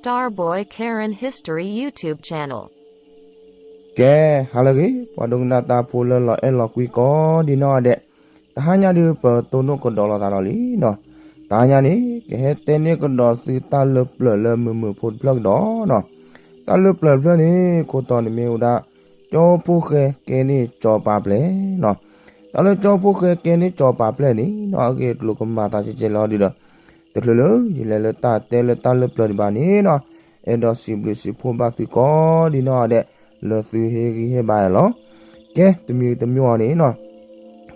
Starboy Karen History YouTube channel. ကဲ, ဟါလၢအဂ့ၤ ပှၤဒိကနၣ်တၢ်ဖိလၢလီၤအဲၣ်လီၤကွံကိးဒံနီၢ်ဂၤဒဲး, တဟါညါဒုးပတိၢ်နီၣ်ကဒီးလိာ်သးဒီးလံနီၤ. တဟါညါန့ၣ် ကဟဲတဲန့ၢ်ကဒီးသုတၢ်လၢပျၢၤလၢမုာ်မုာ်ဖိတဖျၢၣ်ကဒီးနီၤ. တၢ်လၢပျၢၤတဖျၢၣ်န့ၣ် ခိၣ်တီန့ၣ်မ့ၢ်ဝဲဒၣ် ကၠီဖိဃဲကဲန့ၢ်ကၠီပၤပျဲၢ်နီၤ. တၢ်လၢကၠီဖိဃဲကဲန့ၢ်ကၠီပၤပျဲၢ်န့ၣ်နီၤ အဂ့ၢ်အကျိၤကမၤသးကဲကဲလီၤဒုးဒီး တချုးလၢယလဲၤလၢတၢ်တဲလၢတၢ်လၢပျၢၤဒံးဘၣ်န့ၣ်နီၤ, အဲၣ်ဒိးစံးဘျုးစံးဖှိၣ်ဘၣ်သုကိးဒံနီၢ်ဂၤဒဲး လၢသုဟ့ၣ်ဂံၢ်ဟ့ၣ်ဘါယၤလီၤ. ကဲ, တမံၤတမံၤအံၤန့ၣ်နီၤ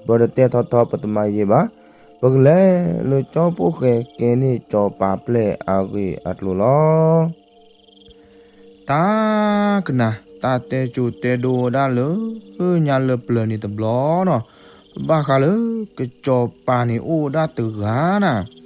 ပတတဲထီထီပတမၤယံာ်ဘၣ်, ပကလဲၤလၢကၠီဖိဃဲကဲန့ၢ်ကၠီပၤပျဲၢ်အဂ့ၢ်အကျိၤလီၤ. တၢ်ကနၣ် တၢ်တဲစိၤတဲဒိဒၣ်လၢညါလၢပျၢၤန့ၣ်တဘျီနီၤ, ဘၣ်ဃးလၢကစီၤပၤန့ၣ်အိၣ်ဝဲဒၣ်တဂၤနီၤ.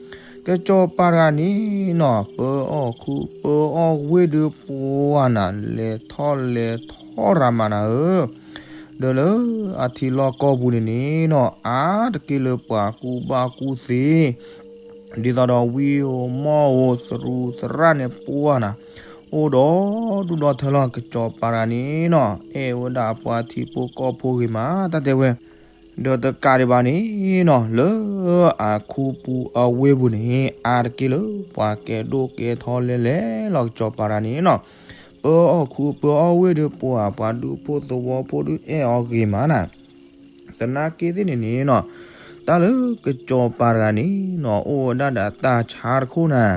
ကစီၤပၤတဂၤန့ၣ်နီၤ ပၢအီၣ်ခူပၢအီၣ်ဝ့ၢ်ဒုးပှၤနၤ လဲၤထီၣ်လဲၤထီၣ်ရၤမးနၤဧၢ ဒီးလၢအထံလီၢ်ကီၢ်ပူၤန့ၣ်န့ၣ်နီၤ အါတက့ၢ်လၢပှၤကူၣ်ဘၣ်ကူၣ်သ့ ဒ်သိးဒီးဝံဧိၤမီၢ်ဧိၤသရူးသရၣ်န့ၣ်ပှၤနၤ အိၣ်ဒီးဒူၣ်ဒီထၢလီၤ. ကစီၤပၤတဂၤန့ၣ်နီၤ အဲၣ်ဝဲဒၣ်အပှၤထံဖိကီၢ်ဖိဂ့ၤမး တၢ်တဲဝဲ, ဒီးတကးဒံးဘၣ်န့ၣ်နီၤ လၢအခူပူၤအဝ့ၢ်ပူၤန့ၣ် အါတက့ၢ်လၢပှၤကဲဒိၣ်ကဲထီလဲၤလဲၤလီၤ. ကစီၤပၤတဂၤန့ၣ်နီၤ ပၢအီၣ်ခူပၢအီၣ်ဝ့ၢ်ဒုးပှၤ ပှၤဒူဖိသဝီဖိဒုးအဲၣ်အီၤဂ့ၤမးနၤ သနာ်က့သ့ၣ်န့ၣ်န့ၣ်နီၤ တၢ်လၢကစီၤပၤတဂၤန့ၣ်နီၤ အိၣ်ဝဲဒၣ်ဒီးအတၢ်ဆါတခိၣ်နၤ.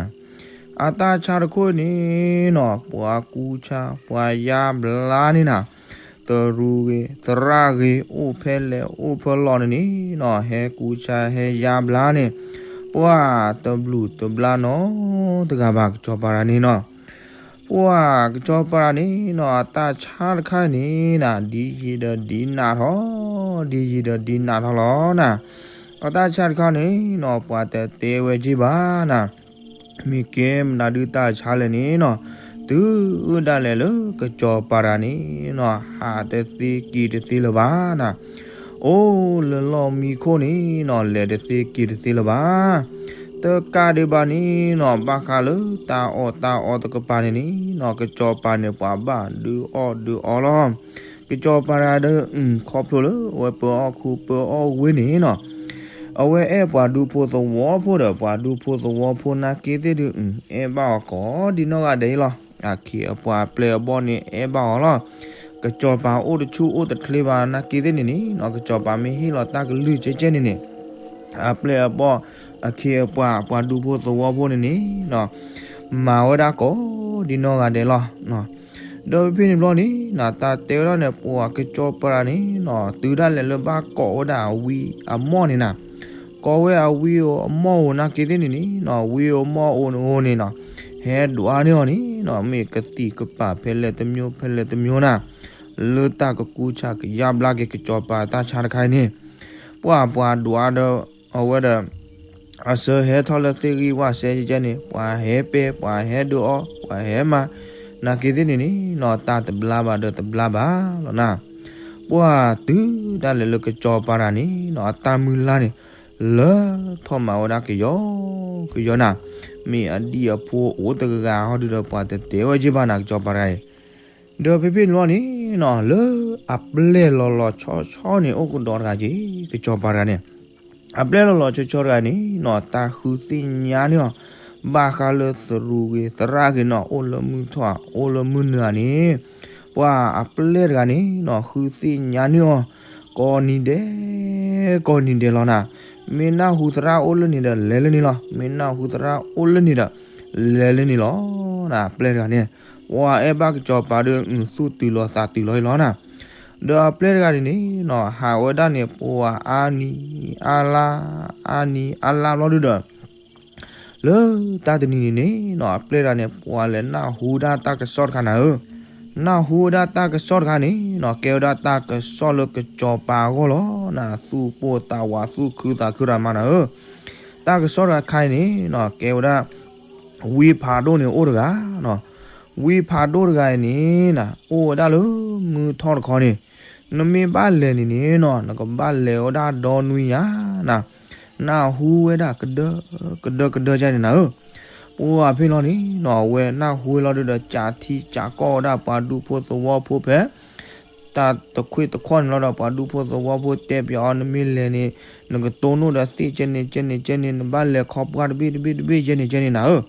အတၢ်ဆါတခိၣ်န့ၣ်နီၤ ပှၤကူဆါ ပှၤယါဘျါန့ၣ်နၤ, သရူးဂ့ၤ သရၣ်ဂ့ၤ အိၣ်ဖဲလဲၣ်အိၣ်ဖဲလဲၣ်န့ၣ်န့ၣ်နီၤ ဟဲကူဆါဟဲယါဘျါန့ၣ် ပှၤတဘျုးတဘျါနီတဂၤဘၣ် ကစီၤပၤတဂၤန့ၣ်နီၤ ပှၤကစီၤပၤတဂၤန့ၣ်နီၤ အတၢ်ဆါတခါန့ၣ်နၤ ဒ်ယံာ်ဒီးဒ်နးထီၣ်, ဒ်ယံာ်ဒီးဒ်နးထီၣ်လီၤနၤ. အတၢ်ဆါတခါန့ၣ်နီၤ ပှၤတတဲဝဲက့ၤဘၣ်နၤ, မ့ၢ်ကဲမနုၤဒုးတၢ်ဆါလဲၣ်န့ၣ်နီၤ, တုၤဒၣ်လဲာ်လၢကစီၤပၤတဂၤန့ၣ်နီၤ ဟးတသ့က့ၤတသ့လၢၤဘၣ်နၤ, အိၣ်လၢလီၢ်မံခိၣ်န့ၣ်နီၤ လဲၤတသ့က့ၤတသ့လၢၤဘၣ်. တကးဒံးဘၣ်န့ၣ်နီၤ ဘၣ်ဃးလၢတၢ်အီၣ်တၢ်အီတကပၤန့ၣ်န့ၣ်နီၤ ကစီၤပၤန့ၣ်ပှၤဘၣ်ဒုးအီၣ်ဒုးအီလီၤ. ကစီၤပၤတဂၤဒီး ခီဖျိလၢအဝဲပၢအီၣ်ခူပၢအီၣ်ဝ့ၢ်န့ၣ်နီၤ အဝဲအဲၣ်ပှၤဒူဖိသဝီဖိဒီး ပှၤဒူဖိသဝီဖိနာ်က့သ့ၣ်ဒုး အဲၣ်ဘၣ်အီၤကိးဒံနီၢ်ဂၤဒဲးလီၤ. အခ့အပှၤအပျဲၢ်အဘီၣ်န့ၣ်အဲၣ်ဘၣ်အီၤလီၤ. ကစီၤပၤအိၣ်တဆူၣ်အိၣ်တချ့ဘၣ်နာ်က့သ့ၣ်န့ၣ်န့ၣ်နီၤ ကစီၤပၤမ့ၢ်ဟ့ၣ်လီၤတၢ်ကလုၢ်ကဲကဲန့ၣ်န့ၣ် အပျဲၢ်အဘီၣ် အခ့အပှၤ ပှၤဒူဖိသဝီဖိန့ၣ်န့ၣ်နီၤ မၤဝဲဒၣ်ကိးဒံနီၢ်ဂၤဒဲးလီၤ. ဒီးဖဲဖဲန့ၣ်ဘျီန့ၣ်နီၤ တၢ်တဲဝဲဒၣ်န့ၣ် ပှၤကစီၤပၤန့ၣ်နီၤ တုၤဒၣ်လဲာ်လၢဘၣ်ကိးဝဲဒၣ်အဝံအမီၢ်န့ၣ်နၤ ကိးဝဲအဝံဧိၤအမီၢ်ဧိၤနာ်က့သ့ၣ်န့ၣ်န့ၣ်နီၤ ဝံဧိၤမီၢ်ဧိၤန့ၣ်နီၤ ဟဲဒွးန့ၢ်အီၤန့ၣ်နီၤ မ့ၢ်ကသံၣ်ကပာ်ဖဲလဲၣ်တမျိုးဖဲလဲၣ်တမျိုးနၤ လၢတၢ်ကကူဆါကယါဘျါက့ၤကစီၤပၤတၢ်ဆါတခါအံၤန့ၣ် ပှၤပှၤဒွးဒီး အဝဲဒီး အစၢဟဲထီၣ်လၢသ့ၣ်ဂံၢ်ဝၣ်စဲကဲန့ၣ် ပှၤဟဲပဲ ပှၤဟဲဒုးအီ ပှၤဟဲမၤ နာ်က့သ့ၣ်န့ၣ်န့ၣ်နီၤ တၢ်တဘျါဘၣ်ဒီးတဘျါဘၣ်လီၤနၤ. ပှၤတုၤဒၣ်လဲာ်လၢကစီၤပၤတဂၤန့ၣ်နီၤ အတၢ်မုၢ်လါန့ၣ် လၢထီၣ်မၤဝဲဒၣ်ကယီကယီနၤ မ့ၢ်အဒံၣ်အဖိအိၣ်တဂၤဟီဒုးဒီး ပှၤတတဲဝဲက့ၤဘၣ်နၤ ကစီၤပၤတဂၤအံၤ ဒီးဖဲဖဲန့ၣ်ဘျီန့ၣ်နီၤ လၢအပျဲၢ်လီၤလီၤဆီဆီန့ၣ် အိၣ်ကဒီးတဂၤက့ၤ ကစီၤပၤတဂၤန့ၣ် အပျဲၢ်လီၤလီၤဆီဆီတဂၤန့ၣ်နီၤ တၢ်ဃုသ့ၣ်ညါန့ၢ်အီၤ ဘၣ်ဃးလၢသရူးဂ့ၤသရၣ်ဂ့ၤနီၤ အိၣ်လၢမုၢ်ထီၣ် အိၣ်လၢမုၢ်နုာ်ဧါန့ၣ် ပှၤအပျဲၢ်တဂၤန့ၣ်နီၤ ဃုသ့ၣ်ညါန့ၢ်အီၤ ကိးနံၤဒဲး ကိးနံၤဒဲးလီၤနၤ. မ့ၢ်နၢ်ဟူသရၣ်အိၣ်လၢန့ၣ်ဒီး လဲၤလၢန့ၣ်လီၤ. မ့ၢ်နၢ်ဟူသရၣ်အိၣ်လၢန့ၣ်ဒီး လဲၤလၢန့ၣ်လီၤ. အပျဲၢ်တဂၤန့ၣ် ပှၤအဲၣ်ဘၣ်ကစီၤပၤဒီး သူၣ်တုၤလီၤသးတုၤလီၤအံၤလီၤနၤ. ဒီးအပျဲၢ်တဂၤန့ၣ်န့ၣ်နီၤ ဟးဝဲဒၣ်န့ၣ် ပှၤအါနံၤအါလါ အါနံၤအါလါဘျီဒုဒီး လၢတၢ်တနံၤန့ၣ်န့ၣ်နီၤ အပျဲၢ်တဂၤန့ၣ် ပှၤလဲၤနၢ်ဟူဒၣ်တၢ်ကစီၣ်တခါနၤဧၢ. နၢ်ဟူဝဲဒၣ်တၢ်ကစီၣ်တခါန့ၣ်နီၤ ကဲဝဲဒၣ်တၢ်ကစီၣ်လၢကစီၤပၤအဂီၢ်လီၤနၤ. သူၣ်ပိၢ်သးဝး သူၣ်ခုသးခုတဂၤမးနၤဧၢ. တၢ်ကစီၣ်တခါအံၤန့ၣ်နီၤ ကဲဝဲဒၣ် ဝံဖးဒိၣ်န့ၣ်အိၣ်တဂၤနီၤ. ဝံဖးဒိၣ်တဂၤအံၤန့ၣ်နၤ အိၣ်ဝဲဒၣ်လၢမုၢ်ထီၣ်တခီန့ၣ် နမ့ၢ်ဘၣ်လဲၤန့ၣ်န့ၣ်နီၤ နကဘၣ်လဲၤဝဲဒၣ်ဒီနွံညါနၤ. နၢ်ဟူဝဲဒၣ်ကဒၢ ကဒၢကဒၢကန့ၣ်နၤဧၢ. ပှၤဖဲလီၤန့ၣ်နီၤ အဝဲနၢ်ဟူဝဲလီၤဒုဒီး ကးထံကးကီၢ်ဝဲဒၣ်ပှၤဒူဖိသဝီဖိဖဲ တၢ်တခွ့ၣ်တခီၣ်န့ၣ်လီၤဒီး ပှၤဒူဖိသဝီဖိတဲပၠးအီၤ နမ့ၢ်လဲၤန့ၣ် နကတိၢ်နီၣ်ဒီးသ့ၣ်ကဲန့ၣ်ကဲန့ၣ်ကဲန့ၣ် နဘၣ်လဲၤခီပှၢ်တဘ့ၣ်တဘ့ၣ်တဘ့ၣ်ကဲန့ၣ်ကဲန့ၣ်နၤဧၢ.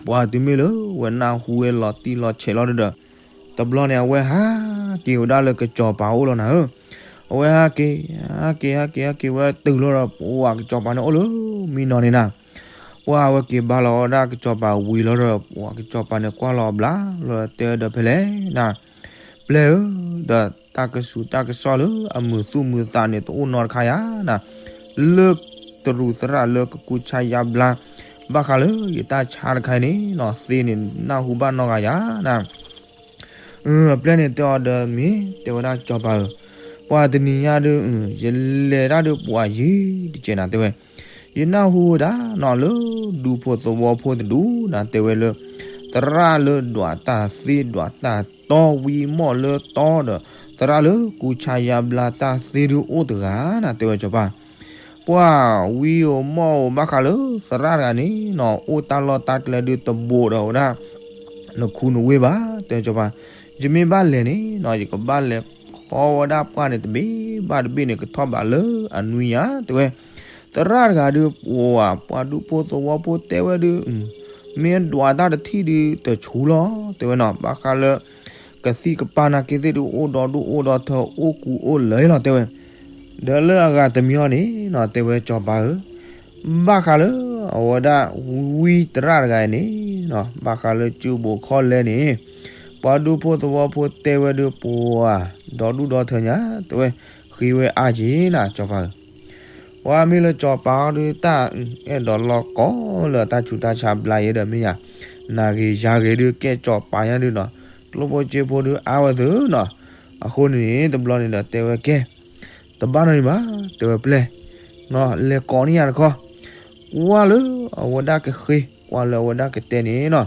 ပှၤတုၤမ့ၢ်လၢဝဲနၢ်ဟူဝဲလီၤတံၢ်လီၤဆဲးလီၤဒုဒီး တဘျီန့ၣ် အဝဲဟးက့ၤဝဲဒၣ်လၢကစီၤပၤအိၣ်လီၤနၤဧၢ. အဝဲဟးက့ၤ ဟးက့ၤ ဟးက့ၤ ဟးက့ၤဝဲတုၤလီၤဒီး ပှၤကစီၤပၤန့ၣ်အိၣ်လၢမံနီၤန့ၣ်နၤ. ပှၤအဝဲက့ၤဘါလီၤဝဲဒၣ်ကစီၤပၤဝံၤလီၤဒီး ပှၤကစီၤပၤန့ၣ်ကွၢ်လီၤအဘျါလီၤ တဲဝဲဒီးဖဲလဲၣ်နၤ ပျဲၢ်ဧၢ, ဒီးတၢ်ကစူၤတၢ်ကစီၣ်လၢအမုာ်သူၣ်မုာ်သးန့ၣ် တအိၣ်နီတခါယၤနၤ, လၢတရူးသရၣ်လၢကကူဆါယါဘျါ ဘၣ်ဃးလၢယတၢ်ဆါတခါအံၤန့ၣ်နီၤ သ့န့ၣ်နၢ်ဟူဘၣ်နီတဂၤယၤနၤ. အပျဲၢ်န့ၣ်တဲအီၤဒီး မ့ၢ်တဲဝဲဒၣ်စီၤပၤဧၢ, ပှၤတနံၤညါဒီး ယလဲၤတၢ်ဒီးပှၤယံၤတကဲးနၤ တဲဝဲ, ယနၢ်ဟူဝဲဒၣ်နီၤ လၢဒူဖိသဝီဖိတဒူၣ်နၤ တဲဝဲလၢ သရၣ်လၢဒွးတၢ်သ့ဒွးတၢ်တီဝံၤမီၢ်လၢတီဒီး သရၣ်လၢကူဆါယါဘျါတၢ်သ့ဒုအိၣ်တဂၤနၤ တဲဝဲစီၤပၤ. ပှၤဝံဧိၤမီၢ်ဧိၤဘၣ်ဃးလၢသရၣ်တဂၤန့ၣ်နီၤ အိၣ်တၢ်လီၢ်တၢ်ကျဲဒုတဘိးဒီးဝဲဒၣ် နခူနဝ့ၢ်ဘၣ် တဲစီၤပၤ, ယမ့ၢ်ဘၣ်လဲၤန့ၣ်နီၤ ယကဘၣ်လဲၤခီဝဲဒၣ်ပှၢ်န့ၣ်တဘ့ၣ်ဘၣ်တဘ့ၣ်န့ၣ် ကထီၣ်ဘးလၢအနွံညါ တဲဝဲ. သရၣ်တဂၤဒု ပှၤ ပှၤဒူဖိသဝီဖိတဲဝဲဒု မ့ၢ်ဒွးတၢ်တထံၣ်ဒုတဆူလီၤ တဲဝဲနီၤ ဘၣ်ဃးလၢ ကသံၣ်ကပၤနာ်က့သ့ၣ်ဒု အိၣ်ဒီဒူၣ်အိၣ်ဒီထၢ အိၣ်ကူအိၣ်လၢာ်လီၤ တဲဝဲ. ဒီးလၢအဂၤတမံၤအံၤန့ၣ်နီၤ တဲဝဲစီၤပၤဧၢ, ဘၣ်ဃးလၢအဝဲဒၣ်ဝံသရၣ်တဂၤအံၤန့ၣ်နီၤ ဘၣ်ဃးလၢကၠိဘိးခီလဲန့ၣ် ပှၤဒူဖိသဝီဖိတဲဝဲဒု ပှၤ ဒီဒူၣ်ဒီထၢညါ တဲဝဲ, ဃ့ဝဲအါက့ၤနၤ စီၤပၤဧၢ. ပှၤမ့ၢ်လၢစီၤပၤအီၤဒု တၢ်အဲၣ်ဒိးလီၢ်ကီလၢတၢ်ဆူးတၢ်ဆါဘျါယဲဒီးမ့ၢ်ယၤ, နၤဂ့ၤယၤဂ့ၤဒု ကဲစီၤပၤညါဒုနီၤ ကျိဖိစ့ဖိဒုအါဝဲသုနီၤ, အဃိန့ၣ်န့ၣ် တဘျီန့ၣ်ဒီးတဲဝဲကဲ, တဘၣ်နီတမံၤဘၣ် တဲဝဲပျဲၢ်, လဲၤကိးန့ၢ်ယၤတခီ, ကွၢ်လၢအဝဲဒၣ်ကဃ့ ကွၢ်လၢအဝဲဒၣ်ကတဲန့ၣ်နီၤ,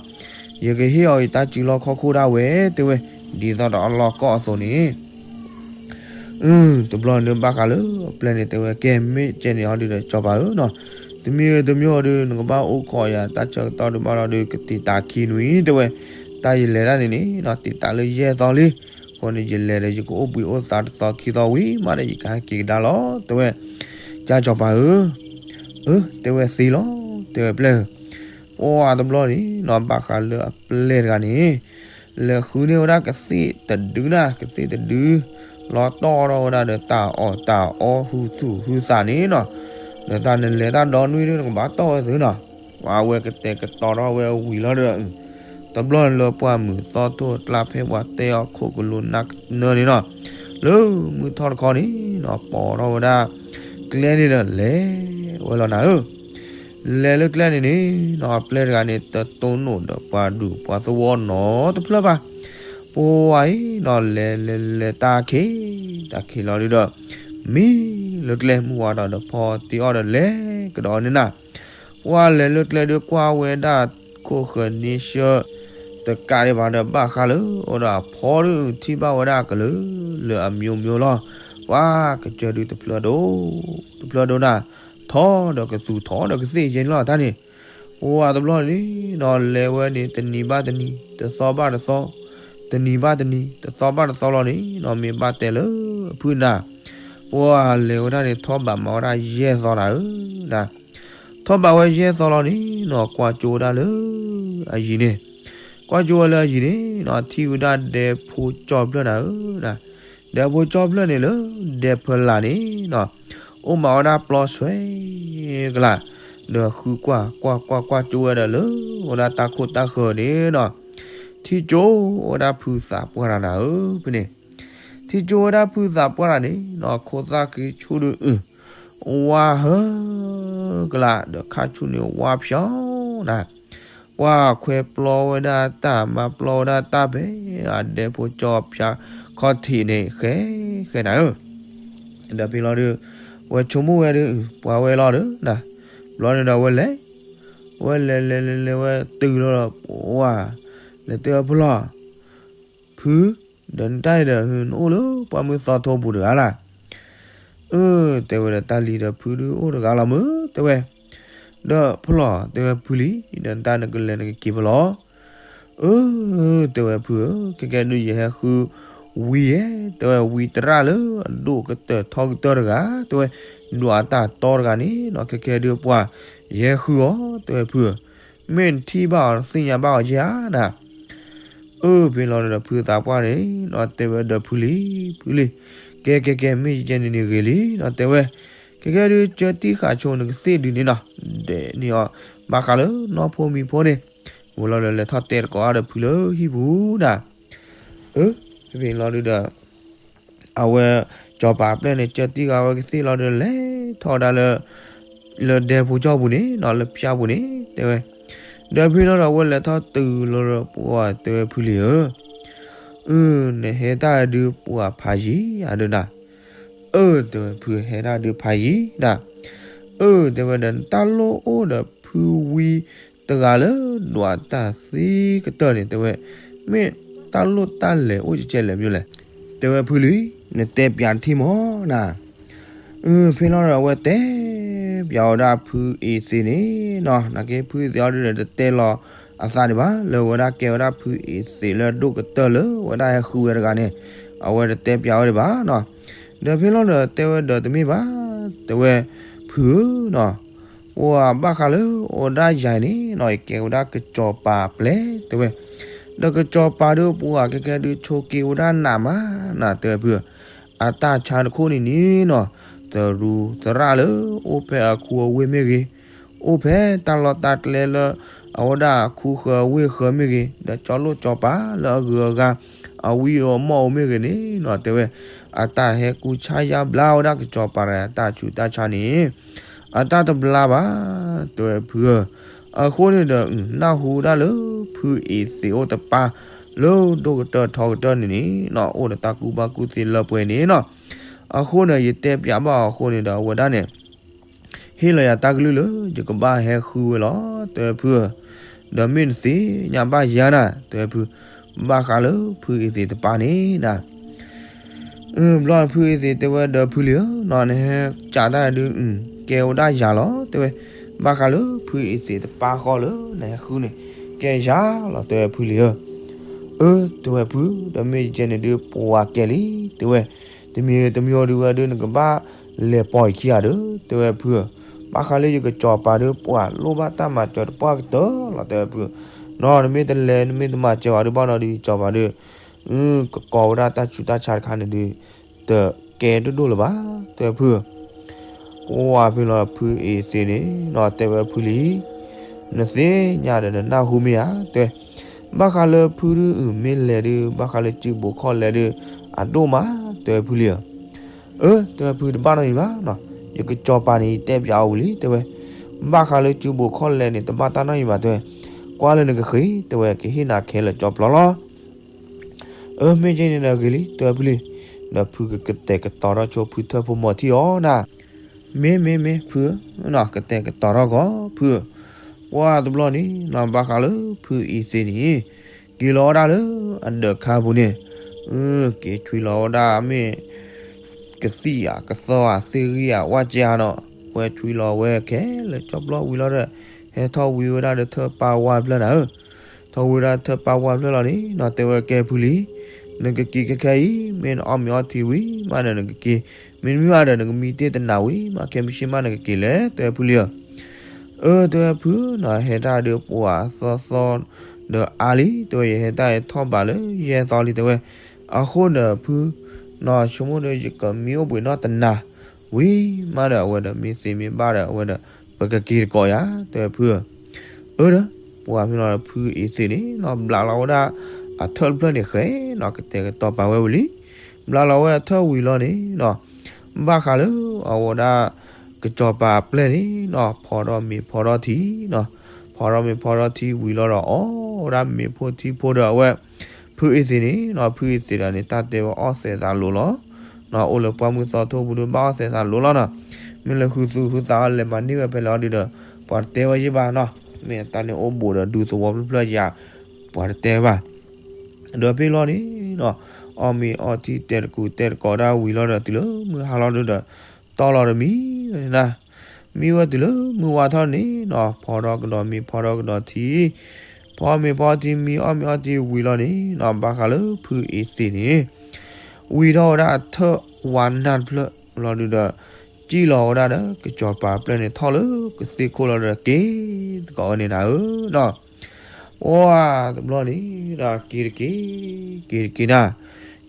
ယကဟ့ၣ်အီၤယတၢ်စုလီၢ်ခီၣ်ခိၣ်ဒၣ်ဝဲ တဲဝဲ, ဒ်သိးဒီးအလီၢ်ကီအသိးန့ၣ် တဘျီန့ၣ်ဒု ဘၣ်ဃးလၢပျဲၢ်န့ၣ်တဲဝဲကဲ မ့ၢ်ကဲန့ၣ်အီၤဒုဒီးစီၤပၤဧၢနီၤ, တမံၤတမံၤအီၤဒု နကဘၣ်အိၣ်ခိးယၤတၢ်ဆၢကတီၢ်ဒုဘၣ်လီၤဒု ကတံာ်တာ်ခံနွံ တဲဝဲ, တၢ်ယလဲၤတၢ်န့ၣ်န့ၣ်နီၤ တံာ်တာ်လၢယဲၢ်သီလံ, အဃိန့ၣ် ယလဲၤဒီးယကအိၣ်ဘှံးအိၣ်သါတသီခံသီဝံၤမးဒီး ယကဟဲက့ၤကဒါလီၤ တဲဝဲ, ကၢ်စီၤပၤဧၢ, အၢ တဲဝဲသ့လီၤ တဲဝဲပျဲၢ်ဧၢ, ပှၤတဘျီန့ၣ်နီၤ ဘၣ်ဃးလၢအပျဲၢ်တဂၤန့ၣ် လဲၤဃုန့ၢ်ဝဲဒၣ်ကသ့ၣ်တဒုနၤ ကသ့ၣ်တဒု လီၤတီၢ်ထီၣ်ဝဲဒၣ်ဒီးတၢ်အီၣ်တၢ်အီဟုသူၣ်ဟုသးန့ၣ်နီၤ, ဒီးတၢ်နလဲၤတၢ်ဒီနွံဒု နကဘၣ်တီၢ်ဝဲသုနီၤ, ပှၤအဝဲကတဲာ်ကတီၤထီၣ်ဝဲဝံၤလီၤဒီး တဘျီန့ၣ်လၢပှၢ်မုၢ်သီထိၣ်ကျါဖဲပှၤတဲအီၤခိၣ်ကလူးနၢ်ကနၢန့ၣ်နီၤ, လၢမုၢ်ထီၣ်တခီန့ၣ်နီၤ ပိာ်ထီၣ်ဝဲဒၣ်ကျဲန့ၣ်ဒီးလဲၤဝဲလီၤနၤဧၢ လဲၤလၢကျဲန့ၣ်န့ၣ်နီၤ အပျဲၢ်တဂၤန့ၣ် တတိၢ်နီၣ်ဒီးပှၤဒူၣ်ပှၤသဝီနီတဖျၢၣ်ဘၣ်. ပှၤအံၤနီၤ လဲၤလဲၤလဲၤတၢ်ခံး တၢ်ခံးလီၤဒုဒီး မံလၢကျဲမုၢ်ဝါထီၣ်ဒီးဖီတ့ၢ်အီၣ်ဒီးလဲၤကဒီးန့ၣ်နၤ, ပှၤလဲၤလၢကျဲဒုကွၢ်ဝဲဒၣ်ခိၣ်ဃၢၤန့ဆၢ တကးဒံးဘၣ်ဒီးဘၣ်ဃးလၢ အိၣ်ဒီးအဖီဒုထံၣ်ဘၣ်ဝဲဒၣ်ကလုာ်လၢအမျိုးမျိုးလီၤ. ပှၤကစၢၢ်ဒုတဖျၢၣ်ဒိၣ် တဖျၢၣ်ဒိၣ်နၤ, ထီဒီးကသူၣ်ထီဒီးကသ့ၣ်ယဲန့ၣ်လီၤတၢ်န့ၣ်, ပှၤတဘျီန့ၣ်နီၤ လဲၤဝဲန့ၣ် တနံၤဘၣ်တနံၤ တသီဘၣ်တသီ, တနံၤဘၣ်တနံၤ တသီဘၣ်တသီလီၤန့ၣ်နီၤ မ့ၢ်ဘၣ်တဲလၢအဖုၣ်နၤ, ပှၤလဲၤဝဲဒၣ်န့ၣ် ထီၣ်ဘးမၤဝဲဒၣ်ယဲၢ်သီနၤဧၢ, ထီၣ်ဘးဝဲယဲၢ်သီလီၤန့ၣ်နီၤ ကွၢ်ကၠိဝဲဒၣ်လၢအယံၤန့ၣ်, ကွၢ်ကၠိဝဲလၢအယံၤန့ၣ်နီၤ ထံၣ်ဝဲဒၣ်ဒဲဖိကၠီၣ်ဖျၢၣ်နၤဧၢ, ဒဲဖိကၠီၣ်ဖျၢၣ်န့ၣ်လၢဒဲဖၢလၢ်န့ၣ်နီၤ အိၣ်မးဝဲဒၣ်ပျီဆွဲကလး, ဒီးဃုကွၢ်ကွၢ်ကွၢ်ကွၢ်ကၠိဝဲဒီးလၢ ဝဲဒၣ်တၢ်ခိၣ်တၢ်ဃၢၤန့ၣ်နီၤ, ထံၣ်ကၠိဝဲဒၣ်ဖုသးပှၢ်တၢ်နၤဧၢ ဖဲန့ၣ်, ထံၣ်ကၠိဝဲဒၣ်ဖုသးပှၢ်တၢ်န့ၣ်နီၤ ခိၣ်သၣ်က့ၤဆူၣ်ဒုအုၣ်, ဝါဟၢကလး ဒီးခါဆူၣ်န့ၣ်ဝါဖျီနၤ ပှၤခွဲးပျီဝဲဒၣ်တၢ် မၤပျီဝဲဒၣ်တၢ်ဖဲ အဒဲဖိကၠီၣ်ဖၠါခီၣ်ထံးန့ၣ် ဃဲဃဲနၤဧၢ, ဒီးဖဲလီၤဒုး ဝဲဆိကမိၣ်ဝဲဒုး ပှၤဝဲလီၤဒီးနၤ, ဘျီန့ၣ်ဒီးဝဲလဲၤ, ဝဲလဲၤလဲၤလဲၤလဲၤဝဲတုၤလီၤဒီး ပှၤ လဲၤတဲဝဲဖုလီၤ, ဖု, ဒီးနတၢ်အံၤဒီး နအိၣ်လၢပှၢ်မုၢ်သီထိပူၤတဂၤလၢ် အၢ တဲဝဲဒီး တၢ်လံၤဒီးဖုဒုအိၣ်တဂၤလီၤမုၢ် တဲဝဲ, ဒီးဖဲလီၤ တဲဝဲဖုလံ, ဒီးနတၢ်နကလဲၤနကက့ၤဖဲလီၤ. အၢ တဲဝဲဖုဧၢ, ခဲကဲဒုးယဟဲဃုဝံၤယဲ, တဲဝဲဝံတရၣ်လၢအဒိၣ်ကတၢၢ်ထီကတၢၢ်တဂၤ, တဲဝဲဒွးအတၢ်တီတဂၤန့ၣ်နီၤ, ခဲကဲဒုးပှၤ ယဟဲဃုအီၤ တဲဝဲဖုဧၢ, မ့ၢ်နထံၣ်ဘၣ်အီၤနသ့ၣ်ညါဘၣ်အီၤယဲဧါနၤ. အၢ ဖဲလီၤဒီးဖုသးပှၢ်န့ၣ်နီၤ တဲဝဲဒီးဖုလံ, ဖုလံ, ကဲကဲကဲ မ့ၢ်ယကဲန့ၣ်န့ၣ်ဂ့ၤလံနီၤ တဲဝဲ, ခဲကဲဒုးကၢတံၢ်ဃာ်ဆိနကသ့ၣ်ဒုးန့ၣ်နီၤ, ဒဲးန့ၢ်အီၤ ဘၣ်ဃးလၢနီၢ်ဖိမံၤဖိန့ၣ်, ဝဲလီၤဒီးလဲၤထီၣ်တဲတကိးအါဒီးဖုလၢဟံၣ်ပူၤနၤ. အၢ ဖဲဖဲလီၤဒုးဒီး အဝဲ စီၤပၤအပျဲၢ်န့ၣ် ကၢတံၢ်ဃာ်ဝဲကသ့ၣ်လီၤဒီးလဲၤထီၣ်ဝဲဒၣ်လၢ လၢဒဲဖိကၠီၢ်ပူၤန့ၣ်နီၤ လၢဖၠၣ်ပူၤန့ၣ် တဲဝဲ, ဒီးဖဲလီၤဒီးအဝဲလဲၤထီၣ်တုၤလီၤဒီးပှၤတဲဝဲဖုလံဧၢ, အၢ နဟဲတၢ်ဒုးပှၤဖးယံၤဧါဒုးနၤ. အၢ တဲဝဲဖုဟဲတၢ်ဒုးဖးယံၤနၤ. အၢ တဲဝဲဒီး နတၢ်လိၣ်အိၣ်ဒီးဖုဝံတဂၤလၢဒွးတၢ်သ့ကတၢၢ်န့ၣ် တဲဝဲ, မ့ၢ်တၢ်လိၣ်တၢ်လဲၤအိၣ်ကကဲလဲၣ်မ့ၢ်လဲၣ်. တဲဝဲဖုလံ, နတဲပၠးတထံၣ်မၢ်နၤ. အၢ ဖဲလီၤဒီးအဝဲတဲပၠးဝဲဒၣ်ဖုအ့ၤသ့းန့ၣ်နီၤ, နာ်က့ဖုအ့ၤသ့းအီၤဒုးဒီးတတဲလီၤအသးဒံးဘၣ် လၢဝဲဒၣ်ကဲဝဲဒၣ်ဖုအ့ၤသ့းလၢအဒိၣ်ကတၢၢ်လၢဝဲဒၣ်ဟဲဃုဝဲတဂၤန့ၣ်, အဝဲတတဲပၠးဝဲဒံးဘၣ်နီၤ. ဒီးဖဲလီၤဒီးတဲဝဲဒီးတမ့ၢ်ဘၣ်, တဲဝဲ, ဖုဧၢနီၤ, ပှၤဘၣ်ဃးလၢအိၣ်ဝဲဒၣ်ယၤန့ၣ်နီၤ ယကဲဝဲဒၣ်ကစီၤပၤအပျဲၢ် တဲဝဲ, ဒီးကစီၤပၤဒုးပှၤကဲကဲဒုးဆိးက့ဝဲဒၣ်နးမးနၤ တဲဝဲဖုဧၢ, အတၢ်ဆါတခိၣ်န့ၣ်န့ၣ်နီၤ, သရူးသရၣ်လၢအိၣ်ဖဲအခူအဝ့ၢ်မ့ၢ်ဂ့ၤ, အိၣ်ဖဲတၢ်လီၢ်တၢ်ကျဲလၢ အဝဲဒၣ်အခူဃၢၤအဝ့ၢ်ဃၢၤမ့ၢ်ဂ့ၤ, ဒီးကၠီလိၣ်ကၠီပၤလၢအဂုၤအဂၤ အဝံအမီၢ်အိၣ်မ့ၢ်ဂ့ၤန့ၣ်နီၤ တဲဝဲ, အတၢ်ဟဲကူၣ်ဆါယါဘျါဝဲဒၣ်ကစီၤပၤတဂၤ တၢ်ဆူးတၢ်ဆါန့ၣ် အတၢ်တဘျါဘၣ် တဲဝဲဖုဧၢ, အဃိန့ၣ်ဒီး နၢ်ဟူဒၣ်လၢဖုအ့ၤသ့းအိၣ်တပၢ် လၢဒိၣ်ကတၢၢ်ထီကတၢၢ်န့ၣ်န့ၣ်နီၤ အိၣ်ဒီးတၢ်ကူၣ်ဘၣ်ကူၣ်သ့လၢပှဲၤန့ၣ်နီၤ, အဃိန့ၣ် ယတဲပၠးဘၣ်အီၤအဃိန့ၣ်ဒီးအဝဲဒၣ်န့ၣ် ဟ့ၣ်လီၤယၤတၢ်ကလုၢ်လၢ ယကဘၣ်ဟဲဃုဝဲလီၤ တဲဝဲဖုဧၢ, ဒီးမ့ၢ်နသ့ၣ်ညါဘၣ်ယၤနၤ တဲဝဲဖု, ဘၣ်ဃးလၢဖုအ့ၤသ့းတပၢ်န့ၣ်နၤ အၢ ဘျီဖုအ့ၤသ့းတဲဝဲဒီးဖုလံဧၢနီၤ နဟဲကးတၢ်ဒုး ကဲဝဲဒၣ်ယၤလီၤ တဲဝဲ, ဘၣ်ဃးလၢဖုအ့ၤသ့းတပၢ်ဃီလၢနဟဲဃုန့ၣ် ကဲယၤလီၤ တဲဝဲဖုလံဧၢ, အၢ တဲဝဲဖု, ဒီးမ့ၢ်ယကဲန့ၣ်ဒုးပှၤကဲလံ တဲဝဲ, တမံၤတမံၤဒုးဝဲဒုး နကဘၣ်လဲၤပိာ်ယခံဂၤဒီး တဲဝဲဖုဧၢ, ဘၣ်ဃးလၢယကစီၤပၤဒုးပှၤလိၣ်ဘၣ်တၢ်မၤစၢၤတပှၢ်ကတၢၢ်လီၤ တဲဝဲဖုဧၢ, နီၤ နမ့ၢ်တလဲၤ နမ့ၢ်တမၤစၢၤဝဲဒုးဘၣ်နီၤဒုး ယစီၤပၤဒုး ကကိးဝဲဒၣ်တၢ်ဆူးတၢ်ဆါတခါန့ၣ်ဒုး တကဲဒိၣ်ဒိၣ်လၢၤဘၣ် တဲဝဲဖုဧၢ, ပှၤဖဲလီၤဖုအ့ၤသ့းန့ၣ်နီၤ တဲဝဲဖုလံ, နသ့ၣ်ညါဒီးနနၢ်ဟူမ့ၢ်ဧါ တဲဝဲ, ဘၣ်ဃးလၢဖုဒုးအုၣ်မ့ၢ်လဲၤဒုး ဘၣ်ဃးလၢစုဘိးခီၣ်လဲၤဒုး အဒိၣ်မး တဲဝဲဖုလံဧၢ, အၢ တဲဝဲဖုတဘၣ်နီတမံၤဘၣ်နီၤ, ယကစီၤပၤန့ၣ် ယတဲပၠးအီၤဝံၤလံ တဲဝဲ, ဘၣ်ဃးလၢစုဘိးခီၣ်လဲၤန့ၣ် တဘၣ်တၢ်နီတမံၤဘၣ် တဲဝဲ, ကွၢ်လၢနကဃ့ တဲဝဲ ကဟ့ၣ်နၤခဲလၢာ်ကၠီပျီလီၤ အၢ မ့ၢ်ကဲန့ၣ်ဒီးဂ့ၤလံ တဲဝဲဖုလံ, ဒီးဖုကကတဲာ်ကတီၤထီၣ်ဆိဖုထၢၣ်ဖိမီၤထံၣ်အီၤနၤ, မ့ၢ်မ့ၢ်မ့ၢ်ဖုဧၢ, ကတဲာ်ကတီၤထီၣ်ကီးဖုဧၢ, ပှၤတဘျီန့ၣ်နီၤ ဘၣ်ဃးလၢဖုအ့ၤသ့းန့ၣ် က့ၤလီၤဝဲဒၣ်လၢအဒၢးခါပူၤန့ၣ်, က့ၤဆွံလီၤဝဲဒၣ်မ့ၢ် ကသံၣ်ဧါ ကသီဧါ သ့ၣ်ဂံၢ်ဧါ ဝၣ်ကၠါနီၤ, ဝဲဆွံလီၤဝဲခဲလၢာ်ကၠီပျီဝံၤလီၤဒီး ဟဲထီၣ်ဝံၤဝဲဒၣ်ဒီးထၢၣ်ပၢ်ဝၢ်ဖျၢၣ်နၤဧၢ, ထီၣ်ဝံၤဝဲဒၣ်ထၢၣ်ပၢ်ဝၢ်ဖျၢၣ်လီၤန့ၣ်နီၤ တဲဝဲကဲဖုလံ, နကက့ၤခဲခဲအံၤ မ့ၢ်နအီၣ်မ့ၤအီထံဝံၤမးဒီးနကက့ၤ, မ့တမ့ၢ်ဘၣ်ဒီးနကမံတ့ၢ်တနၤဝံၤမး ခဲမုၢ်ဆ့ၣ်မးနကက့ၤလဲၣ် တဲဝဲဖုလံဧၢ, အၢ တဲဝဲဖုနီၤ ဟဲတၢ်ဒုးပှၤသီသီ ဒီးအါလံ တဲဝဲ ယဟဲတၢ်အံၤထီၣ်ဘးလၢယဲၢ်သီလံ တဲဝဲ, အဃိန့ၣ်ဖု နီၤ ဆိကမိၣ်ဒီး ယကမံအိၣ်ဘှံးနီၢ်တနၤ ဝံၤမးဒီး အဝဲဒီးမ့ၢ်သ့မ့ၢ်ဘၣ်ဒီး အဝဲဒီး ပကက့ၤတကိးယၤ တဲဝဲဖုဧၢ, အၢဒီး ပှၤဖဲလီၤဖုအ့ၤသ့းန့ၣ်နီၤ ဘျးလီၤဝဲဒၣ် အထၢၣ်တဖျၢၣ်န့ၣ်ဃဲနီၤ ကတဲာ်ကတီၤပာ်ဝဲဝံၤလံ, ဘျးလီၤဝဲအထၢၣ်ဝံၤလီၤန့ၣ်နီၤ ဘၣ်ဃးလၢအဝဲဒၣ် ကစီၤပၤအပျဲၢ်န့ၣ်နီၤ ဖီထီၣ်မ့ၤဖီထီၣ်ထံနီၤ, ဖီထီၣ်မ့ၤဖီထီၣ်ထံဝံၤလီၤဒီး အီၣ်ဝဲဒၣ်မ့ၤဖိထံဖိဒီးအဝဲ ဖုအ့ၤသ့းန့ၣ်နီၤ ဖုအ့ၤသ့းတဂၤန့ၣ် တၢ်တဲဝဲအီၣ်သဲးသးလိၤလီၤ, အိၣ်လၢပှၢ်မုၢ်သီထိပူၤဒီး ဘၣ်အီၣ်သဲးသးလိၤလီၤနီၤ, မ့ၢ်လၢဃုသူဃုသးအီၤလဲၤမၤန့ၢ်ဝဲဖဲလဲၣ်အီၤဒုးဒီး ပှၤတတဲဝဲယဲၢ်ဘၣ်နီၤ, မ့ၢ်တၢ်န့ၣ်အိၣ်ဘူးဒီးဒူသဝီဖျၢၣ်ဖျၢၣ်ယၤ ပှၤတတဲဘၣ် ဒီးဖဲလီၤန့ၣ်နီၤ အီၣ်မ့ၤအီထံတဲာ်တကူးတဲာ်တကိးဒၣ်ဝံၤလီၤဒီး တုၤလၢမုၢ်ဟါလီၤဒုးဒီး တီၢ်လီၤတမံၤဝဲန့ၣ်နၤ, မံဝဲတုၤလၢမုၢ်ဝါထီၣ်န့ၣ်နီၤ ဖီထီၣ်ကဒီးမ့ၤ ဖီထီၣ်ကဒီးထံ, ဖီမ့ၤဖီထံ မံအီၣ်မ့ၤအီထံဝံၤလီၤန့ၣ်နီၤ ဘၣ်ဃးလၢဖုအ့သ့ၣ်န့ၣ် ဝံထီၣ်ဝဲဒၣ်အထၢၣ်ဝါနၢ်တဖျၢၣ်လီၤဒုးဒီး စံၣ်လီၤဝဲဒၣ်ဒီး ကစီၤပၤအပျဲၢ်န့ၣ်ထီၣ်လၢကသ့ၣ်ခိၣ်လီၤဒီးက့ၤသကိးဝဲန့ၣ်နၤဧၢနီၤ. ပှၢ်တဘျီန့ၣ်ဒီးက့ၤတက့ၢ်, က့ၤတက့ၢ်နၤ,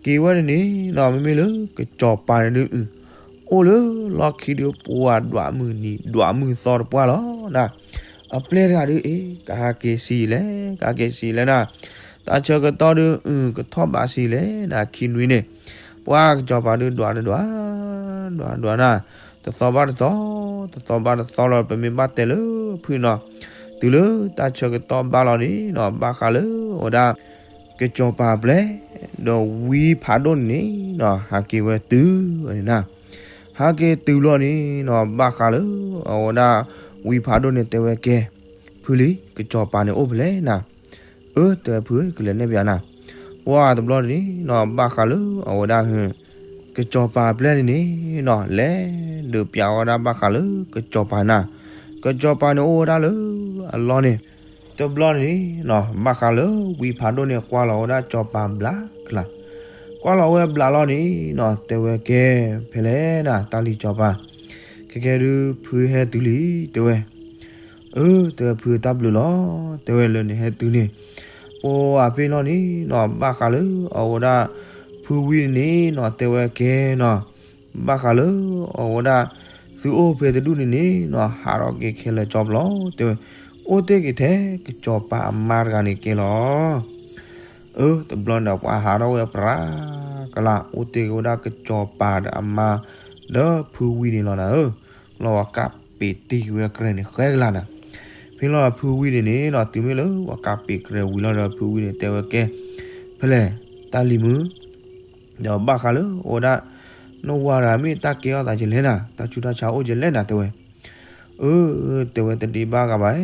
က့ၤဝဲန့ၣ်န့ၣ်နီၤ မ့မ့ၢ်လၢကစီၤပၤန့ၣ်ဒုး အိၣ်လၢလီၢ်ခံဒုးပှၤဒွးမုၢ်နံၤ ဒွးမုၢ်သီတပှၢ်လီၤနၤ. အပျဲၢ်တဂၤဒုးအ့ ကဟးက့ၤဆံးလဲၣ် ကဟးက့ၤဆံးလဲၣ်နၤ, တၢ်ဆၢကတီၢ်ဒုး အုၣ် ကထီၣ်ဘးဆံးလဲၣ်နၤ ခံနွံန့ၣ်, ပှၤကစီၤပၤဒုးဒွးဒွး ဒွးဒွးနၤ, တသီဘၣ်တသီ, တသီဘၣ်တသီလီၤ ပမ့ၢ်ဘၣ်တဲလၢဖုနီၤ, တုၤလၢတၢ်ဆၢကတီၢ်ဘၣ်လီၤန့ၣ်နီၤ ဘၣ်ဃးလၢအဝဲဒၣ် ကစီၤပၤအပျဲၢ် ဒီးဝံဖးဒိၣ်န့ၣ်နီၤ ဟးက့ၤဝဲတုၤဝဲန့ၣ်နၤ, ဟးက့ၤတုၤလီၤန့ၣ်နီၤ ဘၣ်ဃးလၢအဝဲဒၣ် ဝံဖးဒိၣ်န့ၣ်တဲဝဲကဲ, ဖုလံ ကစီၤပၤန့ၣ်အိၣ်ဖဲလဲၣ်နၤ, အၢ တဲဝဲဖု ကလဲၤနဲၣ်ပၠးနၤ, ပှၢ်တဘျီန့ၣ်နီၤ ဘၣ်ဃးလၢအဝဲဒၣ် ကစီၤပၤအပျဲၢ်န့ၣ်န့ၣ်နီၤ လဲၤဒုးပၠးဝဲဒၣ်ဘၣ်ဃးလၢကစီၤပၤနၤ, ကစီၤပၤန့ၣ်အိၣ်ဝဲဒၣ်လၢအလီၢ်န့ၣ်, တဘျီန့ၣ်နီၤ ဘၣ်ဃးလၢဝံဖးဒိၣ်န့ၣ် ကွၢ်လီၤဝဲဒၣ်စီၤပၤဘျးကလး, ကွၢ်လီၤဝဲဘျးလီၤန့ၣ်နီၤ တဲဝဲကဲ ဖဲလဲၣ်နၤ တၢ်လံၤစီၤပၤ, ကဲကဲဒုးဖုဟဲတုၤလံ တဲဝဲ အၢ တဲဝဲဖုတၢ်ဘျုးလီၤ, တဲဝဲလၢနဟဲတုၤန့ၣ်, ပှၤဖဲလီၤန့ၣ်နီၤ ဘၣ်ဃးလၢအဝဲဒၣ် ဖုဝံန့ၣ်န့ၣ်နီၤ တဲဝဲကဲနီၤ, ဘၣ်ဃးလၢအဝဲဒၣ် သုအိၣ်ဖဲတဒူၣ်န့ၣ်န့ၣ်နီၤ ဟးထီၣ်က့ၤခဲလၢာ်ကၠီပျီ တဲဝဲ, အိၣ်တ့ၢ်က့ၤထဲကစီၤပၤအမါတဂၤန့ၣ်ကဲလီၤ. အၢ တဘျီန့ၣ်ဒီးပှၤဟးထီၣ်ဝဲပြးကလး အိၣ်တ့ၢ်က့ၤဝဲဒၣ်ကစီၤပၤဒီးအမါ ဒီးဖုဝံန့ၣ်လီၤနၤဧၢ, လီၤဝဲကးပ့ၤတ့ၢ်က့ၤဝဲကြဲးန့ၣ်ဃဲကလးနၤ, ဖဲလီၤဖုဝံန့ၣ်န့ၣ်နီၤ တုၤမ့ၢ်လၢပှၤကးပ့ၤကြဲးဝံၤလီၤဒီးဖုဝံန့ၣ်တဲဝဲကဲ, ဖဲလဲၣ် တၢ်လံၤမုၣ် ဒီးဘၣ်ဃးလၢအဝဲဒၣ် နဝၤတဂၤမ့ၢ်တၢ်ကဲထီၣ်သးကလဲၣ်နၤ တၢ်ဆူးတၢ်ဆါအိၣ်ကလဲၣ်နၤ တဲဝဲ, အၢ တဲဝဲတဒံးဘၣ်ဂၤဘၣ်,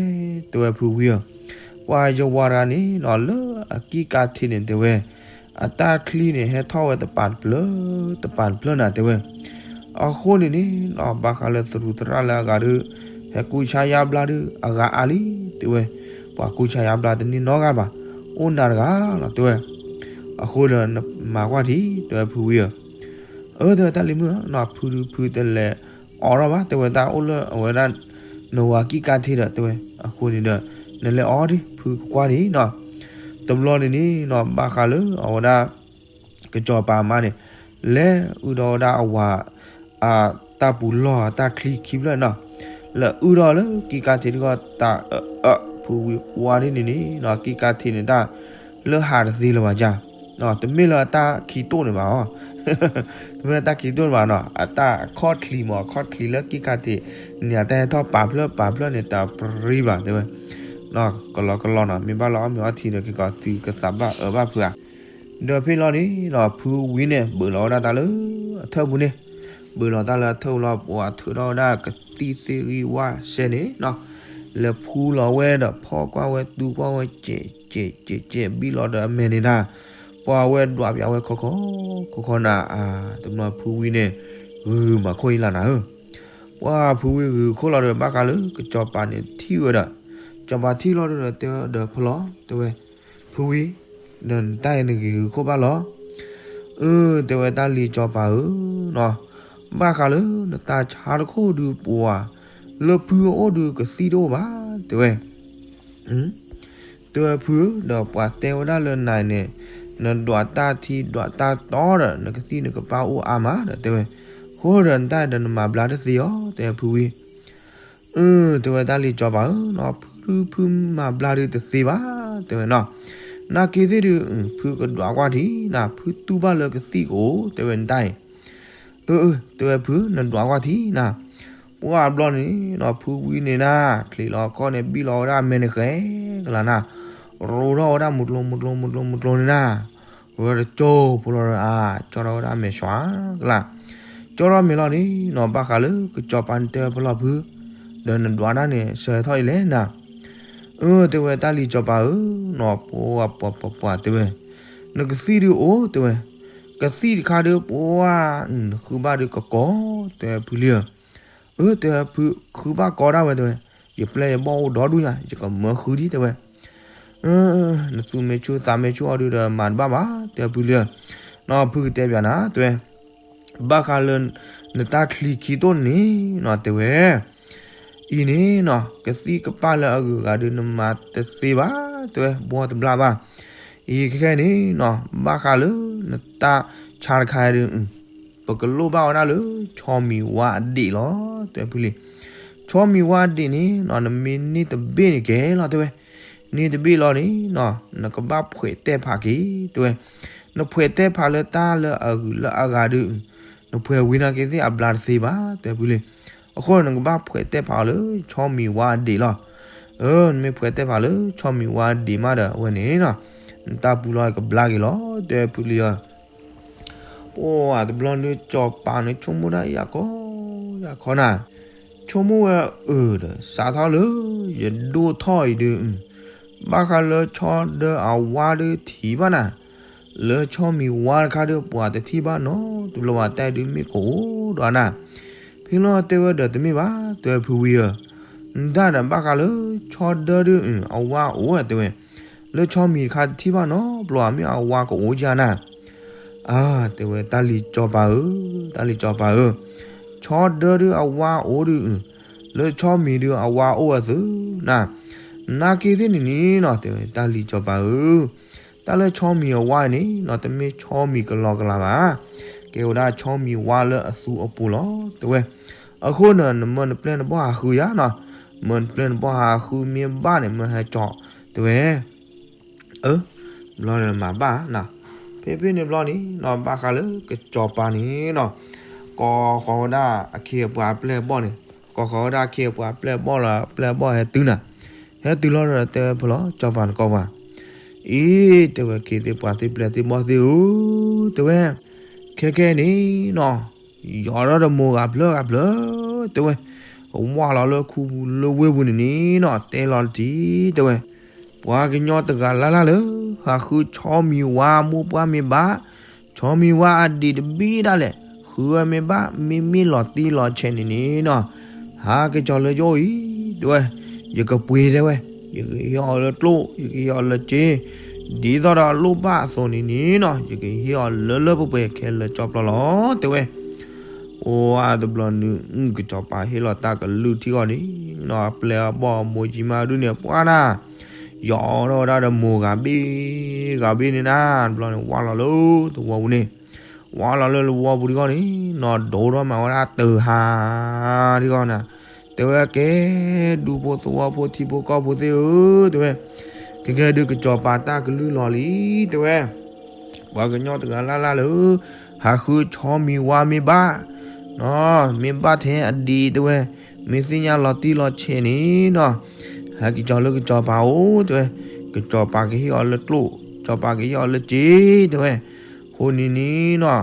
တဲဝဲဖုဝံဧၢ, ပှၤယဝၤတဂၤန့ၣ်နီၤ လၢအကံၢ်ကါထံးန့ၣ်တဲဝဲ, အတၢ်ချံန့ၣ်ဟဲထီၣ်ဝဲတပၤတဖျၢၣ် တပၤတဖျၢၣ်နၤတဲဝဲ, အဃိန့ၣ်န့ၣ်နီၤ ဘၣ်ဃးလၢသရူးသရၣ်လၢအဂၤဒုး ဟဲကူၣ်ဆါယါဘျါဒုး အဂၤအါလံ တဲဝဲ, ပှၤကူၣ်ဆါယါဘျါတန့ၢ်နီတဂၤဘၣ်, အိၣ်နၤတဂၤလီၤတဲဝဲ, အဃိဒီးနမၤကွၢ်ထံ တဲဝဲဖုဝံဧၢ, အၢ တဲဝဲတၢ်လံၤမုၣ်ဧၢနီၤ ဖုဒုးဖုတလဲၤအီထီၣ်ဘၣ် တဲဝဲတၢ်အိၣ်လၢအဝဲဒၣ် နဝၤကံၢ်ကါထံးဒီး တဲဝဲ, အဃိန့ၣ်ဒီး နလဲၤအီဒံး ဖုကကွၢ်န့ၣ်နီၤ, တဘျီန့ၣ်န့ၣ်နီၤ ဘၣ်ဃးလၢအဝဲဒၣ် ကစီၤပၤအမါန့ၣ် လဲၤအုၣ်ဒီးဝဲဒၣ်အဝၤ အတၢ်ပူၤလီၢ်အတၢ်ချံခံဖျၢၣ်နီၤ, လဲၤအုၣ်ဒီးလၢကံၢ်ကါထံးတခီ တၢ်အၢ အၢ ဖုဝံကွၢ်ဒ်န့ၣ်န့ၣ်နီၤ ကံၢ်ကါထံးန့ၣ်တၢ် လၢဟးတသ့လၢၤဘၣ်ကါ, တမ့ၢ်လၢအတၢ်ခံးတိၢ်န့ၣ်ဘၣ်အီၤ, တမ့ၢ်လၢတၢ်ခံးတိၢ်န့ၣ်ဘၣ်နီၤ အတၢ်အခီၣ်ချံးမး အခီၣ်ချံးလၢကံၢ်ကါထံးန့ၣ် အတၢ်ဟဲထီၣ်ပာ်ဖျၢၣ်ပာ်ဖျၢၣ်န့ၣ် တၢ်ပြံဘၣ်တဲဝဲ, ကလီကလီနီၤ မ့ၢ်ဘၣ်လၢအီၣ်မ့ၤအီထံဒီး က့ၤကီးသုကသးဘၣ်အၢဘၣ်ဖုဧါ, ဒီးဖဲလီၤန့ၣ်နီၤ ဖုဝံန့ၣ် ဘုးလီၤဝဲဒၣ်တၢ်လၢအထၢၣ်ပူၤန့ၣ်, ဘုးလီၤတၢ်လၢအထၢၣ်ပူၤလီၤ ပှၤထုးထီၣ်ဝဲဒၣ်ကသံၣ်သ့ၣ်ဂံၢ်ဝၣ်စဲန့ၣ်နီၤ, လဲၤဖူလီၤဝဲဒီးဖီၣ်ကွၢ်ဝဲတူၢ်ကွၢ်ဝဲ ကဲးကဲးကဲး ဘံၣ်လီၤဒီးအမဲာ်န့ၣ်တၢ်, ပှၤဝဲဒွးပၠးဝဲခီခီခီခီနၤ, တဘျီဖုဝံန့ၣ် ဂုာ်မၤခိၣ်အံၤလီၤနၤဧၢ, ပှၤဖုဝံဂုာ်ခိၣ်လီၤဒီး ဘၣ်ဃးလၢကစီၤပၤန့ၣ်ထံၣ်ဝဲဒီး, ကစီၤပၤထံၣ်လီၤဒီး တဲဝဲဒီးဖီလီၤ တဲဝဲ, ဖုဝံ, ဒီးနတၢ်အံၤနဂ့ၤဂုာ်ခိၣ်ဘၣ်လီၤ, အၢ တဲဝဲတၢ်လံၤစီၤပၤဧၢနီၤ, ဘၣ်ဃးလၢနတၢ်ဆါတခိၣ်ဒုးပှၤ, လၢဖုအအိၣ်ဒုးကသံၣ်တအိၣ်ဘၣ် တဲဝဲ တဲဝဲဖုဧၢ ဒီးပှၤတဲဝဲဒၣ်လၢနၤန့ၣ်, နဒွးတၢ်ထံဒွးတၢ်တီဒီး နကသံၣ်နကပၢ်အိၣ်အါမးဒီးတဲဝဲ, အဃိဒီးနတၢ်ဒီးနမၤဘျါတသ့အီၤ တဲဝဲဖုဝံ, အၢ တဲဝဲတၢ်လံၤစီၤပၤဧၢနီၤ ဖုဖုမၤဘျါဒုးတသ့ဘၣ် တဲဝဲနီၤ, နာ်က့သ့ၣ်ဒုး ဖုကဒွးကွၢ်ထံနၤ ဖုတူၢ်ဘၣ်လၢကသံၣ်ကအိၣ် တဲဝဲနတၢ်အံၤ အၢ အၢ တဲဝဲဖု နဒွးကွၢ်ထံနၤ, ပှၢ်ဘျီန့ၣ်နီၤ ဖုဝံန့ၣ်နၤ ချံးလီၤခီၣ်န့ၣ် ဘံၣ်လီၤဝဲဒၣ်အမဲာ်န့ၣ်ဃဲကလၤနၤ, ရိးထီၣ်ဝဲဒၣ်မုၢ်ကျိၤမုၢ်ကျိၤမုၢ်ကျိၤမုၢ်ကျိၤန့ၣ်နၤ, ဝဲတကၠိဖိလီၤဒီးအါ, ကၠီထီၣ်ဝဲဒၣ်အမဲာ်ဆှးကလၤ, ကၠီထီၣ်မဲာ်လီၤန့ၣ်နီၤ ဘၣ်ဃးလၢကစီၤပၤန့ၣ်တဲဝဲဖီလီၤဖု, ဒီးနဒွးတၢ်န့ၣ် ဆၢထီၣ်အံၤလဲၣ်နၤ, အၢ တဲဝဲတၢ်လံၤစီၤပၤဧၢနီၤ ပှၤပှၤပှၤတဲဝဲ, နကသံၣ်ဒုးအိၣ် တဲဝဲ, ကသံၣ်တခါဒုးပှၤ, နဃုဘၣ်ဒုးကကီး တဲဝဲဖုလံဧၢ, အၢ တဲဖု ဃုဘၣ်ကီဒၣ်ဝဲ တဲဝဲ, ယပျဲၢ်ယဘီၣ်အိၣ်ဒီဒူၣ်ညါ ယကမၢဃုဒံး တဲဝဲ. နသူၣ်မဲာ်ဆူၣ်သးမဲာ်ဆူၣ်အီၤဒုးဒီး မၤတဘၣ်ဘၣ် တဲဖုလံဧၢ. နီၢ်ဖုကတဲပၠးနၤ တဲဝဲ, ဘၣ်ဃးလၢ နတၢ်ချံခံတိၢ်န့ၣ်နီၤ တဲဝဲ အံၤန့ၣ်နီၤ ကသံၣ်ကပၢ်လၢအဂုၤအဂၤဒုး နမၤတသ့ဘၣ် တဲဝဲ, ဘှီတဘျါဘၣ်. အံၤခဲခဲန့ၣ်နီၤ ဘၣ်ဃးလၢနတၢ်ဆါတခါဒုး ပကလိၣ်ဘၣ်ဝဲဒၣ်လၢ ဆီမံၤဝါအဒံးလီၤ တဲဖုလံ. ဆီမံၤဝါအဒံးန့ၣ်နီၤ နမ့ၢ်န့ၢ်တဘ့ၣ်န့ၣ်ကဲလီၤ တဲဝဲ. န့ၢ်တဘ့ၣ်လီၤန့ၣ်နီၤ နကဘၣ်ဖှဲးတဲာ်ဖးက့ၤ တဲဝဲ. နဖှဲးတဲာ်ဖးလၢတၢ်လၢအဂုၤလၢအဂၤဒုး နဖှဲးဝံၤနာ်က့သ့ၣ်အဘျါတသ့ဘၣ် တဲဖုလံ. အဃိန့ၣ် နကဘၣ်ဖှဲးတဲာ်ဖးအီၤလၢ ဆီမံၤဝါအဒံးလီၤ. အၢ နမ့ၢ်ဖှဲးတဲာ်ဖးလၢ ဆီမံၤဝါအဒံးမးဒီး အဝဲန့ၣ်နီၤ နတၢ်ပူၤလီၢ်ကဘျါက့ၤလီၤ တဲဖုလံဧၢ. ပှၤတဘျီန့ၣ် ကၠီၤပၤန့ၣ် ဆိကမိၣ်ဒၣ်ယၤခီ ယၤခီနၤ, ဆိကမိၣ်ဝဲအၢဒီး စးထီၣ်လၢ ယဒိၣ်ထီၣ်အံၤဒုး ဘၣ်ဃးလၢဆီဒၢအဝါဒုးထံၣ်ဘၣ်နၤ, လၢဆီမံၤဝါတခါဒုး ပှၤတထံၣ်ဘၣ်နီတဘျီဘၣ် တၢ်ဒုးမ့ၢ်ကအိၣ်ဒီးနၤ. ဖဲလီၤတဲဝဲဒီး တမ့ၢ်ဘၣ် တဲဖုဝံၤဧၢ, နဒၣ်ဒီးဘၣ်ဃးလၢ ဆီဒၢဒုး အဝါအိၣ်ဧါ တဲဝဲ, လၢဆီမံၤတခါတထံၣ်ဘၣ်နီတဘျီဘၣ် မ့ၢ်အဝါကအိၣ်ဧါနၤ. အၢ တဲဝဲ တၢ်လံၤကၠီၤပၤဧၢ, တၢ်လံၤကၠီၤပၤဧၢ, ဆီဒၢဒုးအဝါအိၣ်ဒုး လၢဆီမံၤဒုးအဝါအိၣ်ဝဲသုနၤ, နာ်က့သ့ၣ်န့ၣ်န့ၣ်နီၤ တဲဝဲ တၢ်လံၤကၠီၤပၤဧၢ, တၢ်လၢဆီမံၤအဝါန့ၣ်နီၤ တမ့ၢ်ဆီမံၤကလီကလီဘၣ်, ကဲဝဲဒၣ်ဆီမံၤဝါလၢအသူအပူၤလီၤ တဲဝဲ. အဃိန့ၣ် နမၢနပျဲၢ်နဘီၣ်ဟးဃုယၤနီၤ, မၢနပျဲၢ်နဘီၣ်ဟးဃုမ့ၢ်ဘၣ်န့ၣ် မၢဟဲကၠီၤ တဲဝဲ. အၢ ဘျီန့ၣ်မၤဘၣ်နၤ, ဖဲဖဲန့ၣ်ဘျီန့ၣ်နီၤ ဘၣ်ဃးလၢကစီၤပၤန့ၣ်နီၤ, ကိးဃီၤဝဲဒၣ်အခ့အပှၤအပျဲၢ်အဘီၣ်န့ၣ်, ကိးဃီၤဝဲဒၣ်အခ့အပှၤအပျဲၢ်အဘီၣ်လၢအပျဲၢ်အဘီၣ်ဟဲတုၤနၤ, ဟဲတုၤလီၤဒီးတဲဝဲဖဲလီၤ စီၤပၤနကိးပှၤ, အံၤ တဲဝဲ ခ့သ့ၣ်ပှၤသ့ၣ်ပျဲၢ်သ့ၣ်ဘီၣ်သ့ၣ်ဧၢ, တဲဝဲ, ခဲခဲန့ၣ်နီၤ ယီၤထီၣ်ဒီးမိၢ်ဂၤဖျၢၣ်ဂၤဖျၢၣ် တဲဝဲ, ဝၢ်လီၤလၢခူပူၤလၢဝ့ၢ်ပူၤန့ၣ်န့ၣ်နီၤ တဲလီၤတထံၣ် တဲဝဲ, ပှၤကညီတဂၤလၢ်လၢ်လၢ ဟးဃုဆီမံၤဝါမိၢ်ပှၢ်မ့ၢ်ဘၣ်, ဆီမံၤဝါအဒံးတဘ့ၣ်ဒၣ်လဲာ် ဃုဝဲမ့ၢ်ဘၣ် မ့မ့ၢ်လီၤတံၢ်လီၤဆဲးန့ၣ်န့ၣ်နီၤ ဟးက့ၤကၠီၤလၢယအိၣ်အံၤ တဲဝဲ, ယကပှ့ၤ တဲဝဲ, ယကဟ့ၣ်အီၤလၢကျိၣ် ယကဟ့ၣ်အီၤလၢစ့, ဒ်သိးဒီးအလိၣ်ဘၣ်အသိးန့ၣ်န့ၣ်နီၤ ယကဟ့ၣ်အီၤလၢလၢပှဲၤပှဲၤခဲလၢာ်ကၠီပျီလီၤ တဲဝဲ. အိၣ်ဝဲတဘျီနုၤ ကစီၤပၤဟ့ၣ်လီၤတၢ်ကလုၢ်ထံအီၤန့ၣ်နီၤ အပျဲၢ်အဘီၣ်အမိၢ်ကံမါဒုန့ၣ် ပှၤနၤ ယီၤထီၣ်ဝဲဒၣ်ဒီးမိၢ်ဂၤဘ့ၣ်ဂၤဘ့ၣ်န့ၣ်နၤ တဘျီန့ၣ် ဝၢ်လီၤလၢသဝီပူၤန့ၣ်, ဝၢ်လီၤလၢသဝီပူၤဒံးဂီၢ်န့ၣ်နီၤ ဒိၣ်ထီၣ်မးဝဲဒၣ်တဟါ ဒံးဂီၢ်နၤ, တဲဝဲကဲ ဒူဖိသဝီဖိထံဖိကီၢ်ဖိသ့ၣ်ဧၢ တဲဝဲ, ကဲကဲဒုးကစီၤပၤတၢ်ကလုၢ်လီၤလံ တဲဝဲ ပှၤကညီတဂၤလၢ်လၢ်လၢ ဟးဃုဆီမံၤဝါမ့ၢ်ဘၣ်, မ့ၢ်ဘၣ်ထဲအဒံးတဲဝဲ, မ့ၢ်သ့ၣ်ညါလီၤတံၢ်လီၤဆဲးန့ၣ်နီၤ, ဟဲက့ၤကၠီၤလၢကစီၤပၤအိၣ်တဲဝဲ, ကစီၤပၤကဟ့ၣ်အီၤလၢကျိၣ်, ကစီၤပၤကဟ့ၣ်အီၤလၢစ့တဲဝဲ, အဃိန့ၣ်န့ၣ်နီၤ,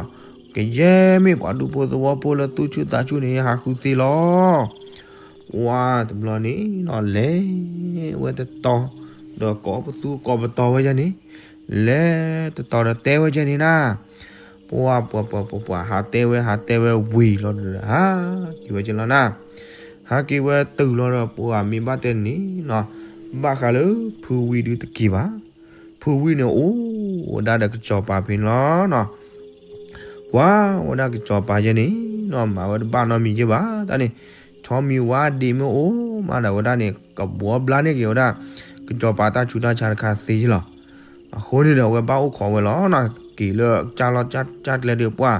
ကယဲၢ်မ့ၢ်ပှၤဒူဖိသဝီဖိလၢသူၣ်ဆူၣ်သးဆူၣ်န့ၣ် ဟးဃုသ့လီၤ. ပှၤတဘျီန့ၣ်နီၤ လဲၤဝဲတတီၤ, ဒီးကိးပသူကိးပတီၤဝဲယဲန့ၣ်, လဲၤတတီၤဒီးတဲဝဲယဲန့ၣ်နၤ, ပှၤပှၤပှၤပှၤပှၤ ဟးတဲဝဲ ဟးတဲဝဲဝံၤလီၤဒီး ဟးက့ၤဝဲက့ၤလီၤနၤ, ဟးက့ၤဝဲတုၤလီၤဒီး ပှၤမ့ၢ်ဘၣ်တဲန့ၣ်နီၤ, ဘၣ်ဃးလၢဖုဝံဒုတက့ၤဘၣ်, ဖုဝံန့ၣ်အိၣ်ဝဲဒၣ်ဒီးကစီၤပၤဖဲန့ၣ်လီၤနီၤ. ပှၤဝဲဒၣ်ကစီၤပၤယဲန့ၣ်နီၤ မၤဝဲတဘၣ်နီတမံၤယဲဘၣ် တၢ်န့ၣ်, ဆီမံၤဝါဒံးမ့ၢ်အိၣ်မးဒီးဝဲဒၣ်န့ၣ် ကဘှီဘျါန့ၢ်က့ၤဝဲဒၣ် ကစီၤပၤတၢ်ဆူးတၢ်ဆါတခါသ့ယဲလီၤ. အဃိန့ၣ်ဒီး အဝဲဘၣ်အိၣ်ခိးဝဲလီၤနီၤ, က့ၤလၢကၢ်လီၢ်ကၢ်ကျဲဒုးပှၤ,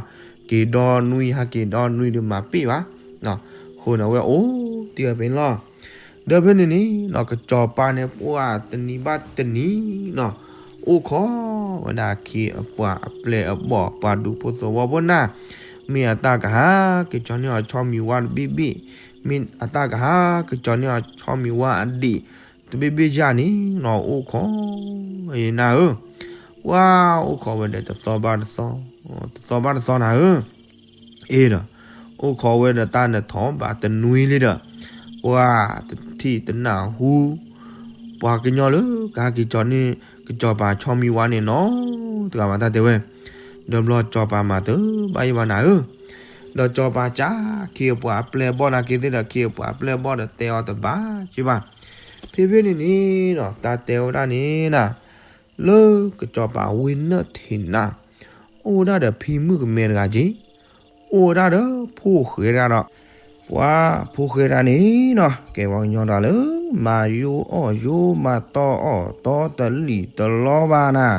က့ၤဒီနွံဟးက့ၤဒီနွံဒုးမၤပ့ၢ်ဘၣ်, အဃိန့ၣ် အဝဲအိၣ်တ့ၢ်ဝဲဖဲန့ၣ်လီၤ. ဒီးဖဲန့ၣ်န့ၣ်နီၤ ကစီၤပၤန့ၣ် ပှၤတနံၤဘၣ်တနံၤနီၤ, အိၣ်ခိးဝဲဒၣ်အခ့အပှၤအပျဲၢ်အဘီၣ် ပှၤဒူဖိသဝီဖိနၤ, မ့ၢ်အတၢ်ကဟးက့ၤကၠီၤန့ၢ်အီၤဆီမံၤဝါတဘ့ၣ်ဘ့ၣ်, မ့ၢ်အတၢ်ကဟးက့ၤကၠီၤန့ၢ်အီၤဆီမံၤဝါအဒံး တဘ့ၣ်ဘ့ၣ်ယဲန့ၣ်နီၤ အိၣ်ခိး ယနၤဧၢ, ပှၤအိၣ်ခိးဝဲဒီးတသီဘၣ်တသီ, တသီဘၣ်တသီနၤဧၢ, အ့ဒီး အိၣ်ခိးဝဲဒီးတၢ်နထီၣ်ဘၣ်တနွံလံဒီး ပှၤတထံၣ်တနၢ်ဟူ ပှၤကညီလၢကဟဲက့ၤကၠီၤန့ၢ် ကစီၤပၤဆီမံၤဝါန့ၣ်နီတဂၤဘၣ် တၢ်တဲဝဲ, ဒီးဘျီစီၤပၤမၤတဘၣ်ယဲဘၣ်နၤဧၢ, ဒီးစီၤပၤကး ခံအပှၤအပျဲၢ်အဘီၣ် နာ်က့သ့ၣ်ဒီး ခံအပှၤအပျဲၢ်အဘီၣ်ဒီးတဲအီၤတဘၣ်က့ဘၣ်. ဖဲဖဲန့ၣ်န့ၣ်ဒီး တၢ်တဲဝဲဒၣ်န့ၣ်နၤ, လၢကစီၤပၤဝ့ၢ်နၢၣ်ထံးနၤ, အိၣ်ဝဲဒၣ်ဒီးဖံမုၣ်ကမဲတဂၤက့, အိၣ်ဝဲဒၣ်ဒီးဖိၣ်ဃဲတဂၤဒီး ပှၤဖိၣ်ဃဲတဂၤန့ၣ်နၤ ကဲပှၤကညီတဂၤလၢ မၤယိအီၣ်ယိ မၤတီအီၣ်တီ တလံၣ်တလီဘၣ်နၤ,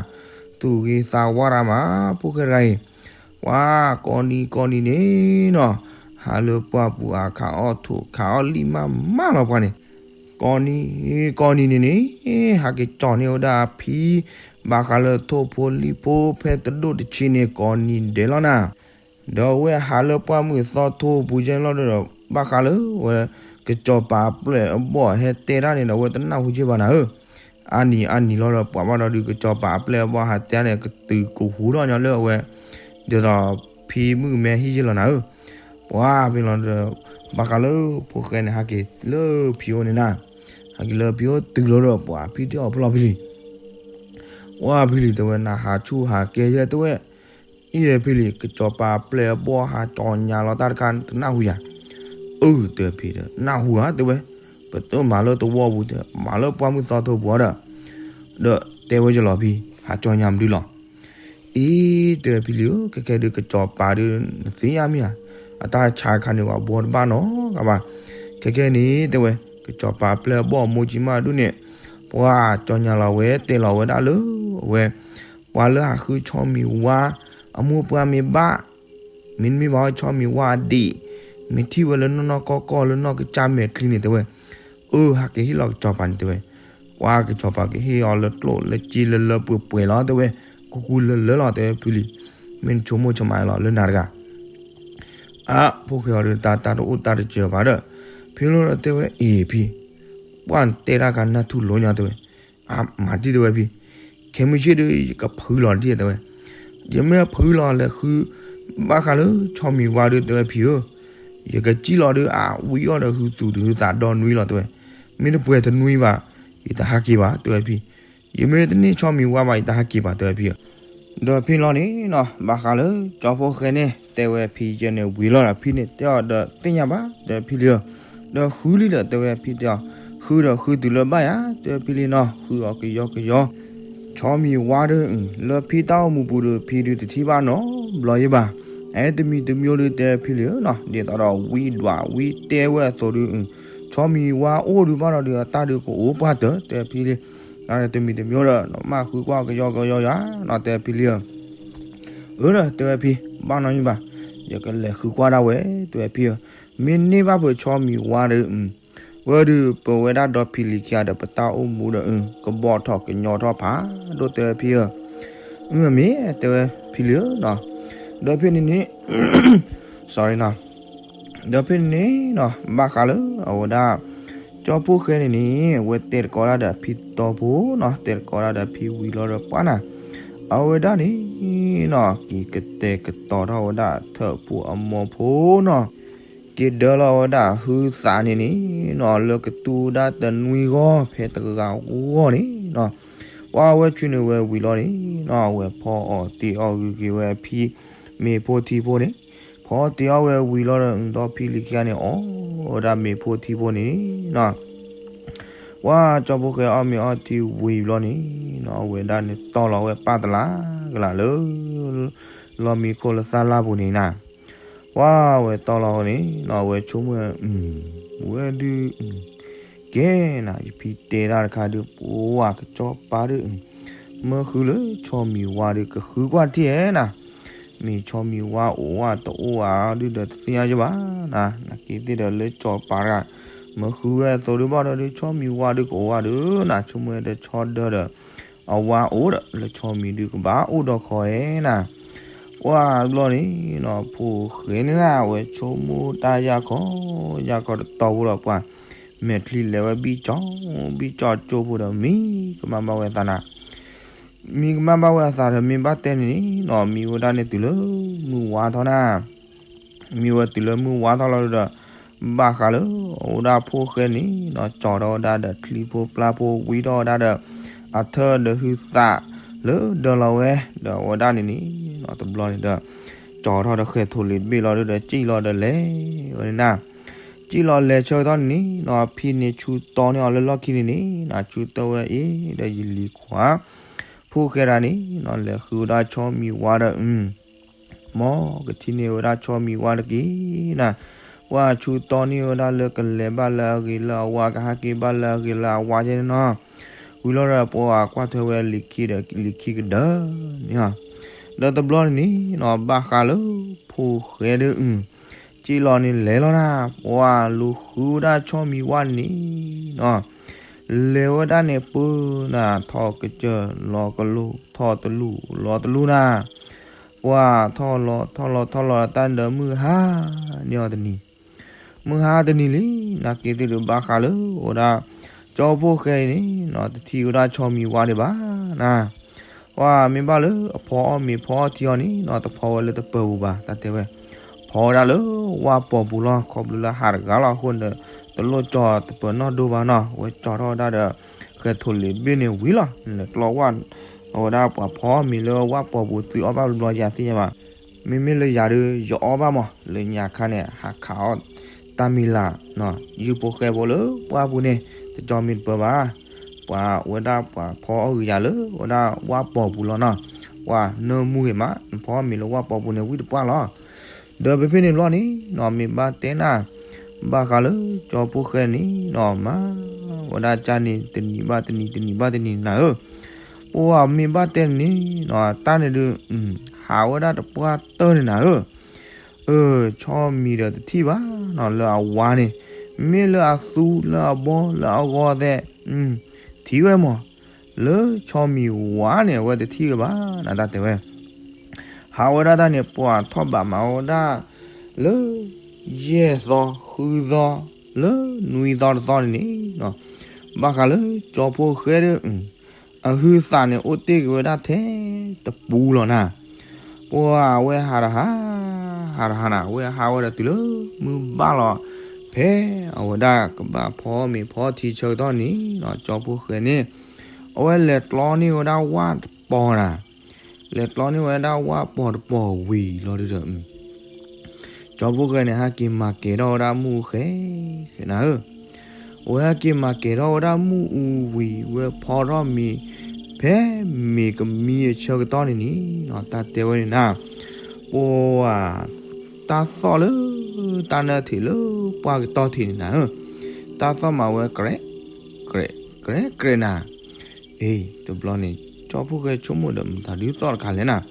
သူၣ်ဂ့ၤသးဝါတဂၤမး ဖိၣ်ဃဲတဂၤအံၤ, ပှၤကိးနံၤကိးနံၤန့ၣ်နၤ, ဟးလၢပှၢ်ပူၤအခးအီၣ်ထိၣ်ခးအီၣ်လံၣ်မးမးလီၤပှၤန့ၣ်, ကိးနံၤကိးနံၤန့ၣ်န့ၣ်, ဟးက့ၤကၠီၣ်န့ၢ်ဝဲဒၣ်အဖံ, ဘၣ်ဃးလၢထိၣ်ဖိလံၣ်ဖိဖဲတဒိၣ်တဆံန့ၣ် ကိးနံၤဒဲးလီၤနၤ. ဒီးအဝဲဟးလၢပှၢ်မုၢ်သီထိပူၤကဲလီၤဒီး ဘၣ်ဃးလၢဝဲ ကစီၤပၤအပျဲၢ်အဘီၣ်ဟဲတဲတၢ်န့ၣ်ဒီး အဝဲတနၢ်ဟူက့ဘၣ်နၤဧၢ, အါနံၤအါနံၤလီၤဒီး ပှၤဘၣ်ဒီးဒုးကစီၤပၤအပျဲၢ်အဘီၣ်ဟးတဲန့ၣ် ကတုၤကဟူထီၣ်ညီလၢအဝဲ, ဒ်သိးဖံမုၣ်မဲဟံၣ်ယ့ၢ်လီၤနၤဧၢ, ပှၤဖဲလီၤဒီး ဘၣ်ဃးလၢဖိၣ်ဃဲန့ၣ် ဟးက့ၤလၢဖံအိၣ်န့ၣ်နၤ, ဟးက့ၤလၢဖံအိၣ်တုၤလီၤဒီး ပှၤဖံတဲအီၤဖဲလီၤဖံလံၤ ဝဲဖံလံၤတဲဝဲ နဟးဆူၣ်ဟးကဲယဲတဲဝဲ, အံၤဖံလံၤ ကစီၤပၤအပျဲၢ်အဘီၣ်ဟးကၠီၣ်ညါလီၤတၢ်တခါ တနၢ်ဟူယၤ, အၢ တဲဖံဒီး နၢ်ဟူဧါတဲဝဲ, ပတမၤလၢတဝီပူၤတဲ မၤလၢပှၢ်မုၢ်သီထိပူၤဒီး, ဒီးတဲဝဲယလီၤဖံ ဟးကၠီၣ်ညါမနုၤလီၤ အံၤ တဲဝဲဖံလံၤဧၢ ခဲခဲဒုးကစီၤပၤဒုး နသ့ၣ်ညါမ့ၢ်ဧါ, အတၢ်ဆါတခါန့ၣ် ပှၤဘှီတဘၣ်နီတဂၤဘၣ်, ခဲခဲန့ၣ် တဲဝဲ ကစီၤပၤအပျဲၢ်အဘီၣ်အမိၢ်ကံမၣ်ဒုးန့ၣ်, ပှၤကၠီၣ်ညါလီၤဝဲ တဲလီၤဝဲဒၣ်လၢအဝဲ, ပှၤလၢဟးဃုဆီမံၤဝါ အမိၢ်ပှၢ်မ့ၢ်ဘၣ်, မ့တမ့ၢ်ဘၣ်ဆီမံၤဝါအဒံး, မ့ၢ်ထံၣ်ဝဲလၢနီၢ်နီၢ်ကီၢ်ကီၢ်လၢနီၢ်ကစၢ်မဲာ်ချံန့ၣ်တဲဝဲ, အၢ ဟးက့ၤဟ့ၣ်လီၤကစီၤပၤန့ၣ်တဲဝဲ, ပှၤကစီၤပၤကဟ့ၣ်အီၤလၢကျိၣ်လၢစ့လၢလၢပှဲၤပှဲၤလီၤတဲဝဲ, ကူကူလၢလၢလီၤတဲဝဲဖံလံၤ, မ့ၢ်နဆိကမိၣ်ဆမးလီၤလၢနၤတဂၤ အဖိၣ်ဃဲအီၤဒီး တၢ်တၢ်တအိၣ်တၢ်တစၢၤဘၣ်ဒီး, ဖံလီၤဒီးတဲဝဲ အ့ၤဖံ, ပှၢ်နတဲတၢ်ခါနၢ်ထူၣ်လိာ်ညီတဲဝဲ, အမၤတံၢ်တဲဝဲဖံ, ခဲမုၢ်ဆ့ၣ်ဒီး ယကဖုလီၤတံၢ်တဲဝဲ, ယမ့ၢ်ဖုလီၤလဲၤဃု ဘၣ်ဃးလၢဆီမံၤဝါဒီးတဲဝဲဖံဧၢ, ယကစံၣ်လီၤဒီး အဝံအီၣ်ဒီးဟုသူၣ်ဒီးဟုသးဒီနွံလီၤတဲဝဲ, မ့ၢ်တပှဲၤတနွံဘၣ်, ယတဟးက့ၤဘၣ်တဲဝဲဖံ, ယမ့ၢ်တန့ၢ်ဆီမံၤဝါဘၣ် ယတဟးက့ၤဘၣ်တဲဝဲဖံဧၢ ဒီးဖဲလီၤန့ၣ်နီၤ ဘၣ်ဃးလၢကၠီဖိၣ်ဃဲန့ၣ် တဲဝဲဖံယဲန့ၣ်ဝံၤလီၤဒီး ဖံန့ၣ်တဲအီၤဒီးသ့ၣ်ညါဘၣ် တဲဖံလံဧၢ, ဒီးဃုလံဒီးတဲဝဲဖံတဲအီၤ, ဃုဒီးဃုတုၤလၢဘၣ်ယၤ တဲဖံလံနီၤ ဃုအီၤကယီကယီ, ဆီမံၤဝါဒီး လၢဖံတၢ်အိၣ်မူပူၤဒီး ဖံဒုးတထံၣ်ဘၣ်နီတဘျီယဲဘၣ်, အဲတမံၤတမံၤဒီးတဲဖံလံဧၢနီၤ ဒ်သိးဒီးဝံဒွးဝံတဲဝဲအသိးဒီး ဆီမံၤဝါအိၣ်ဒုးဘၣ်ဒီး အတၢ်ဒုးကအိၣ်ပှၢ်တၢၢ် တဲဖံလံ, တမံၤတမံၤဒီး နမ့ၢ်ဃုကွၢ်ကယီကယီယၤနီၤ တဲဖံလံဧၢ အၢ တဲဝဲဖံ, ဘၣ်နီၢ်ယဘၣ်, ယကလဲၤဃုကွၢ်ဒၣ်ဝဲ တဲဝဲဖံဧၢ, မ့ၢ်န့ၢ်ဘၣ်ဖုးဆီမံၤဝါဒီး ဝဲဒုးပဝဲဒၣ်ဒီဖံလံၤခံဂၤဒီး ပတၢ်အိၣ်မူဒီး ကဘီၣ်ထီၣ်ကညီထီၣ်ဖးဒိၣ် တဲဝဲဖံဧၢ, အမ့ၢ် တဲဝဲဖံလံဧၢနီၤ, ဒီးဖဲန့ၣ်န့ၣ် sorry နီၤ ဒီးဖဲန့ၣ်န့ၣ်နီၤ ဘၣ်ဃးလၢအဝဲဒၣ် ကၠီဖိၣ်ဃဲန့ၣ်န့ၣ် အဝဲတဲတကိးဒၣ်ဒီးဖံတီဖိနီၤ တဲတကိးဒၣ်ဒီးဖံဝံၤလီၤဒီးပှၢ်နၤ, အဝဲဒၣ်န့ၣ်နီၤ က့ၤကတဲာ်ကတီၤထီၣ်ဝဲဒၣ်ထၢၣ်ဖိအမိၢ်ဖိနီၤ, က့ၤဒၢလီၤဝဲဒၣ်ဟုသးန့ၣ်န့ၣ်နီၤ လၢကတူၢ်ဒၣ်တနွံဂီၢ် ဖဲတဂၤဂီၢ်န့ၣ်နီၤ, ပှၤဝဲဆူန့ၣ်ဝဲဝံၤလီၤန့ၣ်နီၤ အဝဲဖီအီၣ်တ့ၢ်အီၣ်ဂုာ်က့ၤဝဲအဖံ မ့ၤဖိထံဖိန့ၣ်, ဖီတ့ၢ်အီၣ်ဝဲဝံၤလီၤဒီး ဒီဖံလံၤခံဂၤန့ၣ် အီၣ်ဝဲဒၣ်မ့ၤဖိထံဖိန့ၣ်နီၤ, ပှၤကၠီဖိၣ်ဃဲအီၣ်မ့ၤအီထံဝံၤဘျီန့ၣ်နီၤ အဝဲဒၣ်န့ၣ်တီၢ်လီၤဝဲပၢ်တလးကလးလၢ လီၢ်မံခိၣ်လၢသၣ်လၢ်ပူၤန့ၣ်နၤ, ပှၤဝဲတီၢ်လီၤန့ၣ်နီၤ အဝဲဆိကမိၣ်ဝဲ ဝဲဒုး ကဲနၤ ယဖံတဲတၢ်တခါဒုး ပှၤကၠီပၢ်ဒုး မၢဃုလၢဆီမံၤဝါဒုး ကဃုကွၢ်ထံၣ်ဧဲနၤ, မ့ၢ်ဆီမံၤဝါအိၣ်ဝဲတအိၣ်ဝဲဒုးဒီးတသ့ၣ်ညါယဘၣ်နၤ, နာ်က့သ့ၣ်ဒီးလၢကၠီပၢ်တဂၤ မၢဃုဝဲအသိးဒုးဘၣ်ဒီးဒုး ဆီမံၤဝါဒုးကအိၣ်ဝဲဒုးနၤ ဆိကမိၣ်ဝဲဒီးဆီဒၢဒီး အဝါအိၣ်ဒီးလၢဆီမံၤဒုးကဘၣ်အိၣ်ဒီးခီဧဲနၤ, ပှၤဘျီန့ၣ်နီၤ ဖိၣ်ဃဲန့ၣ်နၤ အဝဲဆိကမိၣ်တၢ်ယၢ်ခီ ယၢ်ခီတတီၤဖိဒီးပှၤ မဲာ်ချံလဲၤဝဲဘံၣ်ကၠီ ဘံၣ်ကၠီကၠိဖိဒီးမံကမၣ်ဘၣ်ဝဲအသးနၤ, မံကမၣ်ဘၣ်ဝဲအသးဒီးမ့ၢ်ဘၣ်တဲန့ၣ်န့ၣ်နီၤ မံဝဲဒၣ်န့ၣ်တုၤလၢမုၢ်ဝါထီၣ်နၤ မံဝဲတုၤလၢမုၢ်ဝါထီၣ်လီၤဒီး ဘၣ်ဃးလၢအဝဲဒၣ်ဖိၣ်ဃဲန့ၣ်နီၤ ကၠီထီၣ်ဝဲဒၣ်ဒီးချံဖိပျၢ်ဖိဝံထီၣ်ဝဲဒၣ်ဒီး အထၢၣ်ဒီးဟုသးလၢဒၢလီၤဝဲ ဒီးအဝဲဒၣ်န့ၣ်န့ၣ်နီၤ တဘျီန့ၣ်ဒီး ကၠီထီၣ်ဒီးဃဲၤထိၣ်လ့ၤတဘ့ၣ်လီၤဒီး စံၣ်လီၤဒီးလဲၤဝဲန့ၣ်နၤ. စံၣ်လီၤလဲၤဆၢကတီၢ်န့ၣ်နီၤ ဖံန့ၣ်ဆူတီန့ၢ်အီၤလၢလီၢ်ခံန့ၣ်န့ၣ်နီၤ ဆူတီဝဲအံၤ ဒီးယလံၤခွါ ဖိၣ်ဃဲတၢ်န့ၣ်နီၤ လဲၤဃုဝဲဒၣ်ဆီမံၤဝါဒီး မ်ကထံၣ်န့ၢ်ဝဲဒၣ်ဆီမံၤဝါတက့ၢ်နၤ. ပှၤဆူတီန့ၢ်ဝဲဒၣ်လၢကလဲၤဘၣ်လၢအဂ့ၤလၢအဝါ ကဟးက့ၤဘၣ်လၢအဂ့ၤလၢအဝါကဲန့ၣ်နီၤ. ဝံၤလီၤဒီးပှၤကွၢ်ထွဲဝဲလံၤခံဒီးလံၤခံကဒၢန့ၣ်. ဒီးတဘျီန့ၣ်နီၤ ဘၣ်ဃးလၢဖိၣ်ဃဲဒီး စံၣ်လီၤန့ၣ်လဲၤလီၤနၤ ပှၤလူၤဃုဝဲဒၣ်ဆီမံၤဝါန့ၣ်နီၤ လဲၤဝဲဒၣ်န့ၣ်ပၢနၤ ထီၣ်ကစၢၢ်လီၤကလိ ထီၣ်တလူၢ်လီၤတလူၢ်နၤ. ပှၤထီၣ်လီၤထီၣ်လီၤထီၣ်လီၤတၢ်ဒီးမုၢ်ဟါန့ၢ်အီၤတနံၤ, မုၢ်ဟါတနံၤလံ နာ်က့ၤသ့ၣ်ဒုးဘၣ်ဃးလၢဝဲဒၣ် ကၠီဖိၣ်ဃဲအံၤန့ၣ်နီၤ တထံၣ်ဝဲဒၣ်ဆီမံၤဝါဒံးဘၣ်နၤ. ပှၤမ့ၢ်ဘၣ်လၢအဖီအီၣ်မ့ၤဖီအီၣ်ထံအီၤန့ၣ်နီၤ တဖီဝဲလၢတပၢၤပူၤဘၣ် တၢ်တဲဝဲ, ဖီဝဲဒၣ်လၢဝၣ်ပီၤပူၤလီၤ. ခီဖျိလၢဟးတဂၤလီၤအဃိန့ၣ် တလိၣ်ကၠီတပၢၤနီၣ်ဒိဘၣ်နီၤ. ဝဲကၠီထီၣ်ဝဲဒၣ်ဒီး ဃဲၤထိၣ်လ့ၤတဘ့ၣ်န့ၣ်ဝံၤလီၤ. လဲၤကျီဝၣ် အဝဲဒၣ်ပှၤဖီအီၣ်မ့ၤလၢဝၣ်ပီၤပူၤသုအီၣ်ဘၣ်ဘျီယၤသ့ၣ်ညါဘၣ်. မ့မ့ၢ်လၢယၤဒုး ယအီၣ်ဘၣ်မး လၢညါခါန့ၣ် ဟးခးအီၣ်တၢ်မံၤလာ်, ယုၢ်ဖိဃဲဖိလၢပှၢ်ပူၤန့ၣ် တကၠီမ့ၤတပၢၤဘၣ်. ပှၤဝဲဒၣ်ပှၤဖီအီၣ်ဂ့ၤယၤလၢဝဲဒၣ်ဝၣ်ပီၤပူၤလီၤနီၤ. ပှၤနၢမူဂ့ၤမး နဖီအီၣ်မ့ၤလၢဝၣ်ပီၤပူၤန့ၣ်ဝံၣ်တပှၢ်လီၤ. ဒီးဖဲဖဲန့ၣ်ဘျီန့ၣ်နီၤ မ့ၢ်ဘၣ်တဲနၤ ဘၣ်ဃးလၢကၠီဖိဃဲန့ၣ်နီၤ မၤဝဲဒၣ်ကၢ်န့ၣ် တနံၤဘၣ်တနံၤ တနံၤဘၣ်တနံၤနၤဧၢ. ပှၤမ့ၢ်ဘၣ်တဲန့ၣ်နီၤ တၢ်န့ၣ်ဒုး ဟးဝဲဒၣ်တပှၢ်တၢၢ်န့ၣ်နၤဧၢ. အၢ ဆီမံၤဒီးတထံၣ်ဘၣ်နီၤ လၢအဝါန့ၣ် မ့ၢ်လၢအသူလၢအဘီလၢအဂီၢ်သဲး ထံၣ်ဝဲမး လၢဆီမံၤဝါန့ၣ် အဝဲတထံၣ်ဝဲဘၣ်နၤ တၢ်တဲဝဲ. ဟးဝဲဒၣ်တၢ်န့ၣ် ပှၤထီၣ်ဘးမၤဝဲဒၣ် လၢ ယဲၢ်သီ ဃုသီ လၢနွံသီတသီန့ၣ်န့ၣ်နီၤ ဘၣ်ဃးလၢကၠီဖိဃဲဒီး အဟုသးန့ၣ်အိၣ်တ့ၢ်က့ၤဝဲဒၣ်ထဲတပူၤလီၤနၤ. ပှၤအဝဲဟးတဟး ဟးတဟးနၤ အဝဲဟးဝဲဒီးတုၤလၢမုၢ်ဘၣ်လီၤ. ဖဲအဝဲဒၣ်ကဘၣ်ဖီမ့ၤဖီထံဆၢကတီၢ်န့ၣ်နီၤ ကၠီဖိဃဲန့ၣ် အဝဲလဲၤကျီန့ၢ်ဝဲဒၣ်ဝၣ်တပီၤနၤ လဲၤကျီန့ၢ်ဝဲဒၣ်ဝၣ်ပီၤတပီၤဝံၤလီၤဒုးဒီး ကၠီဖိဃဲန့ၣ် ဟဲက့ၤမၤကဲၤထီၣ်ဝဲဒၣ်မုၢ်အူဃဲ ဃဲနၤဧၢ. အဝဲဟဲက့ၤမၤကဲၤထီၣ်ဝဲဒၣ်မုၢ်အူဝံၤ ဝဲဖီထီၣ်မ့ၤ ဖဲမ့ၤကမံအဆၢကတီၢ်န့ၣ်န့ၣ်နီၤ တၢ်တဲဝဲန့ၣ်နၤ ပှၤ တၢ်သီၣ်လၢ တၢ်နၢထံးလၢပှၢ်ကတီၢ်ထံးန့ၣ်နၤဧၢ. တၢ်သီၣ်မးဝဲ ကြဲး ကြဲး ကြဲးနၤ. အ့ တဘျီန့ၣ် ကၠီဖိဃဲဆိကမိၣ်ဒီး မတၤဒုးသီၣ်တခါလဲၣ်နၤ.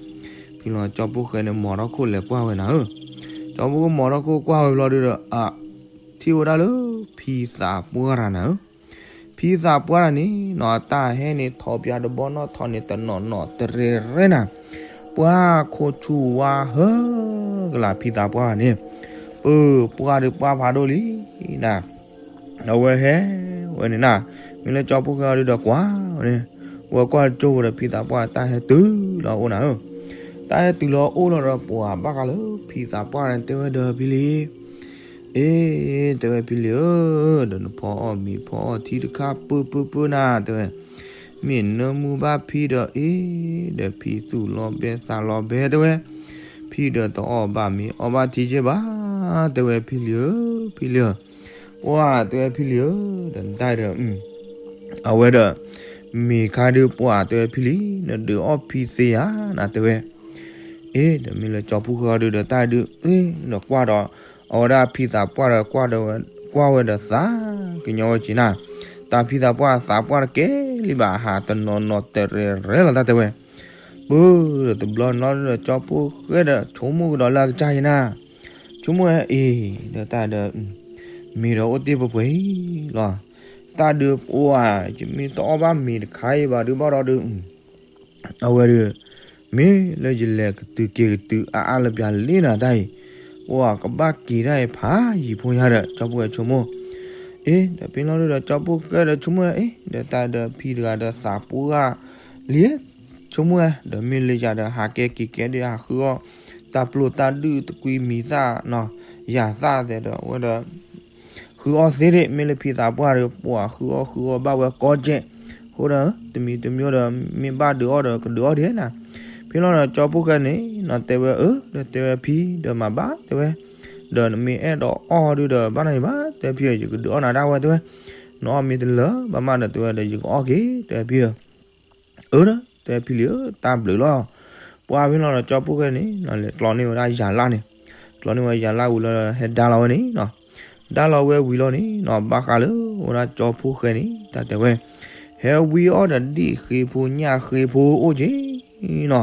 ဖဲလီၤကၠီဖိဃဲန့ၣ် မိထီၣ်ခိၣ်လဲၤကွၢ်ဝဲနၤဧၢ. ကၠီဖိဃဲမိထီၣ်ခိၣ်ကွၢ်ဝဲဘျီဒုးဒီး အ ထံၣ်ဝဲဒၣ်လၢ ဖံသးပှၢ်တဂၤနၤဧၢ. ဖံသးပှၢ်တဂၤန့ၣ်နီၤ တၢ်ဟဲန့ၣ် ထီၣ်ပၠးတဘီနီၣ်ထီၣ်န့ၣ် တနီၤနီၤတရဲၣ်ရဲၣ်နၤ. ပှၤခိၣ်ဆူၣ်ဝါဟၢကလၤ ဖံသးပှၢ်တဂၤန့ၣ် ပှၤဒီးပှၢ်ဖးဒိၣ်လံနၤ. အဝဲဟဲဝဲန့ၣ်နၤ, မ့ၢ်လၢကၠီဖိဃဲအီၤဒုးဒီးကွၢ်ဝဲန့ၣ်, ဝဲကွၢ်ကၠိဝဲဒီးဖံသးပှၢ်တၢ်ဟဲတုၤလီၤအိၣ်နၤဧၢ, တၢ်ဟဲတုၤလီၤအိၣ်လီၤဒီး ပှၤဘၣ်ဃးလၢဖံသးပှၢ်န့ၣ် တဲဝဲဒီးဖံလံၤ, အ့ တဲဝဲဖံလံၤဧၢ, ဒီးနဖီအီၣ်မ့ၤဖီအီၣ်ထံတခါပၢပၢပၢနၤ တဲဝဲ, မ့ၢ်နၢမူဘၣ်ဖံဒီးအ့ ဒီးဖံသူၣ်လီၤဘဲသးလီၤဘဲတဲဝဲ, ဖံဒီးတအီၣ်ဘၣ်မ့ၤအီၣ်ဘၣ်ထံက့ဘၣ်, တဲဝဲဖံလံၤဧၢ, ဖံလံၤဧၢ, ပှၤတဲဝဲဖံလံၤဧၢ, ဒီးနတၢ်ဒီး အဝဲဒီး မ့ၢ်ခါဒုးပှၤတဲဝဲဖံလံၤ နဒုးအီၣ်ဖံသ့ဧါနၤတဲဝဲ, အ့ ဒီးမ့ၢ်လၢကၠီဖိဃဲအီၤဒုးဒီးတၢ်ဒုး အ့ ဒီးကွၢ်ဒီး အဝဲဒၣ်ဖံသးပှၢ်ဒီးကွၢ်ဒီး ကွၢ်ဝဲဒီးသးကညီၤဝဲက့ၤနၤ, တၢ်ဖံသးပှၢ်သးပှၢ်တကဲလံဘၣ် ဟးတနီၤနီၤတရဲၣ်ရဲၣ်လီၤတၢ်တဲဝဲ, ပၢ်ဒီးတဘျီနီၤဒီးကၠီဖိဃဲဒီးဆိကမိၣ်ကဒီးလၢအကစၢ်ယဲနၤ, ဆိကမိၣ်ဝဲအ့ ဒီးတၢ်ဒီး မ့ၢ်ဒီးအိၣ်တ့ၢ်ပှဲၤပှဲၤအံၤလီၤ, တၢ်ဒုးပှၤ ယမ့ၢ်တအီၣ်ဘၣ်မ့ၤတခါအံၤဘၣ်ဒုးဘၣ်ဒီးဒုး အဝဲဒီး မ့ၢ်လၢယလဲၤကတုၤက့ၤကတုၤအါအါလၢပျၢၤလံနၤတၢ်အံၤ, ပှၤကဘၣ်က့ၤတၢ်အံၤဖးယံၤဖိညါဒီး ကၠီဖိဃဲဆိကမိၣ်, အ့ ဒီးဖဲလီၤဒုးဒီးကၠီဖိဃဲဒီးဆိကမိၣ်ဝဲအ့ ဒီးတၢ်ဒီးဖံတဂၤဒီးသးပှၢ်လံ, ဆိကမိၣ်ဝဲ ဒီးမ့ၢ်လၢယၤဒီးဟးကဲက့ၤကဲဒီးဟးဃုအီၣ် တၢ်ပျိၢ်တၢ်ဒုၣ်တကွံမံၤသၣ်နီၤ, ယၤသၣ်သဲးဒီးအဝဲဒီး ဃုအီၣ်သ့ဒၣ် မ့ၢ်လၢဖံသးပှၢ်ဒီး ပှၤဃုအီၣ်ဃုအီၣ်ဘၣ်ဝဲကီကဲး, အဃိဒီး တမံၤတမံၤဒီး မ့ၢ်ဘၣ်ဒုးအီၣ်ဒီးကဒုးအီၣ်ဒံးနၤ, ဖဲလီၤဒီးကၠီဖှိၣ်ဃဲန့ၣ်နီၤ တဲဝဲအၢ ဒီးတဲဝဲဖံဒီးမၤဘၣ်တဲဝဲ, ဒီးနမ့ၢ်အဲၣ်ဒိးအီၣ်ဒုဒီးဘၣ်နၤဘၣ် တဲဖံဧၢ ယကဒုးအီၣ်နၤဒၣ်ဝဲတဲဝဲ, နအီၣ်မ့ၢ်တလၢဘၣ်မးဒီးတဲဝဲဒီးယကအီၣ်က့ၤ တဲဖံဧၢ. အၢ တဲဖံလံဧၢ တၢ်ဘျုးလီၤ. ပှၢ်ဖဲလီၤဒီးကၠီဖှိၣ်ဃဲန့ၣ်နီၤ လဲၤကျီန့ၢ်ဝဲဒၣ်ယၤလၣ်န့ၣ်, ကျီန့ၢ်ဝဲယၤလၣ်ဝံၤလီၤဒီး ဟဲဒါလီၤဝဲန့ၣ်နီၤ, ဒါလီၤဝဲဝံၤလီၤန့ၣ်နီၤ ဘၣ်ဃးလၢအဝဲဒၣ်ကၠီဖှိၣ်ဃဲန့ၣ် တၢ်တဲဝဲ ဟဲဝံအီၣ်ဒီးဒ့ၣ်ဃ့ဖိညၣ်ဃ့ဖိအိၣ်က့နီၤ,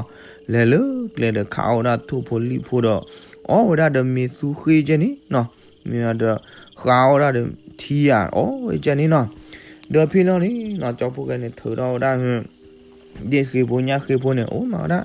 လဲၤလၢကျဲဒီးခးအီၣ်ဝဲဒၣ်ထိၣ်ဖိလံၣ်ဖိဒီး အီၣ်ဝဲဒၣ်ဒီးမ့ၢ်သူဃ့ကဲန့ၣ်နီၤ, မ့ၢ်ဒီးဃးအီၣ်ဝဲဒၣ်ဒီးထံယၤအီၣ်ဝဲကဲန့ၣ်နီၤ, ဒီးဖဲလီၤန့ၣ်နီၤ ကၠီဖှိၣ်ဃဲန့ၣ် ထုးထီၣ်ဝဲဒၣ် ဒ့ၣ်ဃ့ဖိညၣ်ဃ့ဖိန့ၣ် အိၣ်မးဝဲဒၣ်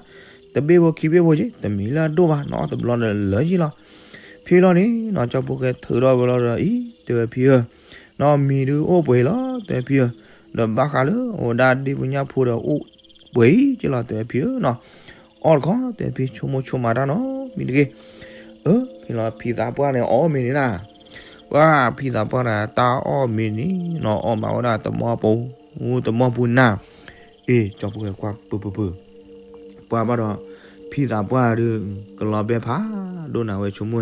တဘ့ၣ်ဖိခံဘ့ၣ်ဖိက့ တမ့ၢ်လၢအဒိၣ်ဘၣ်နီၤ အီၣ်တဘျီဒီးလၢာ်ယံၤလီၤ. ဖဲလီၤန့ၣ်နီၤ ကၠီဖှိၣ်ဃဲထုးထီၣ်ဝဲလီၤဒီး အံၤ တဲဝဲဖံဧၢ, နီၤမံၤဒုအိၣ်ပှဲၤလီၤ တဲဖံဧၢ, ဒီးဘၣ်ဃးလၢအဝဲဒၣ်ဒ့ၣ်ဖိညၣ်ဖိဒီးအိၣ်ပှဲၤအံၤက့လီၤ တဲဖံဧၢနီၤ, အီၣ်တခီ တဲဖံဆိကမိၣ်ဆိကမးတၢ်နီတမံၤတဂ့ၤ. အၢ ဖဲလီၤဖံသးပှၢ်န့ၣ်အီၣ်မ့ၤန့ၣ်နီၤ, ပှၢ်ဖံသးပှၢ်န့ၣ် တၢ်အီၣ်မ့ၤန့ၣ်နီၤ အီၣ်မးဝဲဒၣ်တမီၢ်ပူၤ တမီၢ်ပူၤနၤ အ့ ကၠီဖှိၣ်ဃဲကွၢ်ပၢၢ်ပၢၢ်ပၢၢ်, ပှၢ်ဘၣ်ဒီး ဖံသးပှၢ်ဒုး ကလီၤဘဲဖးဒိၣ်နၤဝဲဆိကမိၣ်ဝဲ,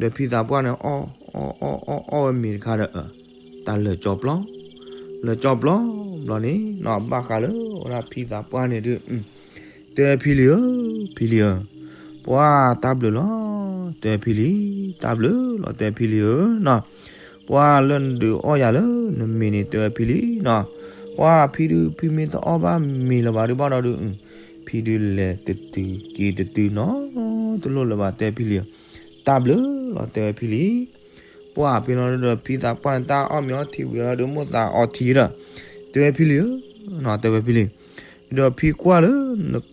ဒီးဖံသးပှၢ်န့ၣ် အီၣ် အီၣ် အီၣ် အီၣ်ဝဲမ့ၤတခါဒီး တၢ်လၢာ်ကၠီပျီ, လၢာ်ကၠီပျီဘျီန့ၣ်နီၤ ဘၣ်ဃးလၢအဝဲဒၣ်ဖံသးပှၢ်န့ၣ်ဒုး တဲဖံလံဧၢ, ဖံလံဧၢ, ပှၢ်တၢ်ဘျုးလီၤ တဲဖံလံ, တၢ်ဘျုးလီၤ တဲဖံလံဧၢနီၤ, ပှၢ်လၢနဒုးအီၣ်ယၤလၢနမ့ၤန့ၣ် တဲဖံလံနီၤ, ပှၢ်ဖံဒုး ဖံမ့ၢ်တအီၣ်ဘၣ်မ့ၤလၢၤဘၣ်ဒုးဘၣ်ဒီးဒုး ဖံဒုးလဲၤတတုၤက့ၤတတုၤနီတလိၣ်လၢၤဘၣ် တဲဖံလံဧၢ, တၢ်ဘျုးလီၤ တဲဝဲဖံလံ ပှၢ်ဖဲလီၤဒီး ဖံသးပှၢ်န့ၣ် တၢ်အီၣ်မ့ၤအီထံဝံၤလီၤဒီး မိၢ်သးအီထံဒီး တဲဝဲဖံလံဧၢနီၤ တဲဝဲဖံလံ, ဒီးဖံကွၢ်လၢန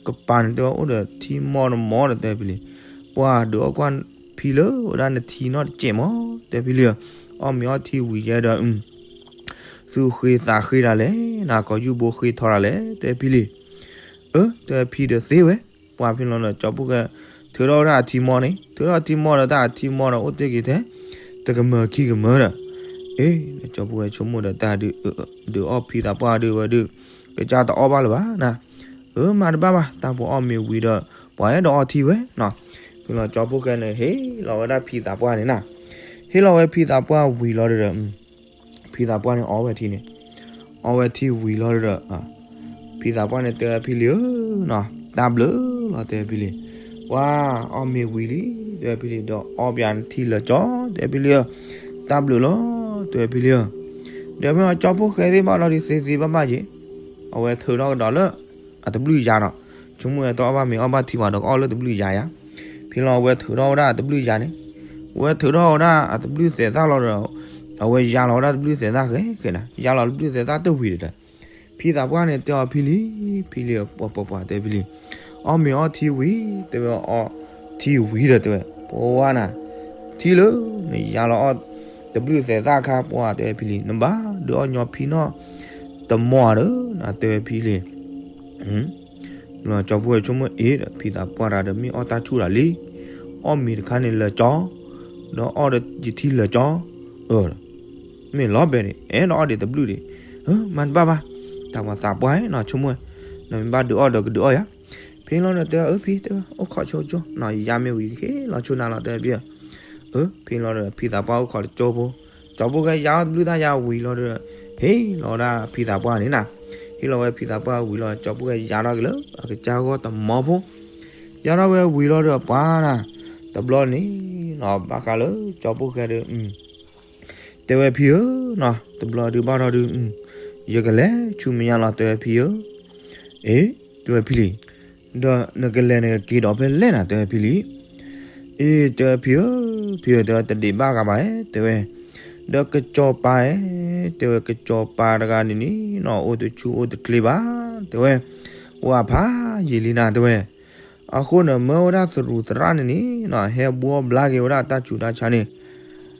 ကပၤန့ၣ် တဲဝဲအိၣ်ဒီးထံမီတမီဒီး တဲဝဲဖံလံ, ပှၢ်ဒုးအီၣ်ကွၢ်ဖံလၢအဝဲဒၣ်နထံနီတစဲးမီၤ တဲဖံလံဧၢ, အီၣ်မ့ၤအီထံဝံၤယဲဒီး သူၣ်ဃ့သးဃ့ဒၣ်လဲာ် နကိာ်ယူၢ်ဘိဃ့ထီဒၣ်လဲာ် တဲဖံလံ, အၢ တဲဖံဒီးသ့ဝဲ, ပှၢ်ဖဲလီၤဒီး ကၠီဖှိၣ်ဃဲ ထုးထီၣ်ဝဲဒၣ်အထံမီန့ၣ် ထုးထီၣ်ထံမီဒီး တၢ်အထံမီဒီးအိၣ်တ့ၢ်က့ၤထဲ တကမၢခံကမၢဒီး, အ့ ကၠီဖှိၣ်ဃဲဆိကမိၣ်ဒီး တၢ်ဒုး ဒုးအီၣ်ဖံသးပှၢ်ဒုးဝဲဒုး ကစၢ်တအီၣ်ဘၣ်လၢၤဘၣ်နၤ, အၢ မၤတဘၣ်ဘၣ် တၢ်ပှၤအီၣ်မ့ၤဝံၤဒီး ပှၤအဲၣ်ဒိးအီထံဝဲနီၤ, ဖဲလီၤကၠီဖှိၣ်ဃဲန့ၣ် ဟ့ၣ်လီၤဝဲဒၣ်ဖံသးပှၢ်န့ၣ်နၤ, ဟ့ၣ်လီၤဝဲဖံသးပှၢ်ဝံၤလီၤဒီး ဖံသးပှၢ်န့ၣ်အီဝဲထံန့ၣ်, အီဝဲထံဝံၤလီၤဒီး ဖံသးပှၢ်န့ၣ်တဲဝဲဖံလံဧၢနီၤ တၢ်ဘျုးလီၤ တဲဝဲဖံလံ, ပှၢ်အီၣ်မ့ၤဝံၤလံ တဲဝဲဖံလံ ဒီးအီပၠးနထံလၢာ်ကၠီ တဲဝဲဖံလံဧၢ, တၢ်ဘျုးလီၤ တဲဝဲဖံလံဧၢ, ဒီးမ့ၢ်အကၠီဖှိၣ်ဃဲသ့ၣ်ဘၣ်လီၤဒုးသ့သ့ဘၣ်ဘၣ်က့ၤ, အဝဲထုးထီၣ်ကဒီးလၢ အတဘျုးယၤဒီး ဆိကမိၣ်ဝဲတအီၣ်ဘၣ်မ့ၤအီၣ်ဘၣ်ထံဘၣ်ဒီးကအီၣ်လၢတဘျုးယၤယၤ, ဖဲလီၤအဝဲထုးထီၣ်ဝဲဒၣ်အတဘျုးယၤန့ၣ်, အဝဲထုးထီၣ်ဝဲဒၣ်အတဘျုးသဲးသၣ်လီၤဒီး အဝဲယၤလီၤဝဲဒၣ်တဘျုးသဲးသၣ်ဃဲဃဲနၤ ယၤလီၤတဘျုးသဲးသၣ်တဝံၤဒီး ဖံသးပှၢ်န့ၣ်တဲအီၤဖံလံ, ဖံလံ ပှၤပှၤပှၤတဲဖံလံ, အီၣ်မ့ၤအီထံဝံၤ တဲဝဲအီထံဝံၤဒီးတဲဝဲ ပှၢ်နၤ, ထံလၢနယၤလီၤအီၣ်တဘျုးသဲးသၣ်ခါ ပှၢ်တဲဝဲဖံလံ နဘၣ်ဒုးအီၣ်ညီဖံနီၣ်တမီၤဒီး နတဲဝဲဖံလံ ကၠီဖှိၣ်ဃဲဆိကမိၣ်အ့ဒီး ဖံသးပှၢ်တၢ်ဒီးမ့ၢ်အီၣ်တၢ်ဆူၣ်တၢ်လံ, အီၣ်မ့ၤတခါန့ၣ်လၢာ်ကၠီ, ဒီးအီၣ်ဒီးယထံလၢာ်ကၠီ, အၢ မ့ၢ်လီၤဘဲန့ၣ် အဲၣ်ဒိးအီၣ်ဒံးတဘျုးဒံး, မၤတဘၣ်ဘၣ်, တၢ်ပှၤသးပှၢ်နီၤဆိကမိၣ်, နမ့ၢ်ဘၣ်ဒုးအီၣ်ဒီးကဒုးအီၣ်ယၤ, ဖဲလီၤဒီးတဲအၢဖံတဲ အိၣ်ခိးဆိကၠိနီၤ ယၤမ့ၢ်ဝံၤဟ့ၣ်လီၤဆိနၤလီၤ တဲဖံဧၢ, အၢ ဖဲလီၤဒီး ဖံသးပှၢ်အိၣ်ခိးတကၠိဖိ, ကၠီဖှိၣ်ဃဲယၤအီၣ်တဘျုးသၣ်ယၤဝံၤလီၤဒီး ဟ့ၣ်လီၤဝဲဒၣ်ဖံသးပှၢ်န့ၣ်နၤ, ဟ့ၣ်လီၤဝဲဖံသးပှၢ်ဝံၤလီၤ ကၠီဖှိၣ်ဃဲယၤထီၣ်က့ၤလၢ အကစၢ်ဂီၢ်တမီၤဖိ, ယၤထီၣ်ဝဲဝံၤလီၤဒီးပှၤနၤ, တဘျီန့ၣ်နီၤ ဘၣ်ဃးလၢကၠီဖှိၣ်ဃဲဒီး တဲဝဲဖံဧၢနီၤ တဘျီဒုးဘၣ်ထီၣ်ဒုး ယကလဲၤဆူမဲာ်ညါလီၤ တဲဝဲဖံဧၢ, အ့ တဲဝဲဖံလံ, ဒီးနကလဲၤနကက့ၤဒီးဖဲလဲၣ်နၤ တဲဝဲဖံလံ, အ့ တဲဝဲဖံဧၢ, ဖံဧၢ တဲဝဲတဒံးဘၣ်ဂၤဘၣ်ဧဲ တဲဝဲ, ဒီးကစီၤပၤဧဲ, တဲဝဲကစီၤပၤတဂၤန့ၣ်န့ၣ်နီၤ အိၣ်တဆူၣ်အိၣ်တချ့ဘၣ်, တဲဝဲ, ဝၢ်ဖးယံာ်လံနၤ တဲဝဲ, အဃိန့ၣ် မၢဝဲဒၣ်သရူးသရၣ်န့ၣ်န့ၣ်နီၤ ဟဲဘှီဘျါက့ၤဝဲဒၣ်တၢ်ဆူးတၢ်ဆါန့ၣ်,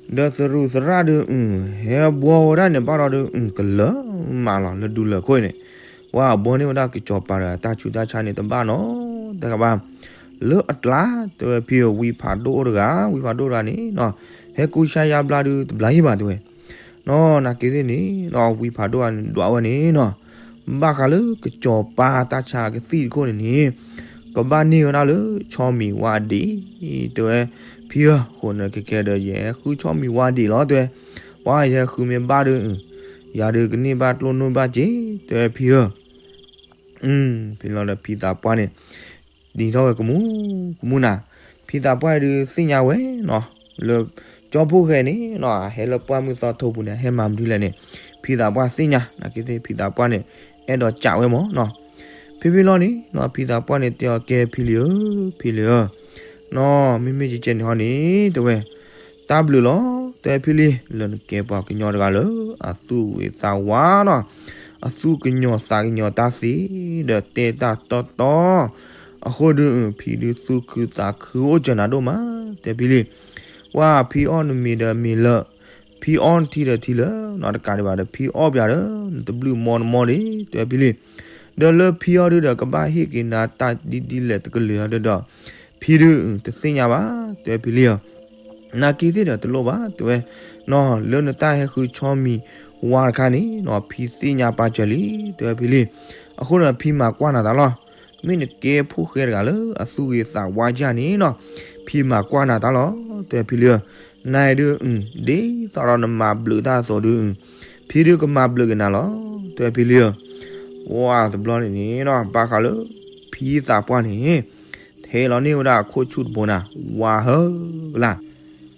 ဒီးသရူးသရၣ်ဒုး ဟဲဘှီဝဲဒၣ်န့ၣ်ဘၣ်ဒီးဒုး ကလၢၤမးလီၤ လၢဒူလၢာ်ခိၣ်န့ၣ်, ဝဲဘှီန့ၢ်ဝဲဒၣ်ကစီၤပၤဒီးတၢ်ဆူးတၢ်ဆါန့ၣ်တဘၣ်နီတဂၤဘၣ်, လၢအကျါ တဲဝဲဖံဧၢ ဝံဖးဒိၣ်အိၣ်တဂၤ, ဝံဖးဒိၣ်တဂၤန့ၣ်နီၤ ဟဲကူစါယါဘျါဒုးတဘျါယံၤဘၣ်တဲဝဲ နီၤ နာ်က့သ့ၣ်န့ၣ်နီၤ ဝံဖးဒိၣ်တဂၤန့ၣ် ဒွးဝဲန့ၣ်နီၤ, ဘၣ်ဃးလၢကစီၤပၤတၢ်ဆါကသံၣ်တခိၣ်န့ၣ်န့ၣ်, ကဘၣ်န့ၢ်ဝဲဒၣ်လၢဆီမံၤဝါဒံး, တဲဝဲ, ဖံဧၢ, အဃိန့ၣ်ကကဲဒီးယဟဲဃုဆီမံၤဝါဒံးလီၤ တဲဝဲ, ပှၤယဟဲဃုမ့ၢ်ဘၣ်ဒီး, ယၤဒုးကန့ၢ်ဘၣ်ကျိၣ်န့ၢ်ဘၣ်စ့, တဲဝဲဖံဧၢ, ဖဲလီၤဒီးဖံသးပှၢ်န့ၣ် ဒ်ထီၣ်ဝဲကမူၣ်ကမူၣ်နၤ, ဖံသးပှၢ်ဒုးသ့ၣ်ညါဝဲနီၤ, လၢကၠီဖှိၣ်ဃဲန့ၣ်နီၤ ဟဲလၢပှၢ်မုၢ်သီထိပူၤန့ၣ် ဟဲမၤမနုၤလဲၣ်န့ၣ်, ဖံသးပှၢ်သ့ၣ်ညါ, နာ်က့သ့ၣ်ဖံသးပှၢ်န့ၣ် အဲၣ်ဒိးကးဝဲမၢ်နီၤ, ဖဲဖဲလီၤန့ၣ်နီၤ ဖံသးပှၢ်န့ၣ်တဲအီၤ ကဲဖံလံၤဧၢ, ဖံလံၤဧၢ, နီၤ မ့မ့ၢ်ကကဲန့ၣ်ဟီန့ၣ် တဲဝဲ တၢ်ဘျုးလီၤ, တဲဖံလံၤ လၢနကဲပှၤကညီတဂၤလၢ အသူၣ်ဝံၤသးဝါနီၤ, အသူၣ်ကညီၤသးကညီၤတၢ်သ့, ဒီးတဲတၢ်တီတီ, အဃိဒုး ဖံဒုးသူၣ်ခုသးခုအိၣ်စၢၤနၤဒိၣ်မး, တဲဖံလံၤ, ပှၤဖံအီၣ်နမ့ၤဒီးမ့ၤလၢာ်, ဖံအီၣ်နထံဒီးထံလၢာ်, နီတကးဒံးဘၣ်ဒီး ဖံအီၣ်ပၠးဒီး နတဘျုးမီၢ်တမီၢ်ဒံး, တဲဖံလံၤ, ဒီးလၢဖံအီၣ်ဒုးဒီး ကဘၣ်ဟ့ၣ်က့ၤနၤတၢ်ဒ်ဒ်လဲၣ်တကလုာ်အီၤဒုးဒီး, ဖံဒုး တသ့ၣ်ညါဘၣ်, တဲဖံလံၤဧၢ, နာ်က့သ့ၣ်ဒီးတလိၣ်ဘၣ်, တဲဝဲ, နီၤ လၢနတၢ်ဟဲဃုဆီမံၤဝါတခါန့ၣ်နီၤ ဖံသ့ၣ်ညါပာ်စၢၤလံ, တဲဝဲဖံလံၤ, အဃိန့ၣ် ဖံမၤကွၢ်နၤတၢ်လီၤ, မ့ၢ်နကဲဖိၣ်ဃဲတဂၤလၢအသူၣ်ဂ့ၤသးဝါယၢ်န့ၣ်နီၤ, ဖံမၤကွၢ်နၤတၢ်လီၤ, တဲဖံလံၤဧၢ, နဒုး ဒ်သိးဒီးနမၤဘျုးတၢ်အသိးဒုး ဖံဒုးကမၤဘျုးက့ၤနၤလီၤ, တဲဖံလံၤဧၢ, ဝါတဘျီန့ၣ်န့ၣ်နီၤ ဘၣ်ဃးလၢ ဖံသးပှၢ်န့ၣ် ထဲလီၤန့ၢ်ဝဲဒၣ်အခိၣ်ဆူၣ်တဘိနၤ ဝါဟၢကလါ,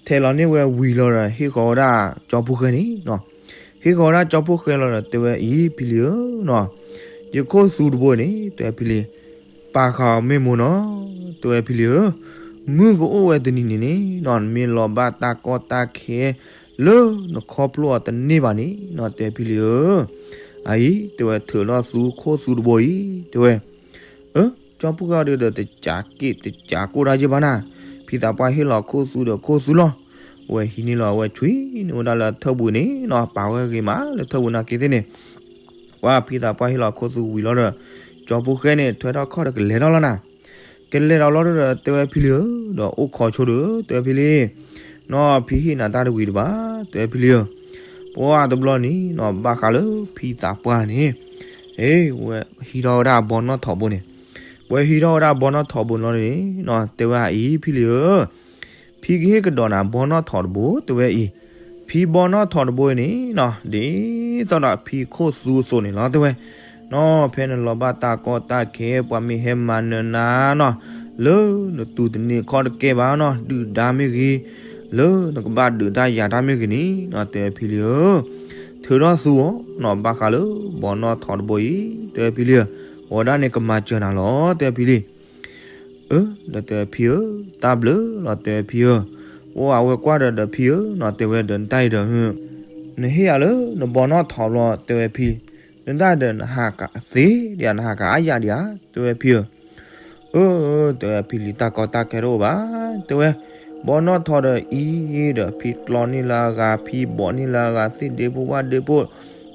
ထဲလီၤန့ၢ်ဝဲဝံၤလီၤဒီး ဟ့ၣ်ဃီၤဝဲဒၣ်ကၠီဖှိၣ်ဃဲန့ၣ်နီၤ, ဟ့ၣ်ဃီၤဝဲဒၣ်ကၠီဖှိၣ်ဃဲလီၤဒီး တဲဝဲအံၤဖံလံၤဧၢနီၤ, ယခိၣ်သူတဘိန့ၣ် တဲဖံလံၤ, ပာ်ဃာ်အီၤမ့ၢ်မိၢ်နီၤ, တဲဝဲဖံလံၤဧၢ, မုၢ်ကအိၣ်ဝဲတနံၤန့ၣ်န့ၣ်နီၤ နမ့ၢ်လီၤဘၣ်တၢ်ကီတၢ်ခဲ လၢနခီဖျိအီၤတန့ၢ်ဘၣ်န့ၣ်နီၤ တဲဖံလံၤဧၢ, အအံၤ တဲဝဲထုးထီၣ်သူခိၣ်သူတဘိအံၤ တဲဝဲ, အၢ ကၠီဖှိၣ်ဃဲအီၤဒုးဒီး တကးက့ၣ်တကးကိၢ်တၢ်ယဲၢ်ဘၣ်နၤ, ဖံသးပှၢ်ဟ့ၣ်လီၤခိၣ်သူဒီးခိၣ်သူလီၤ, ဝဲဟံးန့ၢ်လီၤဝဲဆွံန့ၢ်ဝဲဒၣ်လၢထၢၣ်ဘှံးန့ၣ်နီၤ ပာ်ဝဲဂ့ၤမးလၢထၢၣ်ဘှံးနာ်က့သ့ၣ်န့ၣ် ပှၤဖံသးပှၢ်ဟ့ၣ်လီၤခိၣ်သူဝံၤလီၤဒီး ကၠီဖှိၣ်ဃဲန့ၣ် ထွဲထီၣ်ခီၣ်ဒီးကလဲၤထီၣ်လီၤနၤ, ကလဲၤဒီးလီၤဒီး တဲဝဲဖံလံၤဧၢ, ဒီးအိၣ်ခိးဆိဒီး တဲဝဲဖံလံၤ, နီၤ ဖံဟ့ၣ်နၤတၢ်တဝံၤတဘၣ် တဲဝဲဖံလံၤဧၢ, ပှၤတဘျီန့ၣ်နီၤ ဘၣ်ဃးလၢဖံသးပှၢ်န့ၣ် ဝဲဟံးထီၣ်ဝဲဒၣ်ဘီနီၣ်ထိးဘိန့ၣ်, ဝဲဟံးထီၣ်ဝဲဒၣ်ဘီနီၣ်ထိးဘိလီၤန့ၣ်နီၤ တဲဝဲအံၤဖံလံၤဧၢ, ဖံကဟ့ၣ်ကဒီးနၤဘီနီၣ်ထိးတဘိ တဲဝဲအံၤ, ဖံဘီနီၣ်ထိးတဘိအံၤန့ၣ်နီၤ ဒ်သိးဒီးဖံခိၣ်သူအသိးန့ၣ်လီၤ တဲဝဲ, နီၤ ဖဲနလီၤဘၣ်တၢ်ကီတၢ်ခဲ ပှၤမ့ၢ်ဟဲမၤနၢၤနၤနီၤ လၢနတူၢ်တန့ၢ်ခီၣ်တကဲဘၣ်နီၤ ဒုၣ်ဒါမ့ၢ်ဂ့ၤ, လၢနကဘၣ်ဒုးတၢ်ယၤတၢ်မ့ၢ်ဂ့ၤန့ၣ်နီၤ တဲဝဲဖံလံၤဧၢ, ထုးထီၣ်သူအီၤနီၤ ဘၣ်ဃးလၢဘီနီၣ်ထိးတဘိအံၤ တဲဝဲဖံလံၤဧၢ, အဝဲဒၣ်န့ၣ်ကမၤစၢၤနၤလီၤ တဲဝဲဖံလံၤ အၢ ဒီးတဲဝဲဖံဧၢ, တၢ်ဘျုးလီၤ တဲဝဲဖံဧၢ, အိၣ်အဝဲကွၢ်ဒီးဒီးဖံဧၢနီၤ တဲဝဲဒီးနတၢ်အံၤဒီး နဟ့ၣ်ယၤလၢနဘီနီၣ်ထိးဘျီ တဲဝဲဖံ, နတၢ်ဒီးနဟးကသ့ဒံးဧါ နဟးကအါယၤဒံးဧါ တဲဝဲဖံဧၢ, အၢ တဲဝဲဖံလံၤ တၢ်ကီတၢ်ခဲတအိၣ်ဘၣ်, တဲဝဲ, ဘီနီၣ်ထိးဒီးအံၤဒီး ဖံကျီန့ၢ်လၢအဂၤ ဖံဘီးန့ၢ်လၢအဂၤ သ့ၣ်ဒ့ဖိဝၣ်ဒ့ဖိ,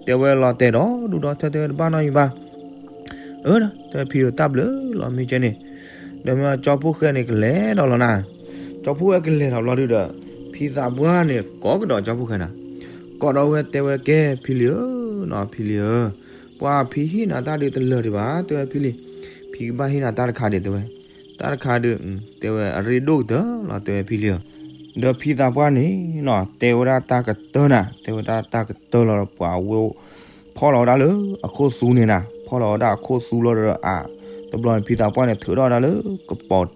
တဲဝဲလီၤတဲာ်ဒီး ဒူၣ်ဒီထၢၣ်တဲဝဲတဘၣ်နီတမံၤဘၣ် အၢ တဲဖံဧၢ တၢ်ဘျုးလီၤမ့ၢ်ကဲန့ၣ်, ဒီးမ့ၢ်ကၠီဖှိၣ်ဃဲန့ၣ်ကလဲၤဒီးလီၤနၤ, ကၠီဖှိၣ်ဃဲကလဲၤဒီးဘျီဒုဒီး, ဖံသးပှၢ်န့ၣ် ကိးကဒီးကၠီဖှိၣ်ဃဲနၤ, ကိးဒီးဝဲတဲဝဲကဲဖံလံၤဧၢ, နီၤဖံလံၤဧၢ, ပှၤဖံဟ့ၣ်နၤတၢ်ဒုးတလၢာ်ဒံးဘၣ် တဲဝဲဖံလံၤ, ဖံကဘၣ်ဟ့ၣ်နၤတၢ်တခါဒံးတဲဝဲ, တၢ်တခါဒုး, တဲဝဲအရ့ဒိၣ်ကတၢၢ်လီၤ တဲဝဲဖံလံၤဧၢ, ဒီးဖံသးပှၢ်န့ၣ်နီၤ တဲဝဲဒၣ်တၢ်ကတၢၢ်နၤ တဲဝဲဒၣ်တၢ်ကတၢၢ်လီၤဒီးပှၤဝဲ ဖီၣ်လီၤဝဲဒၣ်လၢအခိၣ်သူန့ၣ်နၤ, ဖီၣ်လီၤဝဲဒၣ်အခိၣ်သူလီၤဒီးအ, တဘျီန့ၣ်ဖံသးပှၢ်န့ၣ် ထုးထီၣ်ဝဲဒၣ်လၢကပီၤ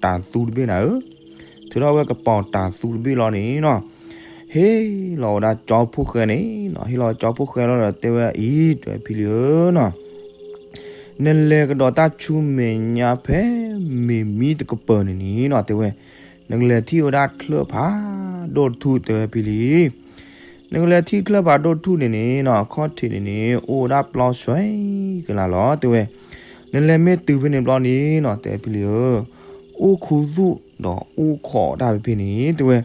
တၤသူတဘ့ၣ်နၤဧၢ, ထုးထီၣ်ဝဲကပီၤတၤသူတဘ့ၣ်လီၤန့ၣ်နီၤ, ဟ့ၣ်လီၤဝဲဒၣ်ကၠီဖှိၣ်ဃဲန့ၣ်နီၤ, ဟ့ၣ်လီၤကၠီဖှိၣ်ဃဲလီၤဒီးတဲဝဲအံၤ တဲဝဲဖံလံၤဧၢနီၤ နလဲၤကဒီးတၢ်ဆူမဲာ်ညါဖဲမ့ၢ်မံတကပၤန့ၣ်န့ၣ်နီၤ တဲဝဲ, နကလဲၤထံၣ်ဝဲဒၣ်ချၢၣ်ဖးဒိၣ်တထူၣ် တဲဝဲဖံလံၤ, နကလဲၤထံၣ်ချၢၣ်ဖးဒိၣ်တထူၣ်န့ၣ်န့ၣ်နီၤ ခီၣ်ထံးန့ၣ်န့ၣ် အိၣ်ဝဲဒၣ်ပျီဆွဲကလါလီၤ တဲဝဲ, နလဲၤမ့ၢ်တုၤဖဲန့ၣ်ဘျီန့ၣ်နီၤ တဲဝဲဖံလံၤဧၢ, အိၣ်ခူသူၣ်ဒီးအိၣ်ခိးတၢ်ဖဲဖဲန့ၣ် တဲဝဲ,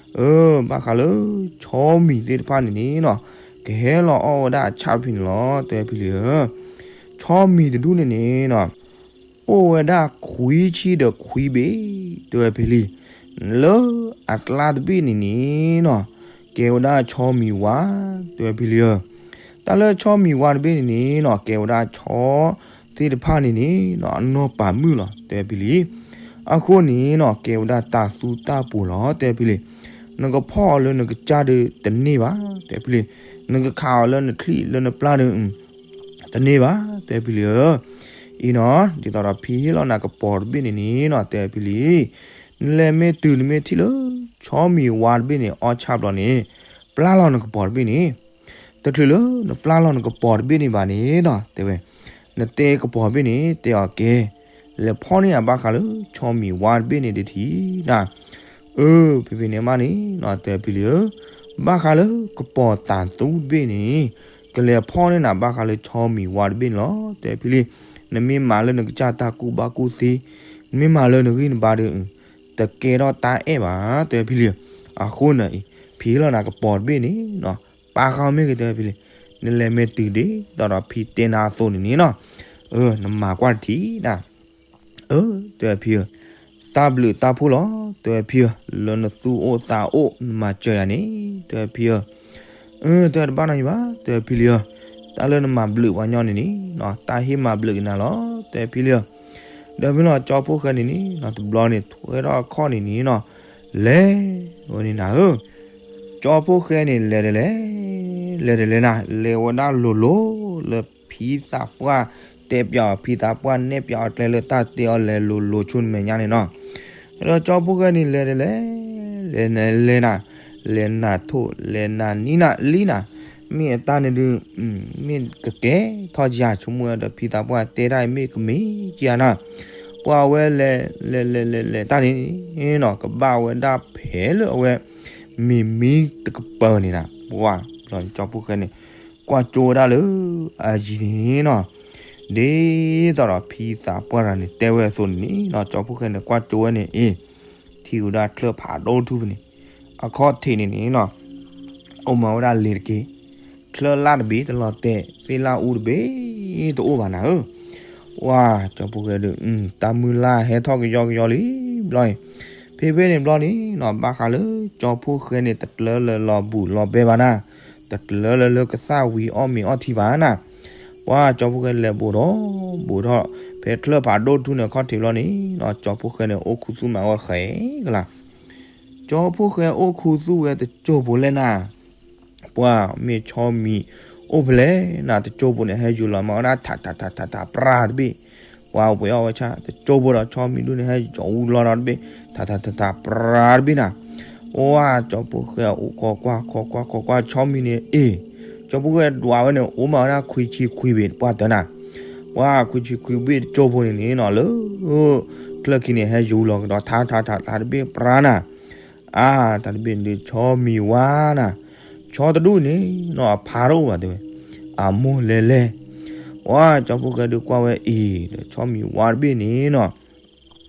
အၢ ဘၣ်ဃးလၢ ဆီမံၤသ့ၣ်တဖၣ်န့ၣ်န့ၣ်နီၤ ကဟဲလီၤအီၣ်ဝဲဒၣ်အဆၣ်ဖဲန့ၣ်လီၤ တဲဝဲဖံလံၤဧၢ, ဆီမံၤတဒူၣ်န့ၣ်န့ၣ်နီၤ အိၣ်ဝဲဒၣ်ခွံဆံဒီးခွံဘ့ၣ် တဲဝဲဖံလံၤ, လၢအကျါတဘ့ၣ်န့ၣ်န့ၣ်နီၤ ကဲဝဲဒၣ်ဆီမံၤဝါ တဲဝဲဖံလံၤဧၢ, တၢ်လၢဆီမံၤဝါတဘ့ၣ်န့ၣ်န့ၣ်နီၤ ကဲဝဲဒၣ်ဆီ သ့ၣ်တဖၣ်န့ၣ်န့ၣ်နီၤ အနီၢ်ပာ်မုၣ်လီၤ တဲဝဲဖဲလံ. အဃိန့ၣ်နီၤ ကဲဝဲဒၣ်တၢ်သူတၢ်ပူၤလီၤ တဲဝဲဖဲလံ. နကဖီၣ်အီၤလၢနကစၢ်ဒီးတန့ၢ်ဘၣ် တဲဝဲဖဲလံ. နကခးအီၤလၢနချံၣ်လၢနပျၢ်ဒီး တန့ၢ်ဘၣ် တဲဝဲဖဲလံဧၢ. အံၤနီၤ ဒ်သိးဒီးဖံဟ့ၣ်လီၤနၤကပီၤတဘ့ၣ်န့ၣ်န့ၣ်နီၤ တဲဝဲဖဲလံ. နလဲၤမ့ၢ်တုၤနမ့ၢ်ထံၣ်လၢ ဆီမံၤဝါတဘ့ၣ်န့ၣ် အီၣ်ဆၣ်ဘျီန့ၣ် ပျၢ်လီၤနကပီၤတဘ့ၣ်န့ၣ် တချုးလၢနပျၢ်လီၤနကပီၤတဘ့ၣ်န့ၣ်ဘၣ်န့ၣ်နီၤ တဲဝဲ, နတဲကပီၤတဘ့ၣ်န့ၣ် တဲအီၤကဲ, လဲၤဖီၣ်န့ၢ်ယၤဘၣ်ဃးလၢ ဆီမံၤဝါတဘ့ၣ်န့ၣ်တထံၣ်နၤ. အၢ ဖဲဖဲန့ၣ်မးန့ၣ်နီၤ တဲဖဲလံဧၢ, ဘၣ်ဃးလၢကပီၤတၢ်သူတဘ့ၣ်န့ၣ် ကလဲၤဖီၣ်န့ၢ်နၤဘၣ်ဃးလၢဆီမံၤဝါတဘ့ၣ်န့ၣ်လီၤ တဲဖဲလံ. နမ့ၢ်မၤလၢနကစၢ်တၢ်ကူၣ်ဘၣ်ကူၣ်သ့, နမ့ၢ်မၤလၢနဂံၢ်နဘါဒီး တကဲထီၣ်တၢ်အဲၣ်ဘၣ် တဲဖဲလံ. အဃိန့ၣ်အံၤ ဖံဟ့ၣ်လီၤနၤကပီၤတဘ့ၣ်န့ၣ်နီၤ ပာ်ဃာ်မ့ၢ်ဂ့ၤ တဲဖဲလံ. နလဲၤမ့ၢ်တုၤဒ်သိးဒီးဖံတဲနၤအသိးန့ၣ်န့ၣ်နီၤ, အၢ နမၤကွၢ်တထံၣ်နၤ. အၢ တဲဖံဧၢ, တၢ်ဘျုးတၢ်ဖှိၣ်လီၤ တဲဖံဧၢ, လၢနသူၣ်အိၣ်သးအိၣ်နမၤစၢၤယၤန့ၣ် တဲဖံဧၢ. အၢ တဲတဘၣ်နီတမံၤဘၣ် တဲဖံလံဧၢ, တၢ်လၢနမၤဘျုးပှၤညီန့ၣ်န့ၣ်နီၤ တၢ်ဟ့ၣ်မၤဘျုးက့ၤနၤလီၤ တဲဖံလံဧၢ. ဒီးဖဲလီၤကၠီဖှိၣ်ဃဲန့ၣ်န့ၣ်နီၤ တဘျီန့ၣ် ထွဲထီၣ်အခီၣ်န့ၣ်န့ၣ်နီၤ လဲၤဝဲန့ၣ်နၤဧၢ. ကၠီဖှိၣ်ဃဲန့ၣ် လဲၤဒီးလဲၤ, လဲၤဒီးလဲၤနၤ, လဲၤဝဲဒၣ်လိၤလိၤလၢဖံသးပှၢ် တဲပၠးအီၤ ဖံသးပှၢ်နဲၣ်ပၠးအီၤကျဲလၢတၢ်တဲအီၤလဲၤလိၤလိၤဆူမဲာ်ညါန့ၣ်နီၤ. ဒီးကၠီဖှိၣ်ဃဲန့ၣ် လဲၤဒီးလဲၤ, လဲၤနၤ, လဲၤနၤ, လဲၤနၤထိၣ် လဲၤနၤနံၤနၤလံနၤ, မ့ၢ်အတၢ်န့ၣ်ဒုး မ့ၢ်ကကဲထီၣ်ယၤဆိကမိၣ်ဒီး ဖံသးပှၢ်တဲတၢ်အံၤမ့ၢ်ကမ့ၢ်ကယၤနၤ. ပှၤဝဲလဲၤ, လဲၤလဲၤလဲၤလဲၤတၢ်န့ၣ် နီၤ ကဘၣ်ဝဲဒၣ်ဖဲလၢအဝဲ မ့ၤမံတကပၤန့ၣ်နၤ. ပှၤဘျီန့ၣ် ကၠီဖှိၣ်ဃဲန့ၣ် ကွၢ်ကၠိဝဲဒၣ်လၢအယံၤန့ၣ်နီၤ, ဒ်သိးဒီးဖံသးပှၢ်တဂၤန့ၣ် တဲဝဲအသိးန့ၣ်နီၤ, ကၠီဖှိၣ်ဃဲန့ၣ် ကွၢ်ကၠိဝဲန့ၣ်အံၤ ထံၣ်ဝဲဒၣ်ချၢၣ်ဖးဒိၣ်ထူၣ်ဖဲန့ၣ် အခီၣ်ထံးန့ၣ်န့ၣ်နီၤ အိၣ်မၤဝဲဒၣ်လ့ၤတက့ၢ်, ချၢၣ်လၣ်တဘ့ၣ်တလီၤတဲာ်, သ့ၣ်လၣ်အူတဘ့ၣ်တအိၣ်ဘၣ်နၤဧၢ. ဝါ ကၠီဖှိၣ်ဃဲဒီး တၢ်မုၢ်လၢ်ဟဲထီၣ်ကယီကယီလံဘျီအံၤ, ဖဲဖဲန့ၣ်ဘျီန့ၣ်နီၤ ဘၣ်ဃးလၢကၠီဖှိၣ်ဃဲန့ၣ် တကျၢလၢၤလီၤဘူးလီၤဘဲဘၣ်နၤ, တကျၢလၢၤလၢကသၣ်ဝံၤအီၣ်မ့ၤအီထံဘၣ်နၤ. ပှၤကၠီဖှိၣ်ဃဲလဲၤဘူးထီၣ်ဘူးထီၣ် ဖဲချၢၣ်ဖးဒိၣ်ထူၣ်န့ၣ်အခီၣ်ထံးဘျီန့ၣ်နီၤ ကၠီဖှိၣ်ဃဲန့ၣ် အိၣ်ခူသူၣ်မးဝဲဃဲကလါ ကၠီဖှိၣ်ဃဲအိၣ်ခူသူၣ်ဝဲတကၠိဖိလဲၣ်နၤ, ပှၤမ့ၢ်ဆီမံၤအိၣ်ဖဲလဲၣ်နၤ တကၠိဖိန့ၣ် ဟဲယူၤလီၤမၤဝဲဒၣ်ထးထးထးထးထးပြါတဘ့ၣ်, ပှၤပှဲၤအီၣ်ဝဲဆၣ် တကၠိဖိဒီးဆီမံၤဒူၣ်န့ၣ် ဟဲယူၤလီၤဒီးတဘ့ၣ် ထးထးထးထးပြါတဘ့ၣ်နၤ. ပှၤကၠီဖှိၣ်ဃဲအိၣ်ခိးကွၢ်ခိးကွၢ်ခိးကွၢ်ဆီမံၤန့ၣ်အ့ၣ်, ကၠီဖှိၣ်ဃဲဒွးဝဲန့ၣ် အိၣ်မၤဝဲဒၣ်ခွံဆံခွံဘ့ၣ်ပှၢ်တၢၢ်နၤ ပှၤခွံဆံခွံဘ့ၣ်တကၠိဖိန့ၣ်န့ၣ်နီၤ လၢချၢၣ်ခံန့ၣ် ဟဲယူၤလီၤကဒီးထးထးထးထးတဘ့ၣ်ပြါနၤ, အါ တၢ်တဘ့ၣ်န့ၣ်ဒုးဆီမံၤဝါနၤ, ဆီတဒူၣ်န့ၣ်နီၤ အဖါတအိၣ်ဘၣ်တဲဝဲ, အမိၢ်လဲၤလဲၤ, ပှၤကၠီဖှိၣ်ဃဲဒုးကွၢ်ဝဲအံၤ ဒီးဆီမံၤဝါတဘ့ၣ်န့ၣ်နီၤ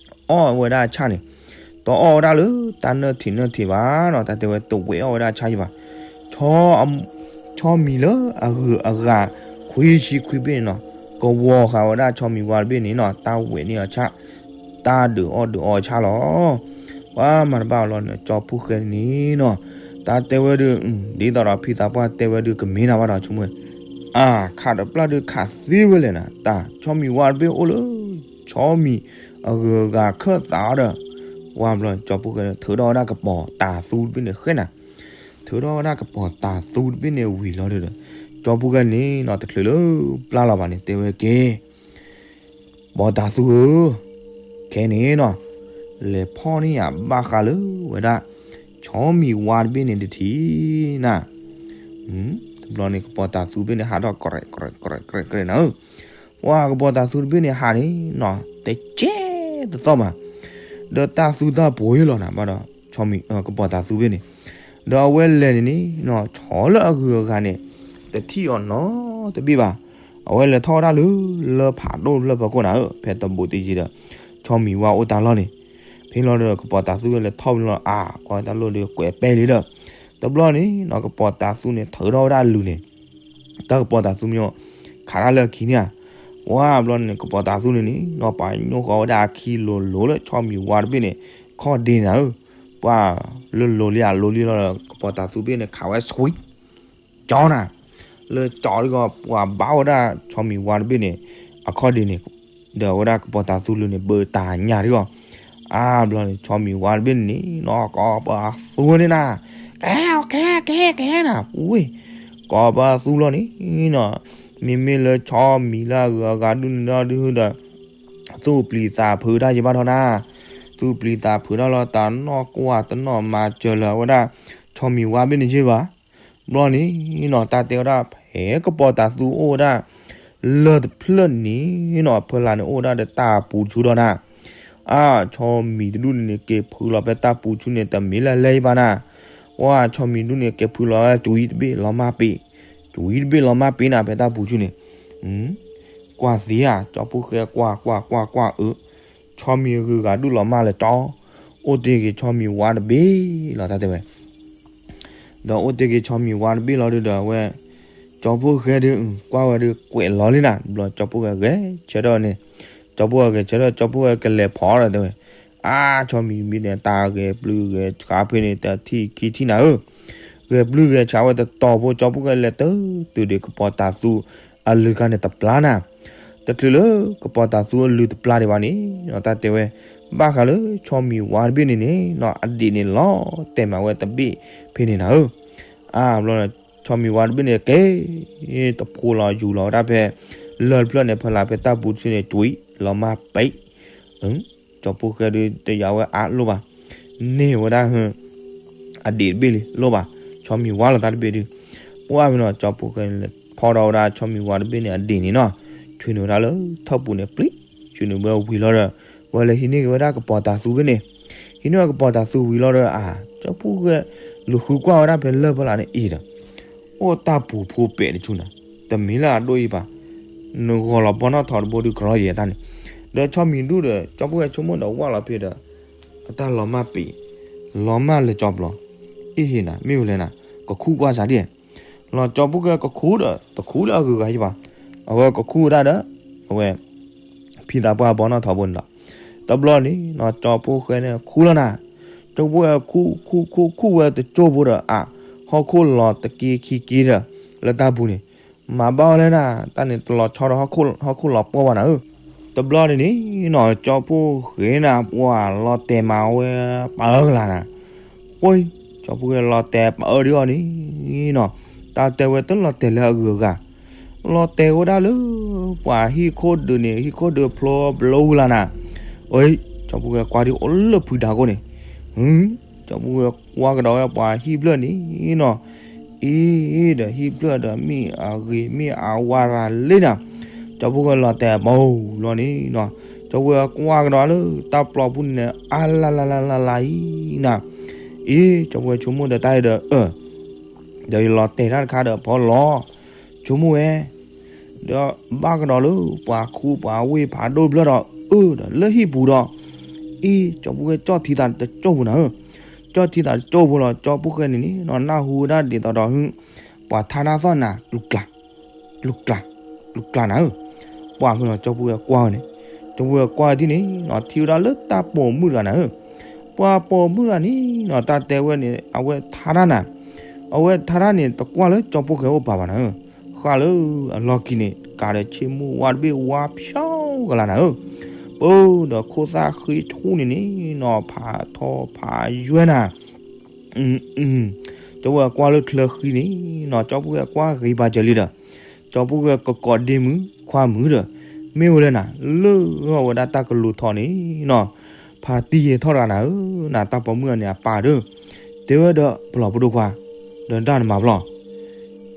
အီၣ်ဝဲဒၣ်ဆၣ်န့ၣ်, တအီၣ်ဝဲဒၣ်လၢတၢ်နၢၣ်ထံးနၢၣ်ထံးဘၣ်နီၤ တၢ်တဲဝဲတဝဲအီၣ်ဝဲဒၣ်ဆၣ်ယံၤဘၣ်, ဆီ ဆီမံၤလၢအဂုၤအဂၤခွံဆံခွံဘ့ၣ်န့ၣ်နီၤ ကဝီၤဃာ်ဝဲဒၣ်ဆီမံၤဝါတဘ့ၣ်န့ၣ်နီၤ တၢ်ဝဲန့ၢ်အီၤဆၣ်, တၢ်ဒုးအီၣ်ဒုးအီဆၣ်လီၤ. ပှၤမၤတဘၣ်အီၤလီၤန့ၣ် ကၠီဖှိၣ်ဃဲန့ၣ်နီၤ တၢ်တဲဝဲဒုး ဒ်သိးဒီးဖံသးပှၢ်တဲဝဲဒုးကမ့ၢ်နၤဘၣ်ဒီးဆိကမိၣ်, အါ ခးဒီးပျၢ်ဒုးခးသ့ဝဲလဲၣ်နၤ တၢ်ဆီမံၤဝါတဘ့ၣ်အိၣ်လၢ ဆီမံၤအဂုၤအဂၤခၢၣ်သးအီၤဒီး, ပှၤဘျီန့ၣ် ကၠီဖှိၣ်ဃဲန့ၣ် ထုးထီၣ်ဝဲဒၣ်ကပီၤတၢ်သူတဘ့ၣ်န့ၣ်ဃဲနၤ, ထုးထီၣ်ဝဲဒၣ်ကပီၤတၢ်သူတဘ့ၣ်န့ၣ်ဝံၤလီၤဒီး ကၠီဖှိၣ်ဃဲန့ၣ်နီၤ တချုးလၢပျၢ်လီၤဘၣ်န့ၣ် တဲဝဲကဲ ပီၤတၢ်သူဧၢ, ခဲန့ၣ်နီၤ လဲၤဖီၣ်န့ၢ်ယၤဘၣ်ဃးလၢဝဲဒၣ် ဆီမံၤဝါတဘ့ၣ်န့ၣ်တထံၣ်နၤ, တဘျီန့ၣ် ကပီၤတၢ်သူတဘ့ၣ်န့ၣ် ဟးထီၣ်ကြဲးကြဲးကြဲးကြဲးနၤဧၢ, ပှၤကပီၤတၢ်သူတဘ့ၣ်န့ၣ်ဟးန့ၣ်နီၤ တကဲတသီၣ်ဘၣ်, ဒီးတၢ်သူတၢ်ပှ့ၤလီၤနၤဘၣ်ဒီး ဆီမံၤ ကပီၤတၢ်သူတဘ့ၣ်န့ၣ်, ဒီးအဝဲလဲၤန့ၣ်န့ၣ်နီၤ ဆီလၢအဂုၤအဂၤန့ၣ် တထံၣ်အီၤနီတဘ့ၣ်ဘၣ်, အဝဲလဲၤထီၣ်ဝဲဒၣ်လၢ လၢဖးဒိၣ်တဖျၢၣ်ဖီခိၣ်နၤဧၢ, ဖဲတဘူးတယံၤဒီး ဆီမံၤဝါအိၣ်တၢ်လီၢ်န့ၣ်, ဖဲလီၤဒီး ကပီၤတၢ်သူဝဲလဲၤထီၣ်ဝဲလီၤ အါ ကွၢ်တၢ်လီၢ်ဒီးကွဲးပဲလံဒီး, တဘျီန့ၣ်နီၤ ကပီၤတၢ်သူန့ၣ် ထုးထီၣ်ဝဲဒၣ်အလုၢ်န့ၣ်, တၢ်ကပီၤတၢ်သူမ့ၢ်အိၣ် ခးတၢ်လၢအခံန့ၣ်ဧါ, ဝါဘျီန့ၣ် ကပီၤတၢ်သူန့ၣ်န့ၣ်နီၤ ပာ်ညိၣ်ဃီဝဲဒၣ်အခံလိၤလိၤလၢဆီမံၤဝါတဘ့ၣ်န့ၣ် ခီၣ်ဒ့နၤဧၢ, ပှၤလၢလိၤလံအလိၤလံလီၤဒီး ကပီၤတၢ်သူဘ့ၣ်န့ၣ် ခးဝဲဆွံ ကၠီနၤ, လၢကၠီဒ်ဂီၤ ပှၤဘါဝဲဒၣ်ဆီမံၤဝါတဘ့ၣ်န့ၣ် အခီၣ်ဒ့န့ၣ်, ဒီးအဝဲဒၣ်ကပီၤတၤသူလၢန့ၣ် ဘၢတၢ်ညၣ်ဒံးအီၤ, အါဘျီန့ၣ် ဆီမံၤဝါတဘ့ၣ်န့ၣ်နီၤ ကိးပသူန့ၣ်နၤ, ကဲ ကဲ ကဲ ကဲနၤ ဝ့ၢ်, ကိးပသူလီၤန့ၣ်နီၤ, မ့မ့ၢ်လၢဆီမံၤလၢအဂုၤအဂၤဒုန့ၣ်ဒီးဒုဒီး သူၣ်ပျံၤသးဖုးတၢ်ယဘၣ်ထီၣ်နၤ, သူၣ်ပျံၤသးဖုးတၢ်လီၤ တၢ်နီၢ်ကွၢ်တနီၢ်မၤစၢၤလၢၤအဝဲဒၣ် ဆီမံၤဝါတဘ့ၣ်န့ၣ်ယဘၣ်. ဘျီန့ၣ်နီၤ တၢ်တဲဝဲဒၣ် ဖဲကပီၤတၤသူအိၣ်ဝဲဒၣ် လၢၢ်တဖျၢၣ်န့ၣ်နီၤ ဖီလာ်န့ၣ်အိၣ်ဝဲဒၣ်ဒီးတၢ်ပူၤဆူၣ်ဒီးနၤ, အါ ဆီမံၤတဒူၣ်န့ၣ်န့ၣ် က့ၤဖုးလီၤဖဲတၢ်ပူၤဆူၣ်န့ၣ် တမ့ၢ်လၢလဲၤဘၣ်နၤ, ပှၤဆီမံၤဒူၣ်န့ၣ် က့ၤဖုးလီၤဝဲ ကွံတဘ့ၣ်လီၤမၢ်ပ့ၤ, ကွံတဘ့ၣ်လီၤမၢ်ပ့ၤနၤ ဖဲတၢ်ပူၤဆူၣ်န့ၣ်, ကွၢ်သ့ဧါ ကၠီဖီၣ်ဃဲကွၢ်ကွၢ်ကွၢ်ကွၢ်အၢ ဆီမံၤအဂုၤအဂၤဒုၣ်လီၤမၢ်လၢကၠီ, အိၣ်တ့ၢ်က့ၤဆီမံၤဝါတဘ့ၣ်လီၤ တၢ်တဲဝဲ ဒီးအိၣ်တ့ၢ်က့ၤဆီမံၤဝါတဘ့ၣ်လီၤဒုဒီးအဝဲ ကၠီဖီၣ်ဃဲဒု ကွၢ်ဝဲဒု ကွဲးလီၤလံနၤ, ဘျီကၠီဖီၣ်ဃဲဂဲၤဆၢထၢၣ်န့ၣ်, ကၠီဖီၣ်ဃဲဂဲၤဆၢထၢၣ် ကၠီဖီၣ်ဃဲကလဲၤဖီဒီးတဲဝဲ, အါ ဆီမံၤတဘ့ၣ်န့ၣ် တၢ်ဂဲၤပျုၢ်ဂဲၤဆှးဖဲန့ၣ် တထံၣ်ခံထံၣ်နၤဧၢ, ဂဲၤပျုၢ်ဂဲၤဆှးဝဲတတီၤဖိ ကၠီဖီၣ်ဃဲလဲၤတတုၤဒီးကပီၤတၤသူ အလုၢ်ခါန့ၣ်တပျၢ်နၤ, တချုးလၢကပီၤတၤသူအလုၢ်တပျၢ်ဒံးဘၣ်န့ၣ် တၢ်တဲဝဲ ဘၣ်ဃးလၢဆီမံၤဝါတဘ့ၣ်န့ၣ်န့ၣ်နီၤ အဒံးန့ၣ်လီၤတဲာ်မးဝဲတဘ့ၣ်ဖဲန့ၣ်နၤဧၢ, အါဘျီ ဆီမံၤဝါတဘ့ၣ်န့ၣ်က့ၤ တဖိလီၤယူၤလီၤဝဲဒၣ်ဖဲ လၢၢ်တဖျၢၣ်န့ၣ် ဖီလာ်ဖဲတၢ်ပူၤဆူၣ်န့ၣ် ကွံလီၤမၢ်ပ့ၤ ကၠီဖီၣ်ဃဲဒု တယာ်ဝဲအါလိၣ်ဘၣ်, န့ၢ်ဝဲဒၣ် အဒံးတဘ့ၣ်လံ လိၣ်ဘၣ်, ဆီမံၤဝါလီၤတၢ်တဘ့ၣ်ဒု, ပှၢ်ဖဲနီၤ ကၠီဖီၣ်ဃဲလဲၤဖီဒီးဝဲဒၣ်ဆီမံၤဝါတဘ့ၣ်န့ၣ် အဒံးန့ၣ်နီၤ, ဆူန့ၢ်ဝဲဒၣ်လၢထၢၣ်ပူၤန့ၣ် ပျံၤ ဆူန့ၢ်ဝဲဝံၤလီၤဒီး ဝဲလဲၤဟံးန့ၢ်က့ၤဝဲဒၣ်ကပီၤတၤသူဖဲန့ၣ်, ဟံးန့ၢ်ဝဲကပီၤတၤသူဝံၤလီၤဒီး အါ ကၠီဖီၣ်ဃဲ လူၤဃုကွၢ်ဝဲဒၣ်ဖဲလၢၢ်ဖီလာ်န့ၣ်အံၤဒီး အိၣ်တၢ်ပူၤဖိပဲာ်တဆူနၤ, တမ့ၢ်လၢအဒိၣ်အံၤဘၣ်, နဂီၤလီၤပီနီၣ်ထီတဘိဒုကရီယဲတၢ်န့ၣ်, ဒီးဆီမံၤဒူၣ်ဒီး ကၠီဖီၣ်ဃဲဆိကမိၣ်ဒီးဝၢ်လီၤဖဲဒီး အတၢ်လီၤမၢ်ပ့ၤ လီၤမၢ်လၢကၠီဘျီ, အ့ၣ်ဟ့ၣ်နၤ မ့ၢ်ဝဲလဲၣ်နၤ ကခူၣ်ကွၢ်စးဒ်, လီၤကၠီဖီၣ်ဃဲကခူၣ်ဒီး တခူၣ်လၢအဂုၤအဂၤယဘၣ်, အဝဲကခူၣ်ဝဲဒၣ်ဒီး အဝဲ ဖံသးပှၢ်ဘီနီၣ်ထီဘိန့ၣ်လီၤ. တဘျီန့ၣ်နီၤ ကၠီဖီၣ်ဃဲန့ၣ်ခူၣ်လီၤနၤ, ကၠီဖီၣ်ဃဲခူၣ်ခူၣ်ခူၣ်ခူၣ်ဝဲတကၠိဖိဒီး အါ ဟီၣ်ခိၣ်လီၤတက့ခံက့ဒီး လၢတၢ်ပူၤန့ၣ် မၤဘၣ်ဝဲလဲၣ်နၤ, တၢ်န့ၣ်တလီၤဆီဒီး ဟီၣ်ခိၣ်လီၤပှီၢ်ဘၣ်နၤဧၢ. တဘျီန့ၣ်နီၤ ကၠီဖီၣ်ဃဲနၤ ပှၤလီၤတဲာ်မးဝဲပအၢကလၤနၤ, ဃိ ကၠီဖီၣ်ဃဲလီၤတဲာ်ပအၢဒ်အံၤန့ၣ် နီၤ, တၢ်တဲဝဲတလီၤတဲာ်လၢအဂုၤအဂၤ, လီၤတဲာ်ဝဲဒၣ်လၢ ပှၤဟံၣ်ခိၣ်ဒုးန့ၣ် ဟံၣ်ခိၣ်ဒုးဖျိဘျိဝံၤလီၤနၤ, အ့ၣ် ကၠီဖီၣ်ဃဲကွၢ်ဒ်အိၣ်လၢဖုဒါခိၣ်န့ၣ်, ကၠီဖီၣ်ဃဲကွၢ်ကဒီးဝဲပှၤဟံၣ်ဖျၢၣ်န့ၣ်နီၤ, အ့ၣ် ဒီးဟံၣ်ဖျၢၣ်ဒီးမ့ၢ်အဂ့ၤမ့ၢ်အဝါရၤလံနၤ, ကၠီဖီၣ်ဃဲလီၤတဲာ်ပအၢလီၤန့ၣ်နီၤ, ကၠီဖီၣ်ဃဲကွၢ်ကဒီးလၢတၢ်ပျီပူၤန့ၣ် အါလါလါလါလါလါအံၤနၤ, အ့ၣ် ကၠီဖီၣ်ဃဲဆိကမိၣ်ဒီးတၢ်အံၤဒီး အၢ ဒီးယလီၤတဲာ်တၢ်တခါဒီးဖီလီၤ, ဆိကမိၣ်ဝဲ, ဒီးဘၣ်ကဒီးလၢပှၤခူပှၤဝ့ၢ်ဖးဒိၣ်တဖျၢၣ်ဒီး အၢ ဒီးလၢဟံၣ်ပူၤဒီး, အ့ၣ် ကၠီဖီၣ်ဃဲကၠီၣ်ထံသးတကၠိၢ်ဖိနၤဧၢ, ကၠီၣ်ထံသးတကၠိၢ်ဖိလီၤ ကၠီဖီၣ်ဃဲန့ၣ်န့ၣ်နီၤ နၢ်ဟူဝဲဒၣ်ဒ်သိးဒီး ပှၤထါတၢ်သီၣ်နၤ ကျူကျါ ကျူကျါ ကျူကျါနၤဧၢ, ပှၢ်ဖဲနီၤ ကၠီဖီၣ်ဃဲကွၢ်ဝဲန့ၣ်, ကၠီဖီၣ်ဃဲကွၢ်ဝဲဒ်န့ၣ်နီၤ ထံၣ်ဝဲဒၣ်လၢတၢ်ပိာ်မုၣ်တဂၤနၤဧၢ, ပှၤပိာ်မုၣ်တဂၤန့ၣ်နီၤ တၢ်တဲဝဲန့ၣ် အဝဲထါတၢ်နၤ, အဝဲထါတၢ်န့ၣ် တကွၢ်လၢကၠီဖီၣ်ဃဲအိၣ်ပာ်ဘၣ်နၤဧၢ, ဃၣ်လၢအလီၢ်ခံန့ၣ် ကးဒီးဆ့မိၣ်ဝါတဘ့ၣ်ဝါဖျီကလၤနၤဧၢ, ပၢဒီးခိၣ်သၣ်ဃ့ထူၣ်န့ၣ်န့ၣ်နီၤ ဖးထီဖးယွဲနၤ ကၠီဖီၣ်ဃဲကွၢ်လၢချၢဃံန့ၣ်နီၤ ကၠီဖီၣ်ဃဲကွၢ်ဂ့ၤပာ်စၢၤလံဒီး ကၠီဖီၣ်ဃဲကကိးဒ့မုၣ်ခွါမုၣ်ဒီး မ့ၢ်ဝဲလဲၣ်နၤ လၢအီၣ်ဝဲဒၣ်တၢ်ကလူးထီၣ်န့ၣ်နီၤ ဖါတံၢ်ယဲထီၣ်တဂၤနၤဧၢ, နတၢ်ပိာ်မုၣ်အန့ၣ်အပၢ်ဒီး တဲဝဲဒီးပလီၢ်ဖိဒိၣ်ခွါ ဒီးတၢ်နမၤပျီၢ်,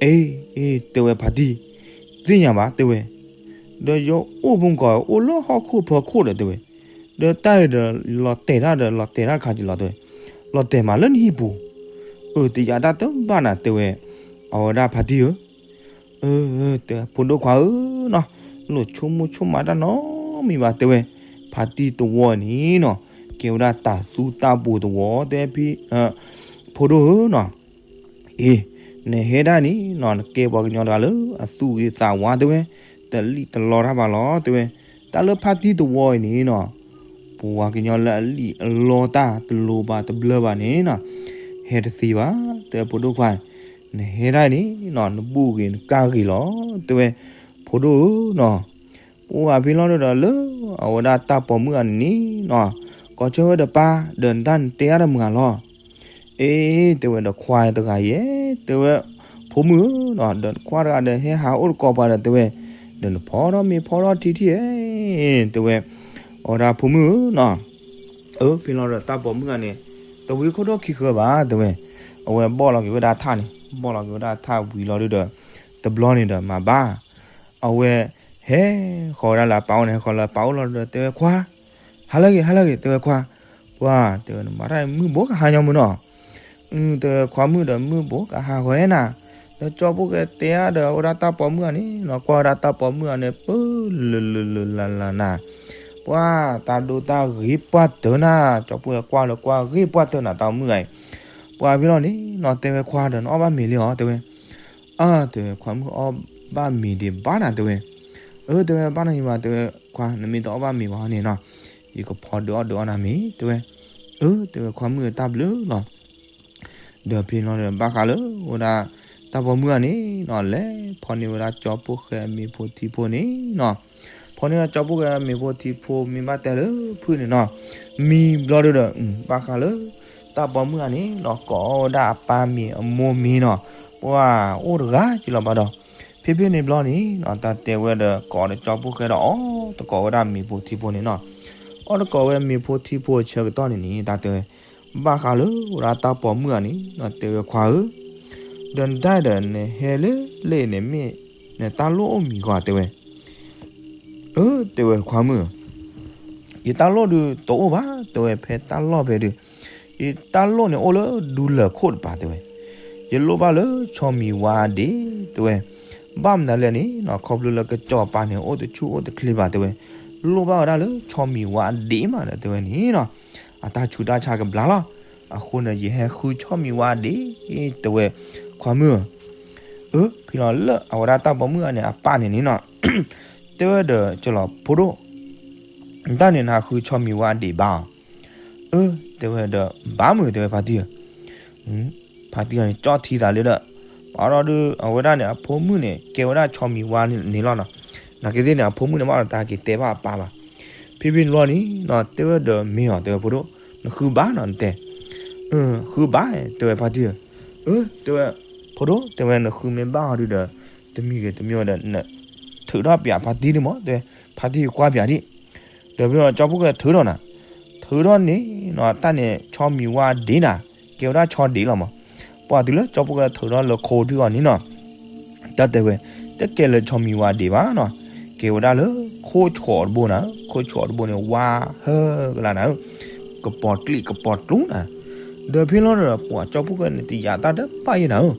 အ့ အ့ တဲဝဲဖါတံၢ် သ့ၣ်ညါဘၣ်တဲဝဲ, ဒီးယအိၣ်ဖိကီၢ်အိၣ်လၢဟီၣ်ခိၣ်ဖီခိၣ်ဒီးတဲဝဲ, ဒီးတၢ်အံၤဒီးလီၤတဲာ်တၢ်ဒီး လီၤတဲာ်တၢ်တခါက့ၤလီၤတဲဝဲ, လီၤတဲာ်မးလၢနဟံၣ်ပူၤ, အၢ တယာ်တၢ်တဘၣ်နၤတဲဝဲ, အဝဲဒၣ်ဖါတံၢ်ဧၢ, အၢ တဲဖိဒိၣ်ခွါဧၢနီၤ, လိၣ်ဆိကမိၣ်ဆိကမးတၢ်နီတမံၤဘၣ်တဲဝဲ, ဖါတံၢ်တဝီန့ၣ်နီၤ, ကဲဝဲဒၣ်တၤသူတၢ်ပူၤတဝီတဲဖံ ဖိဒိၣ်ဧၢနီၤ အ့ နဟဲဒၣ်န့ၣ်နီၤ နကဲပှၤကညီတဂၤလၢအသူၣ်ဂ့ၤသးဝါတဲဝဲ, တလံၣ်တလီတၢ်ဘၣ်လီၤတဲဝဲ, တၢ်လၢဖါတံၢ်တဝီအံၤန့ၣ်နီၤ, ပဝၤကညီလၢအလံၣ်အလီတၢ်တလိၤဘၣ်တဘျၢဘၣ်န့ၣ်နီၤ, ဟဲတသ့ဘၣ်, တဲဖိဒိၣ်ခွါ, နဟဲဒၣ်န့ၣ်နီၤ နဘူၣ်ဂ့ၤနကၢ်ဂ့ၤလီၤတဲဝဲ, ဖိဒိၣ်ဧၢနီၤ, ပှၤဖဲလီၤဒီးလၢ အဝဲဒၣ်တၢ်ပိာ်မုၣ်ဂၤန့ၣ်နီၤ, ကိးဆၢဝဲဒီးပၢ်, ဒီးနတၢ်နတဲအါဒီးမုၢ်ဂၤလီၤ. အ့ တဲဝဲဒီးခွါတဂၤယဲ, တဲဝဲ, ဖိမုၣ်ဧၢနီၤ, ဒီးခွါတဂၤဒီးဟဲဟးအိၣ်တကိးပှၤဒီးတဲဝဲ, ဒီးနဖီထီၣ်မ့ၤဖီထီၣ်ထံထံဧဲ, တဲဝဲ, အဝဲဒၣ်ဖိမုၣ်ဧၢနီၤ, အၢ ဖဲလီၤဒီးတၢ်ပိာ်မုၣ်ဂၤန့ၣ် တဝံခိၣ်ဒိၣ်ခံဃၢၤဘၣ် တဲဝဲ, အဝဲဘီၣ်လီၤက့ၤဝဲဒၣ်ထၣ်န့ၣ်, ဘီၣ်လီၤက့ၤဝဲဒၣ်ထၣ်ဝံၤလီၤဒုဒီး တဘျီန့ၣ်ဒီးမၤဘၣ် အဝဲ ဟဲဃီၤဝဲဒၣ်လၢအပၢ်အိၣ်န့ၣ်, ဟဲဃီၤလၢအပၢ်အိၣ်လီၤဒီးတဲဝဲခွါ, ဟါလၢဂ့ၤ ဟါလၢဂ့ၤ တဲဝဲခွါ, ပှၤ တဲဝဲနမၤတၢ်မုၢ်ဘိကဟါညီမုၢ်နီၤ, တဲဝဲခွါမုၣ်ဒီးမုၢ်ဘိကဟါဃီဧဲနၤ, ဒီးကၠီဖိၣ်ဃဲတဲအါဒီးအဝဲဒၣ်တၢ်ပိာ်မုၣ်ဂၤန့ၣ်နီၤ, ကွၢ်ဝဲဒၣ်တၢ်ပိာ်မုၣ်ဂၤန့ၣ် ပၢလၢလၢလၢလၢလၢနၤ, ပှၤတၢ်ဒိတၢ်ဂ့ၤပှၢ်တၢၢ်နၤ, ကၠီဖိၣ်ဃဲကွၢ်လၢကွၢ်ဂ့ၤပှၢ်တၢၢ်နၤတၢ်ပိာ်မုၣ်ဂၤအံၤ, ပှၤဖဲလီၤန့ၣ်နီၤ တဲဝဲခွါဒီးနအီၣ်ဘၣ်မ့ၤလံဧါ တဲဝဲ အၢ တဲဝဲခွါမုၣ်အီၣ်ဘၣ်မ့ၤဒံးဘၣ်နၤ တဲဝဲ, အၢ တဲဝဲဘၣ်နီၤယံၤဘၣ် တဲဝဲခွါ နမ့ၢ်တအီၣ်ဘၣ်မ့ၤဘၣ်န့ၣ်နီၤ, ယကဖီဒုးအီၣ်ဒုးအီနၤမ့ၤ တဲဝဲ, အၢ တဲဝဲခွါမုၣ်တၢ်ဘျုးလီၤ, ဒီးဖဲလီၤဒီးဘၣ်ဃးလၢ ဝဲဒၣ်တၢ်ပိာ်မုၣ်ဂၤန့ၣ်နီၤ လဲၤဖီန့ၢ်ဝဲဒၣ်ကၠီဖိၣ်ဃဲအမ့ၤဖိထံဖိန့ၣ်နီၤ, ဖီန့ၢ်ဝဲဒၣ်ကၠီဖိၣ်ဃဲအမ့ၤဖိထံဖိမ့ၢ်ဘၣ်တဲလၢဖုၣ်န့ၣ်နီၤ, မံဘျီဒုဒီး ဘၣ်ဃးလၢ တၢ်ပိာ်မုၣ်ဂၤန့ၣ်နီၤ ကိးဝဲဒၣ်အပၢ်မ့ၤအမိၢ်မ့ၤနီၤ, ပှၤအိၣ်တဂၤက့လီၤဘၣ်ဒီး, ဖဲဖဲန့ၣ်ဘျီန့ၣ်နီၤ တၢ်တဲဝဲဒီးကိးဒီးကၠီဖိၣ်ဃဲဒီးအီၣ်တကိးဝဲဒၣ်မ့ၤဖိထံဖိန့ၣ်နီၤ, အီၣ်တကိးဝဲမ့ၤဖိထံဖိအဆၢကတီၢ်န့ၣ်န့ၣ် တၢ်တဲဝဲ, ဘၣ်ဃးလၢဝဲဒၣ်တၢ်ပိာ်မုၣ်ဂၤန့ၣ်နီၤ တဲဝဲခွါဧၢ ဒီးနတၢ်ဒီးနဟဲလၢလဲၣ်န့ၣ်မ့ၢ် နတၢ်လိၣ်အိၣ်မံၤဂီၤ တဲဝဲ, အၢ တဲဝဲခွါမုၣ်, ယတၢ်လိၣ်ဒုးတအိၣ်ဘၣ် တဲဝဲ ဖဲတၢ်လီၢ်ဖဲဒုး, ယတၢ်လိၣ်န့ၣ်အိၣ်လၢဒူလၢၢ်ခိၣ်တပၤ တဲဝဲ, ယလိၣ်ဘၣ်လၢဆီမံၤဝါဒံး တဲဝဲ, ဘၣ်မနုၤလဲၣ်န့ၣ်နီၤ ခီဖျိလၢကစီၤပၤန့ၣ် အိၣ်တဆူၣ်အိၣ်တချ့ဘၣ် တဲဝဲ, လိၣ်ဘၣ်ဝဲဒၣ်လၢဆီမံၤဝါဒံးမးဒီး တဲဝဲန့ၣ်နီၤ, အတၢ်ဆူးတၢ်ဆါကဘျါလီၤ, အဃိန့ၣ် ယဟဲဃုဆီမံၤဝါဒံး တဲဝဲ, ခွါမုၣ်ဧၢ, အၢ ဖဲလီၤလၢအဝဲဒၣ်တၢ်ပိာ်မုၣ်ဂၤန့ၣ် အပၢ်န့ၣ်န့ၣ်နီၤ တဲဝဲဒီးကလီၤဖိဒိၣ်, တၢ်န့ၣ်နဟးဃုဆီမံၤဝါဒံးဘၣ်အီၤ, အၢ တဲဝဲဒီး ဘၣ်မုာ် တဲဝဲဖါတံၢ်ဧၢ, ဖါတံၢ်ဂၤန့ၣ် ကၠီၣ်ထံသးလၢဒီး, ဘၣ်ဒီးဒုး အဝဲဒၣ်န့ၣ် အဖိမုၣ်န့ၣ် ကဲဝဲဒၣ်ဆီမံၤဝါန့ၣ်လီၤနီၤ, နာ်က့သ့ၣ်န့ၣ် အဖိမုၣ်န့ၣ် ဘၣ်ဒီးတၢ်က့ၤတဲဘၣ်အပၢ်ဘၣ်, ဖဲဖဲန့ၣ်လီၤန့ၣ်နီၤ တဲဝဲဒီးမ့ၢ်အီၤ တဲဝဲဖိဒိၣ်, နဃုဘၣ်နီၤ နတဲ ဃုဘၣ် တဲဝဲဖါတံၢ်ဧၢ, အၢ တဲဝဲ, ဖိဒိၣ် တဲဝဲ နဃုမ့ၢ်ဘၣ်အီၤဒုးဒီး, တမံၤဂ့ၤတမံၤဒီး နထုးထီၣ်ပၠးဖါတံၢ်ဒံးမး တဲဝဲ, ဖါတံၢ်ကွၢ်ပၠးဒံး, ဒီးဖဲလီၤကၠီဖိၣ်ဃဲထုးထီၣ်နၤ, ထုးထီၣ်န့ၣ်နီၤ တၢ်န့ၣ် ဆီမံၤဝါဒံးနၤ, ကဲဝဲဒၣ်ဆီဒံးလီၤမး, ပှၤတုၤလၢကၠီဖိၣ်ဃဲထုးထီၣ်လၢခိဒုအီၤန့ၣ်နီၤ တၢ်တဲဝဲ, တကဲလၢဆီမံၤဝါဒံးဘၣ်နီၤ, ကဲဝဲဒၣ်လၢခိၣ်ဆှီးတဘိနၤ, ခိၣ်ဆှီးတဘိန့ၣ် ဝါဟၢကလါနၤဧၢ, ကပီၤကျံးကပီၤကျူနၤ, ဒီးဖဲလီၤဒီး ပှၤကၠီဖိၣ်ဃဲန့ၣ် တယာ်တၢ်တဘၣ်ယဲနၤဧၢ,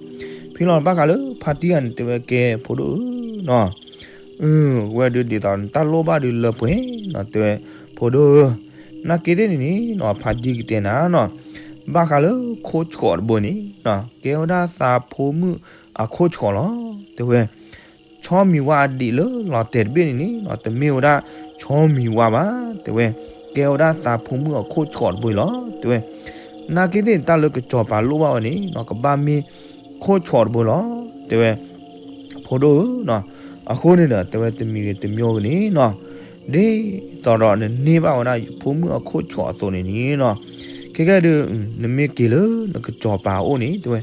ဖဲလီၤဘၣ်ဃးလၢဖါတံၢ်ဂၤန့ၣ် တဲဝဲကဲဖိဒိၣ်ဧၢနီၤ ဝဲဒုးဒ်သိးနတၢ်လိၣ်ဘၣ်ဒုးလၢပှဲၤနီၤ တဲဝဲ, ဖိဒိၣ်ဧၢ, နာ်က့သ့ၣ်န့ၣ်န့ၣ်နီၤ ဖါတံၢ်ကတဲနၤနီၤ, ဘၣ်ဃးလၢခိၣ်ဆှီးတဘိန့ၣ်နီၤ ကဲဝဲဒၣ်သးဖိမုၣ်အခိၣ်ဆှီးလီၤ တဲဝဲ, ဆီမံၤဝါအဒံးလၢလီၤတဲာ်တဘ့ၣ်န့ၣ်န့ၣ်နီၤ တမ့ၢ်ဝဲဒၣ်ဆီမံၤဝါဘၣ် တဲဝဲ, ကဲဝဲဒၣ်သးဖိမုၣ်အခိၣ်ဆှီးတဘိလီၤ တဲဝဲ, နာ်က့သ့ၣ်န့ၣ် တၢ်လၢကစီၤပၤလိၣ်ဘၣ်ဝဲန့ၣ်နီၤ ကဘၣ်မ့ၢ်ခိၣ်ဆှီးတဘိလီၤ တဲဝဲ ဖိဒိၣ်ဧၢနီၤ, အဃိန့ၣ်ဒီး တဲဝဲတမံၤဂ့ၤတမံၤဂ့ၤန့ၣ်နီၤ, ဒ်သိးဒီးနန့ၢ်ဘၣ်ဝဲဒၣ်ယဖိမုၣ်အခိၣ်ဆှီးအသိးန့ၣ်န့ၣ်နီၤ, ခဲကဲဒုး နမ့ၢ်က့ၤလၢနကစီၤပၤအအိၣ်န့ၣ် တဲဝဲ,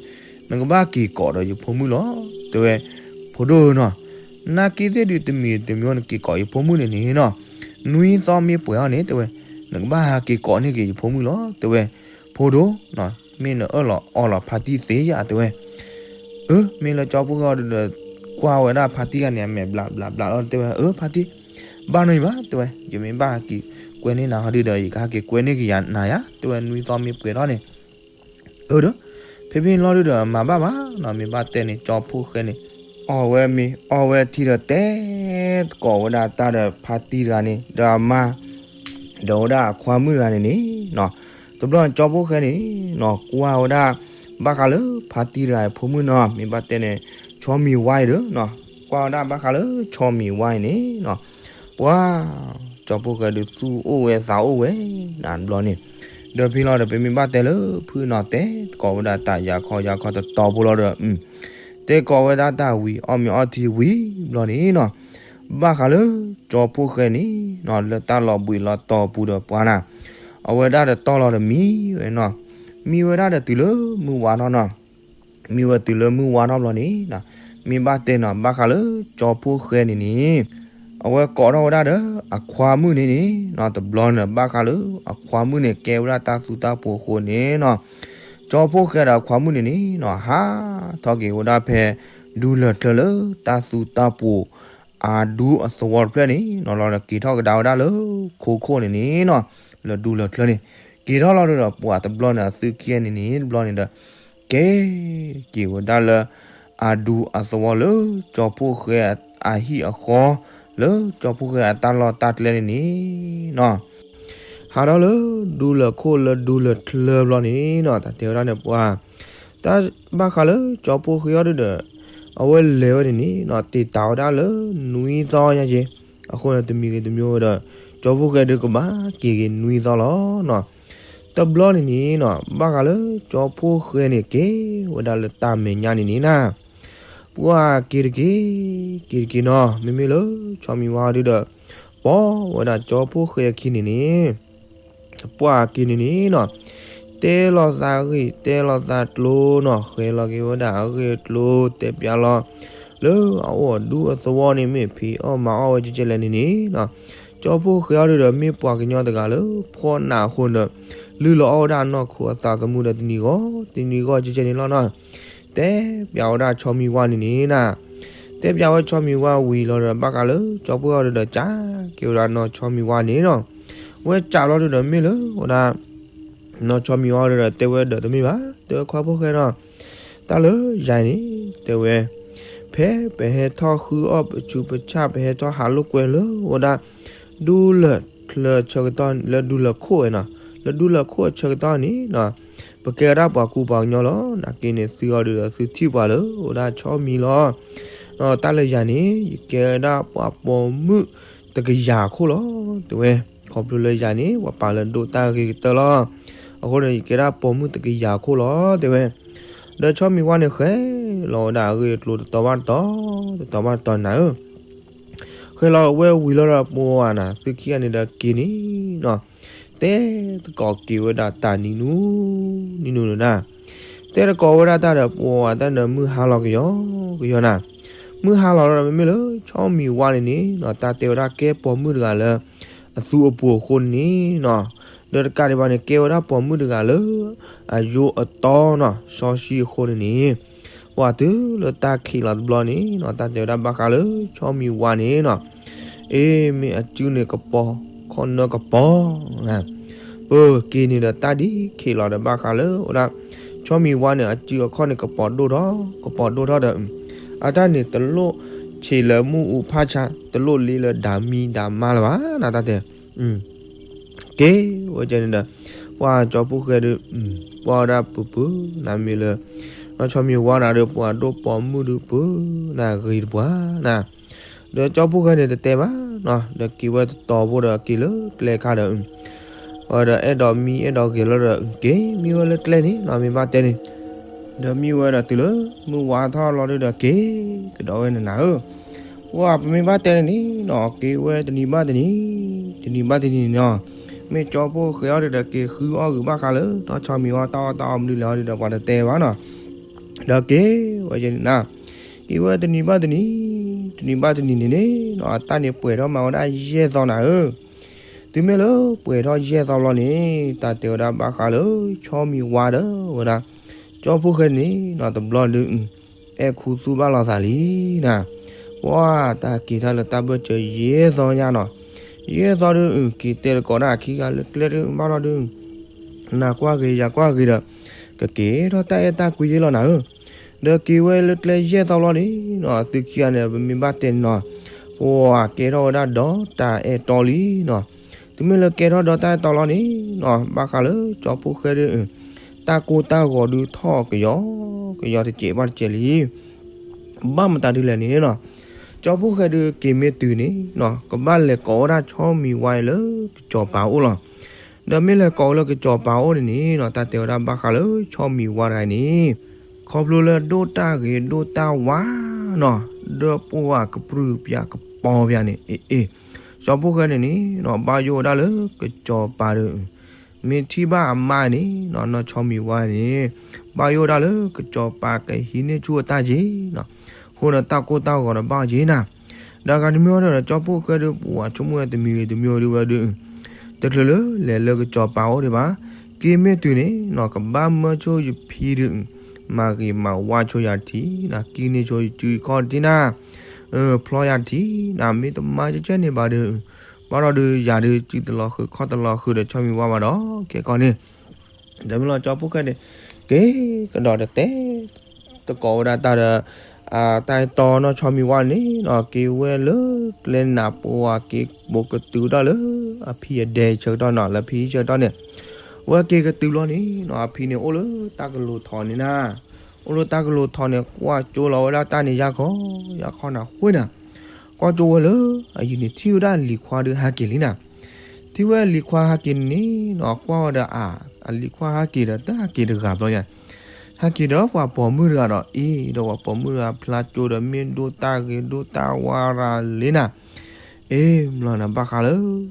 နကဘၣ်က့ၤကိးဒီးယဖိမုၣ်လီၤ တဲဝဲ, ဖိဒိၣ်ဧၢနီၤ, နာ်က့သ့ၣ်ဒုးတမံၤတမံၤ နက့ၤကိးယဖိမုၣ်န့ၣ်န့ၣ်နီၤ, နွံသီမ့ၢ်ပှဲၤအီၤန့ၣ် တဲဝဲ, နကဘၣ်ဟဲက့ၤကိးန့ၢ်က့ၤယဖိမုၣ်လီၤ တဲဝဲ, ဖိဒိၣ်နီၤ, မ့ၢ်နအၢၣ်လီၤအီလီၤဖါတံၢ်သ့ဧါ တဲဝဲ, အၢ မ့ၢ်လၢကၠီဖိၣ်ဃဲဒုးဒီး ကွၢ်ဝဲဒၣ်ဖါတံၢ်ဂၤန့ၣ် အမဲာ်ဘျးဘျးဘျးလီၤ တဲဝဲ, အၢ ဖါတံၢ်, ဘၣ်နီၢ်ယံၤဘၣ် တဲဝဲ, ယမ့ၢ်ဘၣ်ဟဲက့ၤကွဲန့ၢ်နၤဟီဒုးဒီး ယကဟဲက့ၤကွဲန့ၢ်က့ၤယၤနၤယါ တဲဝဲ, နွံသီမ့ၢ်ပှဲၤထီၣ်န့ၣ် အၢ ဒီး ဖဲဖဲန့ၣ်လီၤဒုးဒီး မၤဘၣ်ဘၣ်နီၤ, မ့ၢ်ဘၣ်တဲန့ၣ် ကၠီဖိၣ်ဃဲန့ၣ် အီၣ်ဝဲမ့ၤ အီၣ်ဝဲထံဒီး တဲသကိးဝဲဒၣ်တၢ်ဒီးဖါတံၢ်တဂၤန့ၣ် ဒီးအမါ ဒီးဝဲဒၣ်အခွါမုၣ်တဂၤန့ၣ်န့ၣ်နီၤ, တဘျီန့ၣ် ကၠီဖိၣ်ဃဲန့ၣ်နီၤ ကွၢ်ဝဲဒၣ် ဘၣ်ဃးလၢဖါတံၢ်တဂၤအဖိမုၣ်နီၤ, မ့ၢ်ဘၣ်တဲန့ၣ် ဆီမံၤဝါအံၤဒီးနီၤ, ကွၢ်ဝဲဒၣ်ဘၣ်ဃးလၢဆီမံၤဝါအံၤန့ၣ်နီၤ, ပှၤ ကၠီဖိၣ်ဃဲဒုးသူၣ်အိၣ်ဝဲသးအိၣ်ဝဲ နတဘျီန့ၣ်, ဒီးဖဲလီၤဒီး ပမ့ၢ်ဘၣ်တဲလၢဖုၣ်နီၤ တဲသကိးဝဲဒၣ်တၢ်ယၤခီယၤခီတတီၤဖိလီၤဒီး တဲသကိးဝဲဒၣ်တၢ်ဝံၤ အီၣ်မ့ၤအီထံဝံၤဘျီန့ၣ်နီၤ, ဘၣ်ဃးလၢကၠီဖှိၣ်ဃဲန့ၣ်နီၤ လၢတၢ်လီၤဘှံးလီၤတီၤပူၤဒီးပှၤနၤ, အဝဲဒၣ်ဒီးတီၢ်လီၤဒီးမံဝဲနီၤ, မံဝဲဒၣ်ဒီးတုၤလၢမုၢ်ဝါထီၣ်နီၤ, မံဝဲတုၤလၢမုၢ်ဝါထီၣ်ဘျီန့ၣ်နီၤ, မ့ၢ်ဘၣ်တဲနီၤ ဘၣ်ဃးလၢကၠီဖှိၣ်ဃဲန့ၣ်န့ၣ် အဝဲကိးထီၣ်ဝဲဒၣ်ဒီးအခွါမုၣ်န့ၣ်န့ၣ်နီၤ, တဘျီန့ၣ် ဘၣ်ဃးလၢအခွါမုၣ်န့ၣ် ကဲဝဲဒၣ်တၢ်သူတၢ်ပှိၤအဃိန့ၣ်နီၤ, ကၠီဖှိၣ်ဃဲဒီးအခွါမုၣ်န့ၣ်န့ၣ်နီၤ ဟးထီၣ်က့ၤဝဲဒၣ်ဖဲ ဒူလၢၢ်ချၢလၢတၢ်သူတၢ်ပှိၤ အဒူအသဝီတဖျၢၣ်န့ၣ်နီၤ လီၤဒီးက့ၤထီၣ်ကဒါဝဲဒၣ်လၢခိခိၣ်န့ၣ်န့ၣ်နီၤ, လၢဒူလၢၢ်ချၢန့ၣ် က့ၤထီၣ်လီၤဒီးပှၤတဘျီန့ၣ် အသုခံဂၤန့ၣ်န့ၣ် တဘျီန့ၣ်ဒီး က့ၤက့ၤဝဲဒၣ်လၢ အဒူအသဝီလၢကၠီဖှိၣ်ဃဲအဟံၣ်အဃီ လၢကၠီဖှိၣ်ဃဲအတၢ်လီၢ်တၢ်ကျဲန့ၣ်န့ၣ်နီၤ, ဟးထီၣ်လၢဒူလၢၢ်ခိၣ်လၢဒူလၢၢ်ချၢဘျီန့ၣ်နီၤ တၢ်တဲဝဲဒၣ်န့ၣ်ပှၤ တၢ်ဘၣ်ဃးလၢကၠီဖှိၣ်ဃဲအီၤဒုဒီး အဝဲလဲၤဝဲန့ၣ်န့ၣ်နီၤ တ့ၢ်တၢ်ဝဲဒၣ်လၢနွံသီညါက့ၤ, အဃိန့ၣ်တမံၤဂ့ၤတမံၤဝဲဒီး ကၠီဖှိၣ်ဃဲဒုကဘၣ်က့ၤဂ့ၤနွံသီလီၤနီၤ, တဘျီန့ၣ်န့ၣ်နီၤ ဘၣ်ဃးလၢကၠီဖှိၣ်ဃဲန့ၣ် က့ၤဝဲဒၣ်လၢတၢ်မဲာ်ညါန့ၣ်န့ၣ်နီၤ ပှၤက့ၤတက့ၢ်, က့ၤတက့ၢ်နီၤ မ့မ့ၢ်လၢဆီမံၤဝါဒုဒီး ပိာ်ဝဲဒၣ်ကၠီဖှိၣ်ဃဲအခံန့ၣ်န့ၣ် ပှၤက့ၤန့ၣ်န့ၣ်နီၤ တဲလီၤသးဂ့ၢ် တဲလီၤသးကျိၤနီၤ ဃဲၤလီၤက့ၤဝဲဒၣ်အဂ့ၢ်အကျိၤ တဲပျးလီၤ လၢအအိၣ်အဒူအသဝီန့ၣ် မ့ၢ်ဖံးအီၣ်မၤအီၣ်ဝဲကဲကဲလဲၣ်န့ၣ်န့ၣ်နီၤ ကၠီဖှိၣ်ဃဲအီၤဒုဒီး မ့ၢ်ပှၤကညီတဂၤလၢဖှီၣ်နးအဃိန့ၣ်ဒီး လုၢ်လီၤအီၣ်ဝဲဒၣ်အနီၢ်ခိအသးသမူဒီးတနံၤဂီၢ် တနံၤဂီၢ်ကဲကဲန့ၣ်လီၤနီၤ တဲပျးဝဲဒၣ်ဆီမံၤဝါန့ၣ်န့ၣ်နီၤ တဲပျးဝဲဆီမံၤဝါဝံၤလီၤဒီး ဘၣ်ဃးလၢကၠီဖှိၣ်ဃဲအီၤဒုဒီး ကးက့ၤဝဲဒၣ်နီၤဆီမံၤဝါန့ၣ်နီၤ ဝဲကးလီၤဒုဒီး မ့ၢ်လၢဝဲဒၣ် နီၤဆီမံၤဝါဒုဒီး တဲဝဲဒီးတမ့ၢ်ဘၣ် တဲဝဲခွါဖှိၣ်ဃဲနီၤ တၢ်လၢယၤန့ၣ် တဲဝဲ ဖဲပဟဲထီၣ်ဃုအီၣ်ပဆူးပဆၣ် ပဟဲထီၣ်ဟးလိာ်ကွဲလၢဝဲဒၣ် ဒူလၢၢ်ချၢဆၢကတီၢ် လၢဒူလၢၢ်ခိၣ်ဝဲနီၤ လၢဒူလၢၢ်ခိၣ်အဆၢကတီၢ်န့ၣ်နီၤ ပကဲဝဲဒၣ်ပှၤကူပှၤကညီလီၤ နာ်က့န့ၣ် သုအီၤဒုဒီးသုထံၣ်ပှၤလၢဝဲဒၣ်ဆီမံၤလီၤ တၢ်လၢယၤန့ၣ် ယကဲဝဲဒၣ်ပှၤပိာ်မုၣ်တကယၤခိၣ်လီၤ တဲဝဲ ခီဖျိလၢယၤန့ၣ် ပှၤပာ်လၢဒိၣ်တၢ်ဂ့ၤကတၢၢ်လီၤ အဃိန့ၣ် ယကဲဒၣ်ပိာ်မုၣ်တကယၤခိၣ်လီၤ တဲဝဲ ဒီးဆီမံၤဝါန့ၣ် ဃဲလီၤဝဲဒၣ်အဂ့ၢ်အကျိၤတတီၤဘၣ်တတီၤ တတီၤဘၣ်တတီၤနၤဧၢ ဃဲလီၤဝဲဝံၤလီၤဒီး ပှၤနၤ သုခံဂၤန့ၣ်ဒီးက့ၤန့ၣ်နီၤ တဲတကိးက့ၤဝဲဒၣ်တၢ်နံၤနူ နံၤနူနၤ တဲတကိးဝဲဒၣ်တၢ်ဒီး ပှၤတၢ်ဒီးမုၢ်ဟါလီၤကယီကယီနၤ မုၢ်ဟါလီၤလီၤဒီး မ့မ့ၢ်လၢဆီမံၤဝါန့ၣ်န့ၣ်နီၤ တၢ်တဲဝဲဒၣ်ကဲပိာ်မုၣ်တဂၤလၢ အသူအပူၤအဃိန့ၣ်နီၤ ဒီးတကးဒံးဘၣ်န့ၣ် ကဲဝဲဒၣ်ပိာ်မုၣ်တဂၤလၢ အယိအတီနီၤ စီဆှံအဃိန့ၣ်န့ၣ် ပှၤတုၤလၢတၢ်ခံးလီၤတဘျီန့ၣ်နီၤ တၢ်တဲဝဲဒၣ်ဘၣ်ဃးလၢဆီမံၤဝါန့ၣ်နီၤ အ့ မ့ၢ်အစုန့ၣ်ကပီၤ ခီၣ်နၢကပီၤ ပက့ၤန့ၣ်ဒီးတၢ်ဒ်ခံးလီၤဒီးဘၣ်ဃးလၢဝဲဒၣ် ဆီမံၤဝါန့ၣ် အစုအခီၣ်န့ၣ် ကပီၤဒိၣ်ထီၣ် ကပီၤဒိၣ်ထီၣ်ဒီး အတၢ်န့ၣ်တလိၣ်ဆံးလၢမုၢ်အူဖၣ်ဆါ တလိၣ်လ့လၢဒၣ်မံဒၣ်မါလၢၤဘၣ် နတၢ်တဲ က့ၤဝဲကဲန့ၣ်ဒီး ပှၤကၠီဖှိၣ်ဃဲဒုး ပှၤဝဲဒၣ်ပူၤပူၤ နမ့ၢ်လၢ ဆီမံၤဝါနၤဒီး ပှၤဒိၣ်ပိာ်မုၣ်ဒုးပူၤ နဂ့ၤတပှၤနၤ ဒီးကၠီဖှိၣ်ဃဲန့ၣ်တတဲဘၣ်နီၤ ဒီးက့ၤဝဲတတီၤဖိဒီးက့ၤလၢကျဲခါဒီး ဒီးအဲၣ်ဒိးမံအဲၣ်ဒိးဂဲၤလီၤဒီး က့ၤမံဝဲလၢကျဲန့ၣ်နီၤ မ့ၢ်ဘၣ်တဲန့ၣ် ဒီးမံဝဲဒီးတုၤလၢမုၢ်ဝါထီၣ်လီၤဒုဒီးက့ၤကဒီးဝဲနၤနၤဧၢ ပှၤပမ့ၢ်ဘၣ်တဲန့ၣ်န့ၣ်နီၤ က့ၤဝဲတနံၤဘၣ်တနံၤ တနံၤဘၣ်တနံၤန့ၣ်နီၤ မ့ၢ်ကၠီဖှိၣ်ဃဲအီၤဒုဒီး က့ၤဃုအီၣ်ဂုာ်ဘၣ်ဃးလၢ နီၢ်ဆီမံၤဝါတၢ်အီၣ်တၢ်အီမနုၤလဲၣ်အီၤဒုဒီး ပှၤတတဲဘၣ်နီၤ ဒီးက့ၤဝဲကဲန့ၣ်နၤ က့ၤဝဲတနံၤဘၣ်တနံၤ တနံၤဘၣ်တနံၤန့ၣ်န့ၣ်နီၤ အတၢ်န့ၣ်ပှဲၤထီၣ်မးဝဲဒၣ်ယဲၢ်သီနၤဧၢ တုၤမ့ၢ်လၢပှဲၤထီၣ်ယဲၢ်သီဘျီန့ၣ် တၢ်တဲဝဲဒၣ်ဘၣ်ဃးလၢ ဆီမံၤဝါဒီးဝဲဒၣ် ကၠီဖှိၣ်ဃဲန့ၣ်နီၤ တဘျီဒုး အဲၣ်ခူသူၣ်ဘၣ်လိာ်သးလံနၤ ပှၤတၢ်က့ၤတၢ်လၢတၢ်ဘၢၣ်စၢၤယဲၢ်သီညါနီၤ ယဲၢ်သီဒုး က့ၤတဲတကိးဒၣ်အခံဂၤလၢကျဲဒုးဘၣ်ထီၣ်ဒုး နၤကွၢ်ဂ့ၤယၤကွၢ်ဂ့ၤဒီး ကက့ၤထီၣ်တၢ်အဲၣ်တၢ်ကွံယဲၢ်လီၤနၤဧၢ ဒီးက့ၤဝဲလၢကျဲယဲၢ်သီဘျီန့ၣ်နီၤ သုခံဂၤန့ၣ် ပမ့ၢ်ဘၣ်တဲန့ၣ်နီၤ ပှၤကဲထီၣ်ဝဲဒၣ်ဒီးတၢ်အဲၣ်တီလံနီၤ တုၤမ့ၢ်လၢကဲထီၣ်ဒီးတၢ်အဲၣ်တီလီၤန့ၣ်နီၤ ဘၣ်ဃးလၢကၠီဖှိၣ်ဃဲဒုး တၢ်ကိၢ်တၢ်ဂီၤဒုးထီၣ်ကယီကယီတစဲးဘၣ်တစဲးလံ ဘၣ်မတၤဒ်လဲၣ်န့ၣ်နီၤ ကၠီဖှိၣ်ဃဲဒုးက့ၤမ့ၢ်တုၤန့ၣ်နီၤ ကဘၣ်လဲၤကိးဝဲဒၣ်ဆီမံၤဝါအံၤလၢကစီၤပၤအိၣ်လီၤ. ဒီးမ့ၢ်လဲၤကိးဝဲလၢကစီၤပၤအိၣ်န့ၣ်န့ၣ်နီၤ တၢ်တဲဝဲဒၣ်ဘၣ်ဃးလၢဆီမံၤဝါတဂၤန့ၣ် ခီဖျိလၢဒိၣ်တၢ်ဂ့ၤဒိၣ်တၢ်ဝါနီၤ ဒီးပှၤကပြုၢ်ပၠးက ပီပၠးန့ၣ် အ့ၣ်အ့ၣ်, ကၠီဖှိၣ်ဃဲန့ၣ်န့ၣ်နီၤ ဘၣ်ယိၣ်ဝဲဒၣ်လၢကစီၤပၤဒီး မ့ၢ်ထံၣ်ဘၣ်အမါန့ၣ်နီၤ နီၢ်ဆီမံၤဝါန့ၣ် ဘၣ်ယိၣ်ဝဲဒၣ်လၢကစီၤပၤကဟံးန့ၢ်ဆူၣ်အတၢ်က့ၤနီၤ, အဃိန့ၣ်တၢ်ကိၢ်တၢ်ဂီၤဒီးဘၣ်က့ၤနၤ, ဒီးဂၤတမံၤအီၤဒီး ကၠီဖှိၣ်ဃဲဒီး ပှၤဆိကမိၣ်ဝဲတမံၤဂ့ၤတမံၤအီၤဒုးဝဲဒုး တချုးလၢလဲၤလၢကစီၤပၤအိၣ်ဒံးဘၣ်, က့ၤမ့ၢ်တုၤန့ၣ်နီၤ ကဘၣ်မၢဆိယဖံဒုး မၤဂ့ၤမၤဝါဆိယၤတထံၣ်နီၤ, ကံန့ၢ်ဆိယစုခီၣ်တထံၣ်နၤ, ဖျီယၤတထံၣ်နၤ, မ့ၢ်တမၤကဲကဲန့ၣ်ဘၣ်ဒီး ဘၣ်ဒီးဒုးယၤဒုးစုတလီၤဃုာ်ခီၣ်တလီၤဃုာ်ဒီးဆီမံၤဝါဘၣ်ဒီး ကဲကီးန့ၣ် တမ့ၢ်လီၤကၠီဖှိၣ်ဃဲန့ၣ် က့ၤကဒီးတတဲ တကိးဝဲဒၣ်တၢ်ဒီး တၢ်အဲၣ်တီနီၢ်ဆီမံၤဝါန့ၣ်နီၤ က့ၤဝဲလၢကျဲနးပှၤက့ၤပိာ်ကတုၤဒၣ်လၢ အဖံအဒဲဆၢကတီၢ်နီၤ လၢဖံဆၢကတီၢ်န့ၣ် ဝဲက့ၤကတုၤလီၤန့ၣ်နီၤ အဖံန့ၣ်အိၣ်လၢတၢ်ကလိၤထီးန့ၣ်နၤ, အိၣ်လၢတၢ်ကလိၤထီးန့ၣ် ကွၢ်ကၠိလီၤဝဲဒၣ်တၢ်န့ၣ်ယၢ်ခီ ယၢ်ခီနၤဃိနၤ, ကွၢ်ကၠိဝဲလၢ အယံၤန့ၣ်ထံၣ်ဝဲဒၣ်လံၤခွါဒုးဟးက့ၤလံနၤ, ထံၣ်ဝဲလံၤခွါဟးက့ၤန့ၣ်နီၤ ကွၢ်ဝဲဒီးအ အလံၤခွါဟးက့ၤဒီးတဟးက့ၤတဂၤဘျီယါ ဟဲက့ၤဒီးပှၤပိာ်မုၣ်တဂၤဒီး အ့ၣ် ဒီးပှၤပိာ်မုၣ်တဂၤဖျါကၠိဒီးမ့ၢ်ဒိၣ်တၢ်ဂ့ၤဒိၣ်တၢ်ဝါရၤလံနၤ, အ့ၣ် မ့ၢ်လီၤနၤဘၣ်ဃးလၢ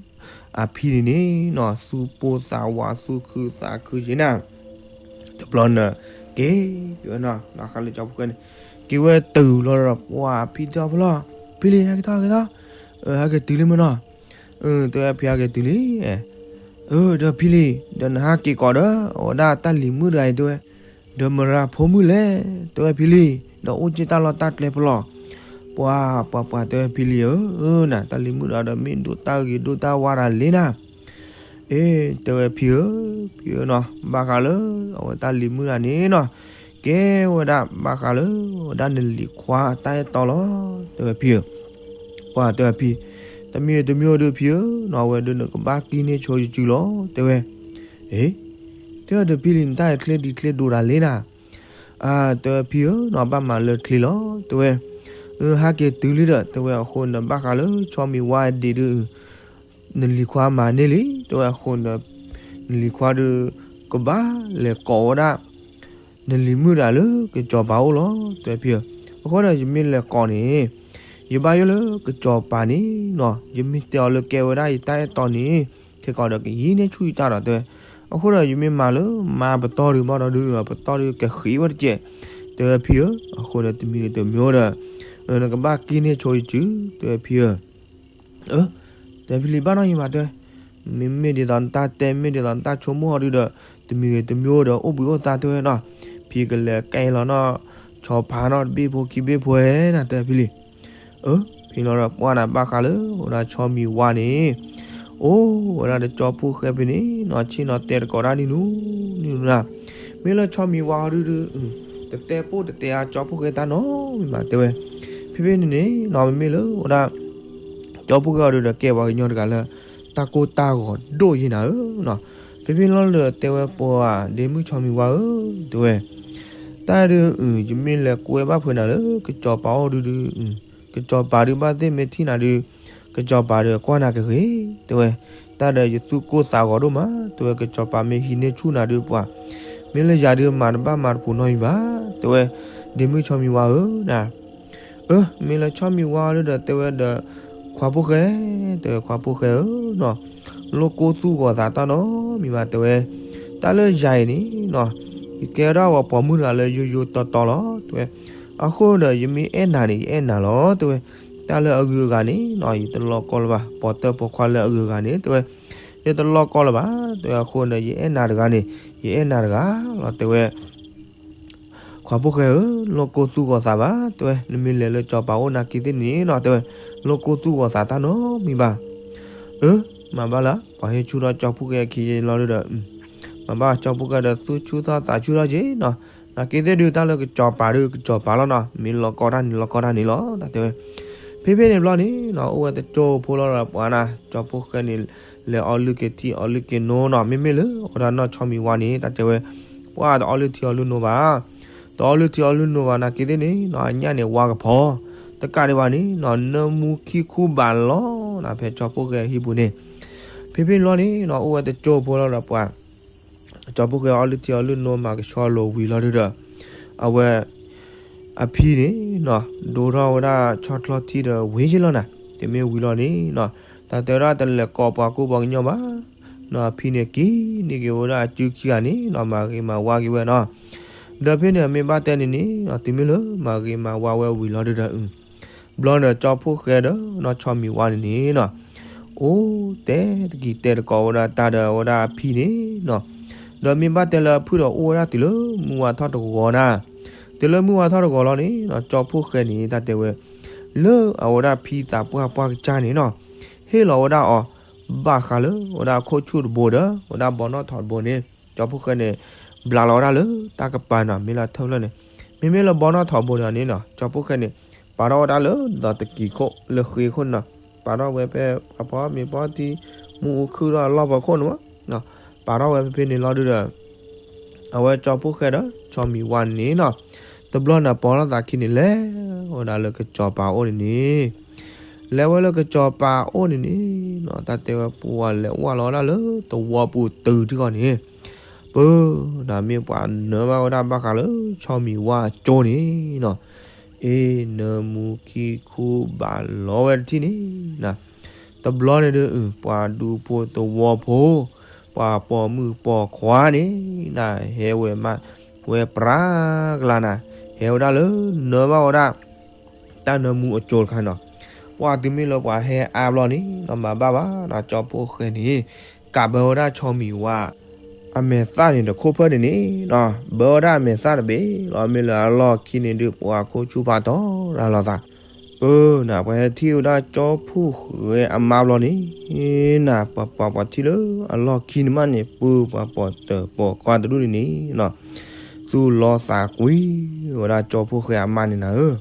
အဖံန့ၣ်န့ၣ်နီၤ သူၣ်ပိၢ်သးဝးသူၣ်ခုသးခုက့ၤနၤ, တဘျီန့ၣ် က့ၤဝဲနီၤ ဘၣ်ဃးလၢကၠီဖှိၣ်ဃဲန့ၣ် က့ၤဝဲတုၤလီၤဒီးပှၤဖံတဲအီၤဖဲလီၤ, ဖံလံၤ ဟဲက့ၤထီၣ်က့ၤထီၣ်, ဟဲက့ၤတုၤလံမ့ၢ်နီၤ, တဲဝဲဖံဟဲက့ၤတုၤလံ ဒီးဖံလံၤ ဒီးနဟးက့ၤကိးဒီး အဝဲဒၣ်တၢ်လံၤမုၣ်တဂၤအံၤတဲဝဲ, ဒီးမရၤဖိမုၣ်လဲၣ် တဲဝဲဖံလံၤ ဒီးအိၣ်က့ၤတၢ်လီၢ်တၢ်ကျဲဖဲလီၤ, ပှၤ ပှၤ ပှၤ တဲဝဲဖံလံၤဧၢ, နၤတၢ်လံၤမုၣ်တဂၤဒီးမ့ၢ်ဒိၣ်တၢ်ဂ့ၤဒိၣ်တၢ်ဝါတၢ်လံနၤ, အ့ တဲဝဲဖံဧၢ, ဖံဧၢနီၤ ဘၣ်ဃးလၢ အဝဲတၢ်လံၤမုၣ်တဂၤန့ၣ်နီၤ, ကဲဝဲဒၣ်ဘၣ်ဃးလၢ ဝဲဒၣ်နလံၤခွါတၢ်အဲၣ်တီလီၤ, တဲဝဲဖံဧၢ, ပှၤ တဲဝဲဖံ, တမံၤတမံၤဒီးဖံဧၢနီၤ အဝဲဒီးနကဘၣ်ကံၣ်န့ၢ်ဆိယစုလီၤ တဲဝဲ, အ့ တဲဝဲဒီးဖံလံၤ နတၢ်အံၤချ့ဒံးချ့ဒိၣ်တၢ်လံနၤ, အါ တဲဝဲဖံဧၢနီၤ ဘၣ်မၤလၢချ့လီၤ တဲဝဲ, ဟးက့ၤတုၤလံဒီး တဲဝဲအဃိန့ၣ် ဘၣ်ဃးလၢဆီမံၤဝါဒံးဒုး နလံၤခွါမၤန့ၢ်လံ တဲဝဲအဃိန့ၣ် နလံၤခွါဒီး ကဘၣ်လဲၤကိးဝဲဒၣ် နလံၤမုၣ်တဂၤလၢကစီၤပၤအိၣ်လီၤ တဲဝဲဖံဧၢ, အဃိဒီးယမ့ၢ်လဲၤကိးန့ၣ် ယဘၣ်ယိၣ်လၢကစီၤပၤန့ၣ်နီၤ ယမ့ၢ်တဲအီၤလၢကဲဝဲဒၣ်ယတၢ်အဲၣ်တီန့ၣ် ခဲကီးဒီးကဟံးန့ၢ်ဆူၣ်ယတၢ်ဒီးတဲဝဲ, အဃိဒီးယမ့ၢ်မၤလၢမၤပတီၢ်ဒုးဘၣ်ဒီးဒုး ပတီၢ်ဒုးကဃံးဝဲတကဲး, တဲဝဲဖံဧၢ, အဃိန့ၣ်တမံၤတမံၤဒီး နကဘၣ်ကံၣ်န့ၢ်ဆိယစု တဲဝဲဖံဧၢ အၢ တဲဖံလံၤဘၣ်နီၢ်ယမၤတဲဝဲ, မ့မ့ၢ်ဒ်သိးနတၢ်တဲ မ့ၢ်ဒ်သိးနတၢ်ဆိကမိၣ်အီၤဒုးဒီး တမံၤဂ့ၤတမံၤအိၣ်ဒီးအိၣ်ဘှံးအိၣ်သါတဲဝဲနီၤ, ဖံကလဲၤကဲလီၤနီၢ် ဆီဖါနီၢ်တဘ့ၣ်ဖိခံဘ့ၣ်ဖိဝဲနၤ တဲဖံလံၤ, အၢ ဖံလီၤဒီးပှၢ်နၤဘၣ်ဃးလၢ ဝဲဒၣ်ဆီမံၤဝါန့ၣ် အိၣ်ဝဲဒၣ်ဒီးကၠီဖှိၣ်ဃဲဖဲန့ၣ်နီၤ ဆ့ၣ်နီၤတဲတကိးတၢ်နံၣ်နူနံၣ်နူနၤ, မ့ၢ်လၢဆီမံၤဝါအီၤဒုးဒုး တတဲပိၢ်တတဲအါကၠီဖှိၣ်ဃဲတၢ်နီတမံၤဘၣ်တဲဝဲ, ဖဲဖဲန့ၣ်န့ၣ်နီၤ မ့မ့ၢ်လၢဝဲဒၣ် ကၠီဖှိၣ်ဃဲအီၤဒုးဒီးကဲပှၤကညီတဂၤလၢ တၢ်ကိၢ်တၢ်ဂီၤဒိၣ်ယဲၢ်နၤဧၢနီၤ, ဖဲဖဲလီၤလၢတဲဝဲပှၤဒ့မုၣ်ဆီမံၤဝါဧၢ တဲဝဲ, တၢ်ဒုး ယမ့ၢ်လဲၤကွဲဘၣ်ဖုးနၤလၢကစီၤပၤအိၣ်ဒုးဒုး ကစီၤပၤဒုးဘၣ်သ့ၣ်မ့ၢ်ထံၣ်နၤဒုး ကစီၤပၤဒုးကွၢ်နၤကဂ့ၤ တဲဝဲ, တၢ်ဒီးယသူၣ်ကိၢ်သးဂီၤဒိၣ်မး တဲဝဲ ကစီၤပၤမ့ၢ်ဟံးန့ၢ်ဆူၣ်နၤဒုးပှၤ မ့ၢ်လၢယၤဒုးမၤတဘၣ်မၤတပူၤနီတမံၤဘၣ် တဲဝဲ, ဒ့မုၣ်ဆီမံၤဝါဧၢနၤ အၢ မ့ၢ်လၢဆီမံၤဝါလၢဒီးတဲဝဲဒီး ခွါဖိၣ်ဃဲ တဲဝဲခွါဖိၣ်ဃဲဧၢနီၤ, လိၣ်ကိၢ်သူၣ်ဂီၤသးတၢ်နီတမံၤဘၣ်တဲဝဲ, တၢ်လၢယၤအံၤန့ၣ်နီၤ ယကဲဝဲဒၣ်ပှၤပိာ်မုၣ်တဂၤလၢယိယိတီတီလီၤ တဲဝဲ, အဃိဒီးယမ့ၢ်အဲၣ်နၤန့ၣ် ယအဲၣ်နၤလီၤ တဲဝဲ, တၢ်လၢအဂုၤအဂၤန့ၣ်နီၤ ယတလီၢ်ကီလၢၤဘၣ် ပိာ်တၢၢ်ပိာ်ခွါလၢအဂုၤအဂၤန့ၣ် တဲဝဲ, ယတလီၢ်ကီလၢၤဘၣ် တဲဝဲ, အဃိန့ၣ် ယအဲၣ်နၤတဂၤန့ၣ် ယအဲၣ်နၤတဂၤလီၤ တဲဝဲ ခွါဖိၣ်ဃဲဧၢ, လိၣ်ကိၢ်သူၣ်ဂီၤသးဘၣ်, တဲဝဲ, နမ့ၢ်လဲၤလၢစီၤပၤအိၣ်နာ်က့သ့ၣ်န့ၣ်နီၤ, တဲဝဲ, လိၣ်ကိၢ်သူၣ်ဂီၤသးတၢ်နီတမံၤဘၣ်. အၢ, မၤဘၣ်လၢ ပှၤဟ့ၣ်ဆူၣ်ထီၣ်စီၤဖိၣ်ဃဲအခံလီၤဒီး, မၤဘၣ်စီၤဖိၣ်ဃဲဒီးသူၣ်ဆူၣ်သးဆူၣ်ထီၣ်က့ၤနီၤ, နာ်က့သ့ၣ်ဒုးတၢ်လၢကစီၤပၤဒုးကစီၤပၤလီၤနီၤ, မ့ၢ်လီၤကီတၢ်န့ၣ်လီၤကီတၢ်န့ၣ်လီၤ, တၢ်တဲဝဲ. ဖဲဖဲန့ၣ်ဘျီန့ၣ်နီၤ, အိၣ်ဝဲတကၠိဖိလီၤဒီးပှၤနၤ, စီၤဖိၣ်ဃဲန့ၣ် လဲၤအီလုၢ်က့ၤထံအီလုၢ်က့ၤနိနီၤ, မ့မ့ၢ်လၢအဝဲဒၣ်နီၢ်ဆီမံၤဝါန့ၣ် တၢ်တဲဝဲ, ပှၤတအီလုၢ်ထံအီလုၢ်နိဘၣ် တအီလုၢ်ထံအီလုၢ်နိဘၣ် နာ်က့သ့ၣ်န့ၣ်နီၤ, အညၣ်န့ၣ်ဝါကဖီ, တကးဒံးဘၣ်န့ၣ်နီၤ, နၢမူခံခူဘၣ်လီၤနၤ, ဖဲစီၤဖိၣ်ဃဲအဟံၣ်ပူၤန့ၣ်. ဖဲဖဲန့ၣ်ဘျီန့ၣ်နီၤ, အိၣ်ဝဲတကၠိဖိလီၤဒီးပှၤ စီၤဖိၣ်ဃဲအီလုၢ်ထံအီလုၢ်နိမၤကဆှီလိာ်ဝံၤလီၤဒုးဒီး, အဝဲ အဖံန့ၣ်နီၤ, ဒိထီၣ်ဝဲဒၣ်ဆီချီထံဒီးဝ့ၤယ့ၢ်လီၤနၤ. တမ့ၢ်ဝံၤလီၤန့ၣ်နီၤ, တၢ်တဲဝဲဒၣ်တလဲၤကိးပှၤကူပှၤကညီဘၣ်, နီၤ အဖံန့ၣ်က့ၤန့ၢ်က့ၤဝဲဒၣ်အစုခံဂၤန့ၣ်နီၤ မၤဂ့ၤမၤဝါက့ၤဝဲနီၤ, ဒီးဖဲန့ၣ်အမ့ၢ်ဘၣ်တဲန့ၣ်န့ၣ်နီၤ တုၤမ့ၢ်လၢမၤဂ့ၤမၤဝါဝဲဝံၤလီၤဒုဒီး ဘျီန့ၣ်ကၠီဖှိၣ်ဃဲဒီးနီၤ ဆီမံၤဝါန့ၣ်န့ၣ်နီၤ, အိၣ်တဲတကံၤတဲတကိးဝဲဒၣ်တၢ်ဒီးအဝဲဒၣ်အဖံန့ၣ်နီၤ, ဒီးမ့ၢ်ဘၣ်တဲလၢအဖုၣ်ဒီးအိၣ်ဝဲဒၣ်တုၤလၢမုၢ်ဝါထီၣ်တဂီၤနၤ, တုၤလၢမုၢ်ဝါထီၣ်တဂီၤလီၤန့ၣ်နီၤ ကၠီဖှိၣ်ဃဲန့ၣ် တၢ်တဲဝဲ လၢအဝဲဒၣ်ဖံသးပှၢ်ပှၢ်ကစၢ်န့ၣ်နီၤ, ဟ့ၣ်လီၤဝဲဒၣ်အီၤ ဘၣ်ဃးလၢဝဲဒၣ်အခိၣ်ဆူၣ်တဘိဒီး ဝဲဒၣ်ဘီနီၣ်ထိးတဘိန့ၣ် ကၠီဖှိၣ်ဃဲန့ၣ် ဘျးလီၤဝဲဒၣ်လၢတၢ်ကပၤနီၤ မ့ၢ်လၢထၢၣ်ဖျၢၣ်န့ၣ်, မ့မ့ၢ်လၢဘီနီၣ်ထိးတဘိန့ၣ်န့ၣ်နီၤ ကၠီဖှိၣ်ဃဲန့ၣ် ပာ်ထီၣ်ဝဲဒၣ်လၢဒီးတကံၤခိၣ်လၢဃ့ခိၣ်န့ၣ်နီၤ, ပာ်ထီၣ်ဝဲဖဲအဖီမ့ၤဖီထံ မ့ၣ်အူခုၣ်ထီၣ်အလီၢ်ဖီခိၣ်န့ၣ်မး ပာ်ထီၣ်ဝဲဖဲဖဲန့ၣ်လီၤဒုဒီး အဝဲကၠီဖှိၣ်ဃဲဒီးဆီမံၤဝါန့ၣ်နီၤ, တဘျီန့ၣ်ပိာ်ထီၣ်သးခံန့ၣ် လဲၤဝဲဒၣ်လၢကစီၤပၤအိၣ်န့ၣ်န့ၣ်, လဲၤဝဲလၢကစီၤပၤအိၣ်န့ၣ်န့ၣ်နီၤ တၢ်တဲဝဲပှၤလဲၤဝၢ်လီၤဝဲဒၣ်လၢသဝီပူၤတုၤထံဃီန့ၣ်, ပၢ နၤမ့ၢ်ပှၤနၢဘၣ်ဝဲဒၣ်ဘၣ်ဃးလၢဆီမံၤဝါအကၠိန့ၣ်နီၤ, အ့ နၢမူခံခူဘၣ်လီၤဝဲတထံၣ်န့ၣ်နီၤ, တဘျီန့ၣ်ဒု ပှၤဒူဖိသဝီဖိ ပှၤပိာ်မုၣ်ပိာ်ခွါန့ၣ်နီၤ ဟဲဝဲမးဝဲပြးကလါနၤ, ဟဲဝဲဒၣ်လၢနၢဘၣ်ဝဲဒၣ် တၢ်နၢမူအကၠိတခါနီၤ, ပှၤတုၤမ့ၢ်လၢပှၤဟဲအါဘျီန့ၣ်နီၤ မၤဘၣ်ဘၣ်နီၤ ကၠီဖှိၣ်ဃဲန့ၣ် ကးဘၢဝဲဒၣ်ဆီမံၤဝါ အမဲာ်သၣ်န့ၣ်တခိၣ်ဖၢၣ်န့ၣ်န့ၣ်နီၤ ဘၢဝဲဒၣ်အမဲာ်သၣ်တဘ့ၣ်လီၤ မ့ၢ်လၢအလီၢ်ခံန့ၣ်ဒု ပှၤခိၣ်ဆူၣ်ဖးထီရၤလီၤသး, ပၢ နၤ ပှၤဟဲထံၣ်ဝဲဒၣ်ကၠီဖှိၣ်ဃဲအမါဘျီန့ၣ် နၤ ပှၤပှၤပှၤထံၣ်လၢအလီၢ်ခံန့ၣ်မးန့ၣ် ပၢ ပှၤပိာ်တၢၢ်ပိာ်ခွါတဒူၣ်န့ၣ်န့ၣ်နီၤ သူၣ်လီသးကွံဝဲဒၣ်ကၠီဖှိၣ်ဃဲအမါန့ၣ်နၤဧၢ,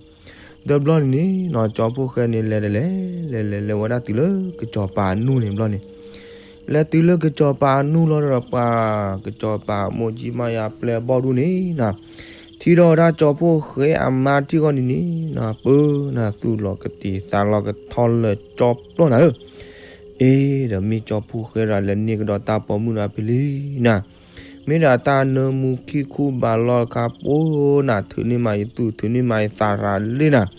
ဒီးဘျီန့ၣ်န့ၣ်နီၤ ကၠီဖှိၣ်ဃဲန့ၣ်လဲၤတလဲၤ လဲၤလဲၤလဲၤဝဲဒၣ်တုၤလၢကစီၤပၤအနူၢ်န့ၣ်ဘျီန့ၣ်, လဲၤတုၤလၢကစီၤပၤအနူၢ်လီၤဒီးပှၤ ကစီၤပၤမိၢ်ကၠံမါယၤပျဲၢ်ဘီၣ်ဒူၣ်န့ၣ်နီၤ ထံၣ်ထီၣ်ဝဲဒၣ်ကၠီဖှိၣ်ဃဲအမါထံၣ်ဂီၢ်န့ၣ်န့ၣ်နီၤ ပၢ နၤ သူၣ်လီၤကတံာ်သးလီၤကထီလၢာ်ကၠီပျီနၤဧၢ, အ့ ဒီးမ့ၢ်ကၠီဖှိၣ်ဃဲဒီးလဲၤန့ၢ်ကဒီးတၢ်ပိာ်မုၣ်ဒီးဖဲလံနၤ မ့ၢ်ဒၣ်တၢ်နၢမူခံခူဘၣ်လီၤတခါ ပၢ နၤ ထုးန့ၢ်မးယသူၣ် ထုးန့ၢ်မးယသးရၤလံနၤ,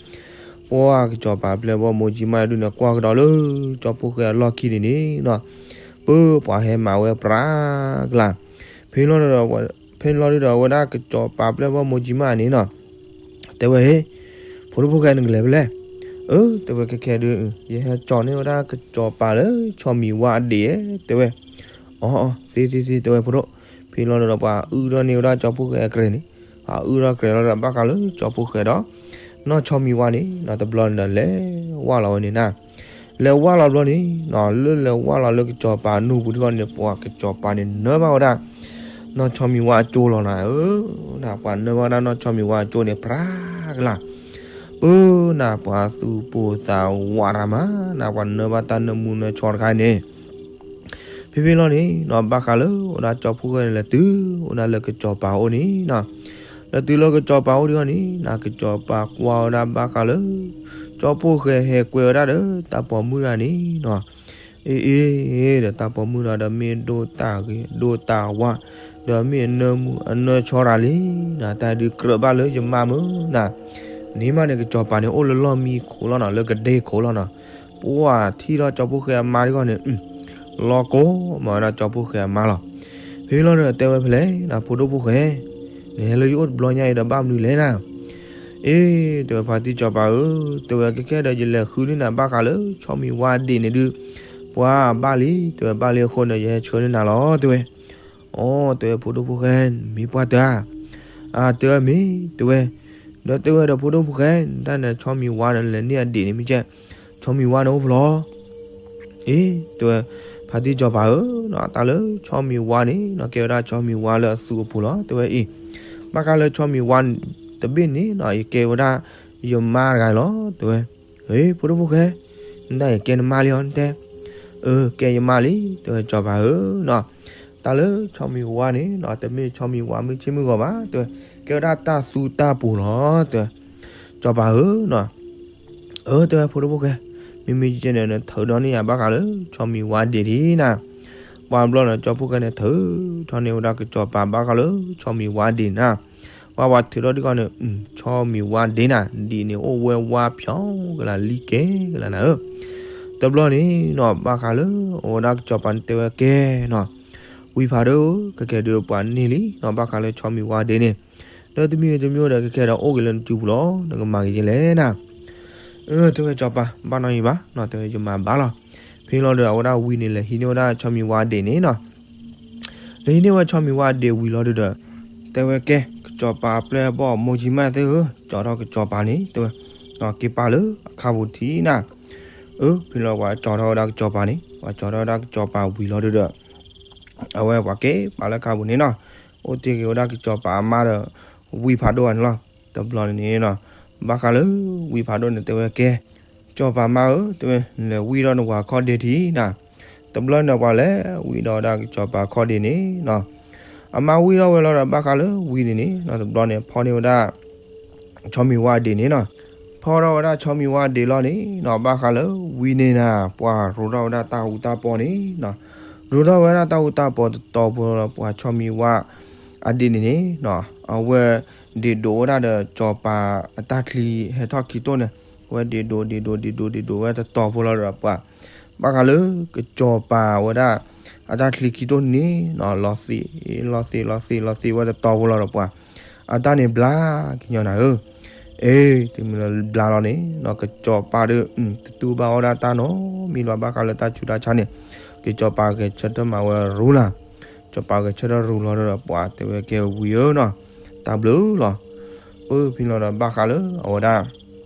ပှၤကစီၤပၤပျဲၢ်ဘီၣ်မိၢ်ကၠံမါယၤဒုန့ၣ် ကွၢ်ကဒီးလၢကၠီဖှိၣ်ဃဲအလီၢ်ခံန့ၣ်န့ၣ်နီၤ, ပၢ ပှၤဟဲမၤဝဲပြးကလါ, ဖဲလီၤဒီး ဖဲလီၤဒုဒီးအဝဲဒၣ်ကစီၤပၤပျဲၢ်ဘီၣ်မိၢ်ကၠံမါန့ၣ်နီၤ တဲဝဲ ဖိဒိၣ်ဖိၣ်ဃဲနကလဲၤဖဲလဲၣ်, အၢ တဲဝဲ ခဲခဲဒု ယဟဲကၠီန့ၢ်ဝဲဒၣ်ကစီၤပၤလၢဆီမံၤဝါအဒ့ၣ် တဲဝဲ, အ သ့သ့သ့ တဲဝဲဖိဒိၣ်, ဖဲလီၤဒီးပှၤအုၣ်ထီၣ်န့ၢ်ဝဲဒၣ်ကၠီဖှိၣ်ဃဲအကြဲးန့ၣ်, အုၣ်ထီၣ်ကြဲးလီၤဒီးဘၣ်ဃးလၢကၠီဖှိၣ်ဃဲဒီး နီၢ်ဆီမံၤဝါန့ၣ်နီၤ တဘျီန့ၣ်ဒီးလဲၤဝၢ်လီၤဝဲန့ၣ်နၤ, လဲၤဝၢ်လီၤဘျီန့ၣ်နီၤ လၢလဲၤဝၢ်လီၤလၢကစီၤပၤနူၢ်ပူၤထံၣ်ဂီၢ်န့ၣ် ပှၤကစီၤပၤန့ၣ်နၢဘၣ်ဝဲဒၣ် နီၢ်ဆီမံၤဝါအကၠိလီၤနၤဧၢ, ပှၤနၢဘၣ်ဝဲဒၣ်နီၢ်ဆီမံၤဝါအကၠိန့ၣ် ပြးကလါ, ပၢ နၤ ပှၤသူၣ်ပိၢ်သးဝးရၤမး နၤ ပှၤနၢဘၣ်တၢ်နၢမူနၢဆှီတခါန့ၣ် ဖဲဖဲလီၤန့ၣ်နီၤ ဘၣ်ဃးလၢဝဲဒၣ်ကၠီဖှိၣ်ဃဲန့ၣ် လဲၤတုၤဝဲဒၣ်လၢကစီၤပၤအိၣ်န့ၣ်နီၤ, လဲၤတုၤလၢကစီၤပၤအိၣ်ဒံးအီၤန့ၣ်နီၤ ကစီၤပၤကွၢ်ဝဲဒၣ်ဘၣ်ဃးလၢ ကၠီဖှိၣ်ဃဲဟဲကွဲဝဲဒၣ်ဒီးတၢ်ပိာ်မုၣ်တဂၤန့ၣ်နီၤ, အ့ အ့ ဒီးတၢ်ပိာ်မုၣ်တဂၤဒီးမ့ၢ်ဒိၣ်တၢ်ဂ့ၤဒိၣ်တၢ်ဝါ ဒီးမ့ၢ်အနၢမူအနၢဆှီတၢ်လံနီၤ တၢ်ဒုးကြၢးဘၣ်လၢယမါမုၢ်နၤ, န့ၣ်မးန့ၣ် ကစီၤပၤန့ၣ် အိၣ်လၢလီၢ်မံခိၣ်လီၤနီၤ လၢကဒ့ခိၣ်လီၤနီၤ, ပှၤထံၣ်ထီၣ်ကၠီဖှိၣ်ဃဲအမါဒံးအီၤန့ၣ် လီၤကိးမးဝဲဒၣ်ကၠီဖှိၣ်ဃဲအမါလီၤ. ဖဲလီၤဒီးတဲဝဲဖဲလဲၣ်နၤ ဖိဒိၣ်ဖိၣ်ဃဲ, နဟဲလၢယအိၣ်တဘျီညါအံၤဒီးဘၣ်မနုၤလဲၣ်နၤ, အ့ တဲဝဲဖါတံၢ်စီၤပၤဧၢ, တဲဝဲခဲခဲဒီး ယလဲၤဃုန့ၢ်နၤဘၣ်ဃးလၢဆီမံၤဝါဒ့ၣ်န့ၣ်ဒုး, ပှၤဘၣ်လံ, တဲဝဲဘၣ်လံအဃိန့ၣ် ယဟဲဆှၢန့ၢ်နၤလီၤ တဲဝဲ. အိ တဲဝဲဖိဒိၣ်ဖိၣ်ဃဲ, မ့ၢ်ပှၤတၢ်ဧါ, အတဲဝဲမ့ၢ်, တဲဝဲ, ဒီးတဲဝဲဒီးဖိဒိၣ်ဖိၣ်ဃဲ, တၢ်န့ၣ်ဆီမံၤဝါန့ၣ် လဲၤန့ၢ်အဒ့ၣ်န့ၣ်မ့ၢ်ကဲ, ဆီမံၤဝါန့ၣ်အိၣ်ဖဲလဲၣ် အ့ တဲဝဲ, ဖါတံၢ်စီၤပၤဧၢ, တၢ်လၢဆီမံၤဝါန့ၣ် ကဲဝဲဒၣ်ဆီမံၤဝါလၢအသူအပူၤလီၤ တဲဝဲအံၤ, ဘၣ်ဃးလၢဆီမံၤဝါတဘ့ၣ်န့ၣ် ယကဲဝဲဒၣ်ယမါတဂၤလီၤ တဲဝဲ. အ့ ဖိဒိၣ်ဖိၣ်ဃဲ, နတၢ်အံၤကဲနမါလံအီၤ နတဲ, အၢ ကဲယမါလံ တဲဝဲစီၤပၤဧၢနီၤ, တၢ်လၢဆီမံၤဝါန့ၣ် တမ့ၢ်ဆီမံၤဝါမုၢ်ဆ့ၣ်မုၢ်ဂီၤဘၣ် တဲဝဲ, ကဲဝဲဒၣ်တၢ်သူတၢ်ပူၤလီၤ တဲဝဲ, စီၤပၤဧၢနီၤ အၢ တဲဝဲဖိဒိၣ်ဖိၣ်ဃဲ, မ့မ့ၢ်ကဲန့ၣ် နထုးဒီးန့ၢ်ယၤဘၣ်ဃးလၢဆီမံၤဝါဒ့ၣ်ဒံးနၤ, ပှၤဘျီန့ၣ် ကၠီဖှိၣ်ဃဲန့ၣ် ထုးထီၣ်န့ၢ်ဝဲဒၣ်ကစီၤပၤဘၣ်ဃးလၢဆီမံၤဝါဒ့ၣ်နၤ, ပှၤပှၤထုးထီၣ်တံၢ်ဃီန့ၣ် ဆီမံၤဝါဒ့နၤ ဒ်န့ၣ်အိၣ်ဝဲဝါဖျိကလၢလံကဲကလၢနၤဧၢ. တဘျီန့ၣ်နီၤ ဘၣ်ဃးလၢအဝဲဒၣ်ကစီၤပၤန့ၣ်တဲဝဲကဲနီၤ, ဝံဖးဒိၣ်ဧၢ ခဲကဲဒုးပှၤန့ၢ်လံနီၤ ဘၣ်ဃးလၢဆီမံၤဝါဒ့န့ၣ်, ဒီးတမံၤတမံၤဒီး ခဲကဲဒီးအိၣ်က့ၤလၢနစုပူၤလီၤ နကမၤက့ၤယဲလဲၣ်နၤ. အၢ တဲဝဲကစီၤပၤ ဘၣ်နီၢ်အံၤဘၣ်နီၤ တဲဝဲယမၤဘၣ်လီၤ. ဖဲလီၤဒီး အဝဲဒၣ်ဝံန့ၣ် လဲၤဟံးန့ၢ်ဝဲဒၣ်ဆီမံၤဝါဒ့န့ၣ်နီၤ လဲၤဟံးန့ၢ်ဝဲဆီမံၤဝါဒ့ဝံၤလီၤဒုးဒီး တဲဝဲကဲ ကစီၤပၤအပျဲၢ်အဘီၣ်မိၢ်ကံမၣ်သ့ၣ်ဧၢ, ကၠီထီၣ်ကစီၤပၤန့ၣ် တဲဝဲ, က့ၤပာ်လၢအခါပူၤထံးနၤ. အၢ ဖဲလီၤပှၤကၠီထီၣ်ဝဲဒၣ်ကစီၤပၤန့ၣ် ပှၤကၠီထီၣ်ဝဲဒၣ်ကစီၤပၤဝံၤလီၤဒုးဒီး အဝဲပှၤက့ၤပာ်လၢအခါပူၤန့ၣ်နီၤ, အိၣ်တ့ၢ်က့ၤဝဲဒၣ်ကစီၤပၤအမါဒီး ဝံဖးဒိၣ်ဘၣ်န့ၣ်လီၤ. တဘျီန့ၣ်န့ၣ်နီၤ ဘၣ်ဃးလၢဝံဖးဒိၣ်န့ၣ် တဲဝဲကဲ ကစီၤပၤမါဧၢ တဲဝဲ လဲၤဝံထီၣ်နဝၤခီၣ်ဒ့ထံးနၤ. တဘျီန့ၣ်ပှၤလဲၤဝံထီၣ်ဝဲဒၣ်ကစီၤပၤခီၣ်ဒ့န့ၣ်နီၤ, အမါဝံထီၣ်ဝဲလီၤဒီး ဘၣ်ဃးလၢဝံန့ၣ်န့ၣ်နီၤ တဘျီန့ၣ် ဖီန့ၢ်ဝဲဒၣ် ဆီမံၤဝါဒ့န့ၣ်နီၤ, ဖီထီၣ်ဝဲဒၣ်ဆီမံၤဝါဒ့လီၤန့ၣ်နီၤ ဘၣ်ဃးလၢဝံန့ၣ်နၤ ပှၤရိးထီၣ်ဝဲဒၣ်တၢ်အူတၢ်ပီန့ၣ်နီၤ, ရိးထီၣ်ဝဲဒၣ်တၢ်အူတၢ်ပီတတီၤဖိလီၤ ပှၤဆီမံၤဝါအဒ့န့ၣ်န့ၣ်နီၤ အဝဲဒ့ဒိးဝဲဒၣ်ဒီးကစီၤပၤအတၢ်ချံဟဲထီၣ်ခံတိၢ်န့ၣ်, အဝဲဒ့ဒိးဒ့ဒိးဒ့ဒိးဒ့ဒိးဝဲတတီၤဖိလီၤဒီးပှၤ ဘၣ်ဃးလၢကစီၤပၤဝဲဒၣ် အတၢ်ချံခံတိၢ်န့ၣ်နီၤ လီၤသ့ၣ်လီၤသ့ၣ်လီၤသ့ၣ်လီၤသ့ၣ်ဝဲတတီၤဖိလီၤဒီးပှၤ အတၢ်န့ၣ်ဘျါကညီနၤဧၢ. အ့ တမ့ၢ်လၢဘျါလီၤန့ၣ်နီၤ ကစီၤပၤဒီး တတူၢ်ဘၣ်အီၣ်ဒၣ်တၢ်နီတမံၤဘၣ် ဘၣ်ဃးလၢတၢ်ဆူးတၢ်ဆါန့ၣ် ကစီၤပၤဂဲၤဆၢထၢၣ်မၤဝဲရူလၢ်, ကစီၤပၤဂဲၤဆၢထၢၣ်ရူလီၤဒီးပှၤတဲဝဲကဲဝံဧၢနီၤ, တၢ်ဘျုးလီၤ. ပဖဲလီၤဒီးဘၣ်ဃးလၢအဝဲဒၣ်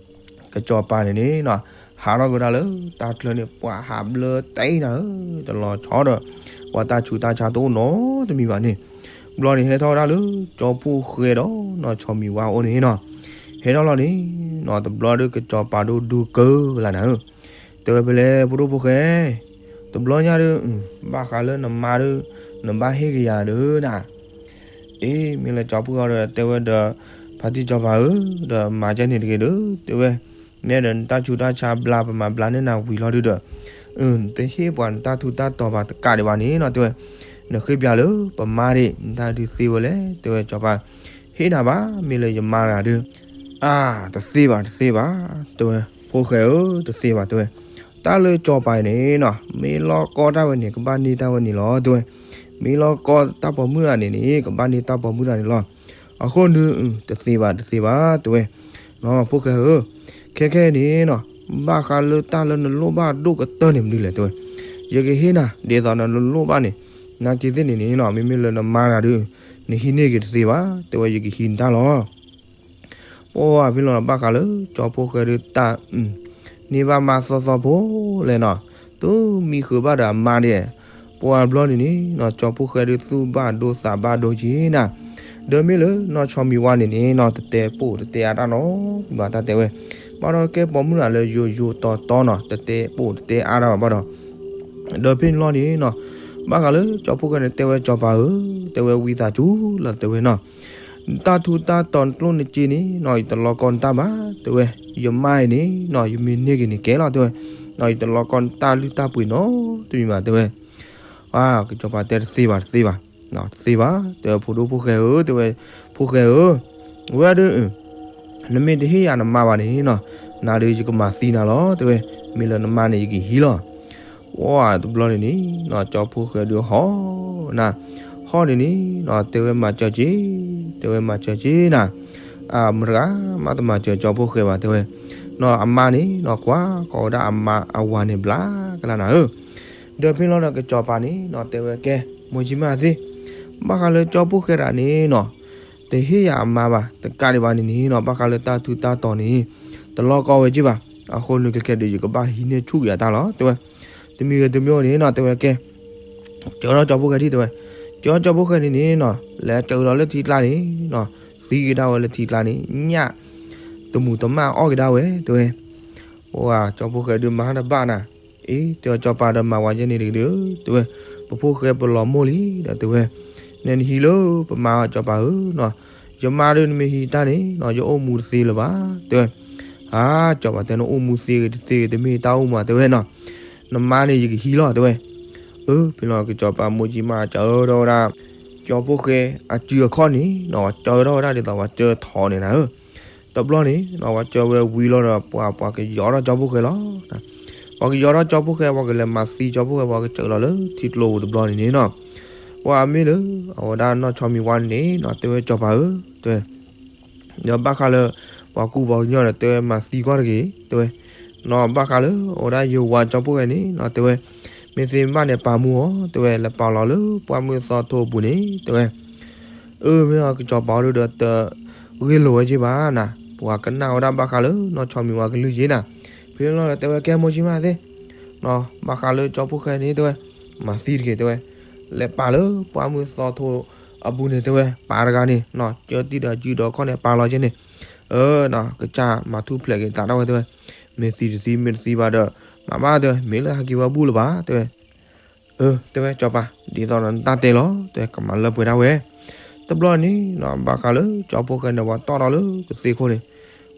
ကစီၤပၤန့ၣ်န့ၣ်နီၤ ဟးထီၣ်ကဒါလၢတၢ်ချၢန့ၣ် ပှၤဟးဘျၢတၢ်အံၤနၤဧၢ, တလီၤဆီဒီး ပှၤတၢ်ဆူးတၢ်ဆါတအိၣ်နီတမံၤဘၣ်န့ၣ်, ဘျီန့ၣ်ဟဲထီၣ်ဝဲဒၣ်လၢ ကၠီဖှိၣ်ဃဲဒီးနီၤ ဆီမံၤဝါအိၣ်န့ၣ်နီၤ, ဟဲထီၣ်လီၤန့ၣ်နီၤ တဘျီဒီးကစီၤပၤဒိၣ်ဒူကၢလၢနၤဧၢ, တဲဝဲဖဲလဲၣ် ဖိဒိၣ်ဖိၣ်ဃဲ တဘျီညါဒီး ဘၣ်ဃးလၢနမါဒီး နဘၣ်ဟ့ၣ်က့ၤယၤဒီးနၤ အ့ မ့ၢ်လၢကၠီဖှိၣ်ဃဲဒီးတဲဝဲဒီး ဖါတံၢ်စီၤပၤဧၢ, ဒီးမၤကဲန့ၣ်တဂ့ၤဒီး တဲဝဲ, နဲဒီးနတၢ်ဆူးတၢ်ဆါဘျါ ပမၤဘျါန့ၢ်နၤဝံၤလီၤဒုးဒီး နတဟ့ၣ်ပှၤနတၢ်ထူးတၢ်တီၤဘၣ်တကးဒံးဘၣ်န့ၣ်နီၤ တဲဝဲ, နဃ့ပျၢ်လၢပမါဒံး နတၢ်ဒုးသ့ဝဲလဲၣ် တဲဝဲ ကၠီပၤ, ဟ့ၣ်နၤဘၣ် မ့ၢ်လၢယမါတဂၤဒီး, အါ တသ့ဘၣ် တသ့ဘၣ် တဲဝဲ, ဖိၣ်ဃဲဧၢ တသ့ဘၣ် တဲဝဲ, တၢ်လၢကၠီပၤအံၤန့ၣ်နီၤ မ့ၢ်လီၢ်ကီတၢ်ဝဲန့ၣ် ကဘၣ်န့ၢ်တၢ်ဝဲန့ၣ်လီၤ တဲဝဲ, မ့ၢ်လီၢ်ကီတၢ်ပိာ်မုၣ်တဂၤန့ၣ်န့ၣ် ကဘၣ်န့ၢ်တၢ်ပိာ်မုၣ်တဂၤန့ၣ်လီၤ, အဃိန့ၣ် တသ့ဘၣ် တသ့ဘၣ် တဲဝဲ, ဖိၣ်ဃဲဧၢ, ခဲခဲအံၤန့ၣ်နီၤ ဘၣ်ဃးလၢတၢ်လၢနလိၣ်ဘၣ်ဒိၣ်ကတၢၢ်န့ၣ်မနုၤလဲၣ် တဲဝဲ, ယကဟ့ၣ်နၤ ဒ်သိးနလိၣ်ဘၣ်န့ၣ်, နာ်က့ၤသ့ၣ်န့ၣ်န့ၣ်နီၤ မ့မ့ၢ်လၢနမါတဂၤဒီး နဟံးန့ၢ်က့ၤတသ့ဘၣ် တဲဝဲ ယကဟံးနတၢ်လီၤ ပှၤဖဲလီၤဘၣ်ဃးလၢကၠီဖိၣ်ဃဲဒီးတၢ် န့ၢ်ဘၣ်မါသီသီဖိလဲၣ်နီၤ, တမံဃုာ်ဘၣ်ဒီးအမါဒဲး, ပှၤဘျီန့ၣ်န့ၣ်နီၤ ကၠီဖိၣ်ဃဲဒီးသူၣ်ဘၣ်ဒိသးဘၣ်ဒိက့ၤနၤ, ဒီးမ့ၢ်လၢနီၢ်ဆီမံၤဝါန့ၣ်န့ၣ်နီၤ တတဲပိာ်တတဲအါတၢ်နီတမံၤဘၣ် တၢ်တဲဝဲ, ဘၣ်ဒီးကဲပိာ်မုၣ်တဂၤလၢယိယိတီတီနီၤ တတဲပိာ်တတဲအါတၢ်ဘၣ်ဘၣ်ဒီး ဒီးဖဲန့ၣ်လီၤန့ၣ်နီၤ, ဘၣ်ဃးလၢကၠီဖိၣ်ဃဲန့ၣ် တဲဝဲကၠီပၤဧၢ, တဲဝဲဝံသးစူၤလီၤ တဲဝဲနီၤ, နတၢ်ထူးတၢ်တီၤနကျိၣ်နစ့န့ၣ်နီၤ ယတလီၤကီနတၢ်ဘၣ် တဲဝဲ, ယမါအံၤန့ၣ်နီၤ ယမ့ၢ်န့ၢ်က့ၤန့ၣ်ကဲလီၤ တဲဝဲ, ယတလီၤကီနတၢ်လုၢ်တၢ်ပှ့ၤနီတမံၤဘၣ် တဲဝဲ, အါ ကၠီပၤတဲတသ့ဘၣ် တသ့ဘၣ်, တသ့ဘၣ် တဲဝဲ ဖိဒိၣ်ဖိၣ်ဃဲဧၢ တဲဝဲ, ဖိၣ်ဃဲဧၢ, ဝဲဒၣ် နမ့ၢ်တဟ့ၣ်ယၤနမါဘၣ်န့ၣ်နီၤ, နၤဒီးယကမၤသံနၤလီၤ တဲဝဲ, မ့ၢ်လၢနမါန့ၣ် ယကဟံးလီၤ, ပှၤတဘျီန့ၣ်န့ၣ်နီၤ ကၠီဖိၣ်ဃဲဒီးဟီၣ်နၤ, ဟီၣ်န့ၣ်န့ၣ်နီၤ တဲဝဲမၤစၢၤက့ၤ, တဲဝဲမၤစၢၤက့ၤနၤ, အမတဂၤမးတမၤစၢၤကၠီဖိၣ်ဃဲဘၣ် တဲဝဲ, နီၤအမါန့ၣ်နီၤ ကွၢ်ကီးဝဲဒၣ်အမါအဝၤန့ၣ်ဘျါကလၢနၤဧၢ, ဒီးဖဲလီၤဒီးကၠီပၤန့ၣ်နီၤ တဲဝဲကဲ, မိၢ်ကံမၣ်သ့ၣ်, ဘၣ်ဃးလၢကၠီဖိၣ်ဃဲတဂၤန့ၣ်နီၤ တဟ့ၣ်ယၤအမါဘၣ် တကးဒံးဘၣ်န့ၣ်န့ၣ်နီၤ ဘၣ်ဃးလၢတၢ်ထူးတၢ်တီၤန့ၣ် တလီၤကီဝဲက့ၤဘၣ်, အဃိန့ၣ်ခဲခဲဒီး ယကဘၣ်ဟံးန့ၢ်ဆူၣ်က့ၤအတၢ်လီၤ တဲဝဲ, တမံၤဂ့ၤတမံၤဂ့ၤန့ၣ်နီၤ တဲဝဲကဲ, ကၠီထီၣ်ကၠီဖိၣ်ဃဲဒံး တဲဝဲ, ကၠီထီၣ်ကၠီဖိၣ်ဃဲန့ၣ်န့ၣ်နီၤ လဲၤစၢၤလီၤလၢထံကျါန့ၣ်နီၤ သံကဒါဝဲလၢထံကျါန့ၣ် ညၣ်တမူးတမၣ်အီၣ်ကဒါဝဲ တဲဝဲ, ပှၤကၠီဖိၣ်ဃဲဒုးမၤတဘၣ်နၤ, အ့ တဲဝဲကၠီပၤဒီးမၤဝဲယဲန့ၣ်တဂ့ၤဒီး တဲဝဲ, ပဖိၣ်ဃဲပလီၤမိၢ်လံဒီး တဲဝဲ, နဲနဟံးလၢပမါအီၤ ကၠီပၤဧၢနီၤ, ယမါဒီးနမ့ၢ်ဟံးတၢ်န့ၣ်နီၤ ယအိၣ်မူတသ့လၢၤဘၣ် တဲဝဲ, အါ ကၠီပၤတဲနအိၣ်မူသ့ဂ့ၤတသ့ဂ့ၤ တမ့ၢ်တၢ်အိၣ်မူ တဲဝဲနီၤ, နမါန့ၣ်ယကဟံးလီၤ တဲဝဲ, အၢ ဖဲလီၤကၠီပၤမိၢ်ကံမၣ်စၢၤထီၣ်ဝဲဒၣ် ကၠီဖိၣ်ဃဲအစုအခီၣ်န့ၣ်နီၤ ပှၤကၢထီၣ်ဝဲဒၣ်ဒ်သိးပှၤကၢထိးန့ၣ်နၤဧၢ. တဘျီန့ၣ်နီၤ ပှၤကၢဝဲဝံၤလီၤဒီး ပှၤ ပှၤကယီၤထီၣ်ကၠီဖိၣ်ဃဲလီၤ. ပှၤကယီၤထီၣ်ကၠီဖိၣ်ဃဲ ပှၤကလဲၤမၤသံကၠီဖိၣ်ဃဲ ပှၤကစၢးလီၤလၢထံကျိပူၤတဘျီန့ၣ်န့ၣ်နီၤ ပှၤမ့ၢ်လၢအဝဲဒၣ်နီၢ်ဆီမံၤဝါန့ၣ်နီၤ တဲဝဲ ကၠီပၤဧၢ တဲဝဲ ဒီးဘၣ်ဃးလၢ ပှၤကူပှၤကညီဒီး တဲဝဲမၤသံကွၢ်တဂ့ၤ တဲဝဲ, နီၤဘၣ်ဃးလၢအဝဲဒၣ်ယဝၤကၠီဖိၣ်ဃဲန့ၣ်နီၤ တဲဝဲ, မ့ၢ်သ့မ့ၢ်ဘၣ်န့ၣ် ပာ်မူအီၤ တဲဝဲ လဲၤပာ်လီၤလၢပှၢ်မုၢ်သီထိအပူၤန့ၣ် တဲဝဲ, အၢ မ့ၢ်အီၤကစီၤပၤအီၤဒုဒီး တဂ့ၢ်လိာ်ဝဲက့ၤဘၣ်နၤ, ပှၤကနၣ်ဝဲဒၣ်ဘၣ်ဃးလၢနီၢ်ဆီမံၤဝါကလုၢ်က့ၤနၤ, ဖဲန့ၣ်လီၤဒီးတဲဝဲ ကဲမိၢ်ကၠံမးသ့ နီၤ ဘၣ်ဃးလၢကၠီဖိၣ်ဃဲန့ၣ် တဲဝဲ, မၤသံတဂ့ၤ တဲဝဲ, လဲၤပာ်လၢပှၢ်မုၢ်သီထိအပူၤန့ၣ် တဲဝဲ, ပာ်တဂၤန့ၣ်နီၤ ကၢတံၢ်ဒီးစုဒီးခီၣ်န့ၣ် ပာ်လီၤက့ၤန့ၣ်, အၢ နီၤ ကစၢ်မၤထူၣ်ဖျဲးက့ၤသးဒၣ်ဝဲ တဲဝဲ, မ့ၢ်သံတသံ မ့ၢ်တသံဘၣ်ဒီး မၤဘၣ် တဲဝဲ, မ့ၢ်လၢဟဲက့ၤဝဲဘူၣ်လၢၤဘၣ် တဲဝဲ, အၢ တဲဝဲ ကၠီပၤ ဒ်သိးဒီးနတၢ်တဲလီၤ တဲဝဲ ကမၤလၢပှဲၤဒၣ်ဝဲ တဘျီန့ၣ်နီၤ ဘၣ်ဃးလၢကၠီဖိၣ်ဃဲန့ၣ် ပှၤတီၣ်ထီၣ်လၢကသ့ၣ်ခိၣ်န့ၣ်,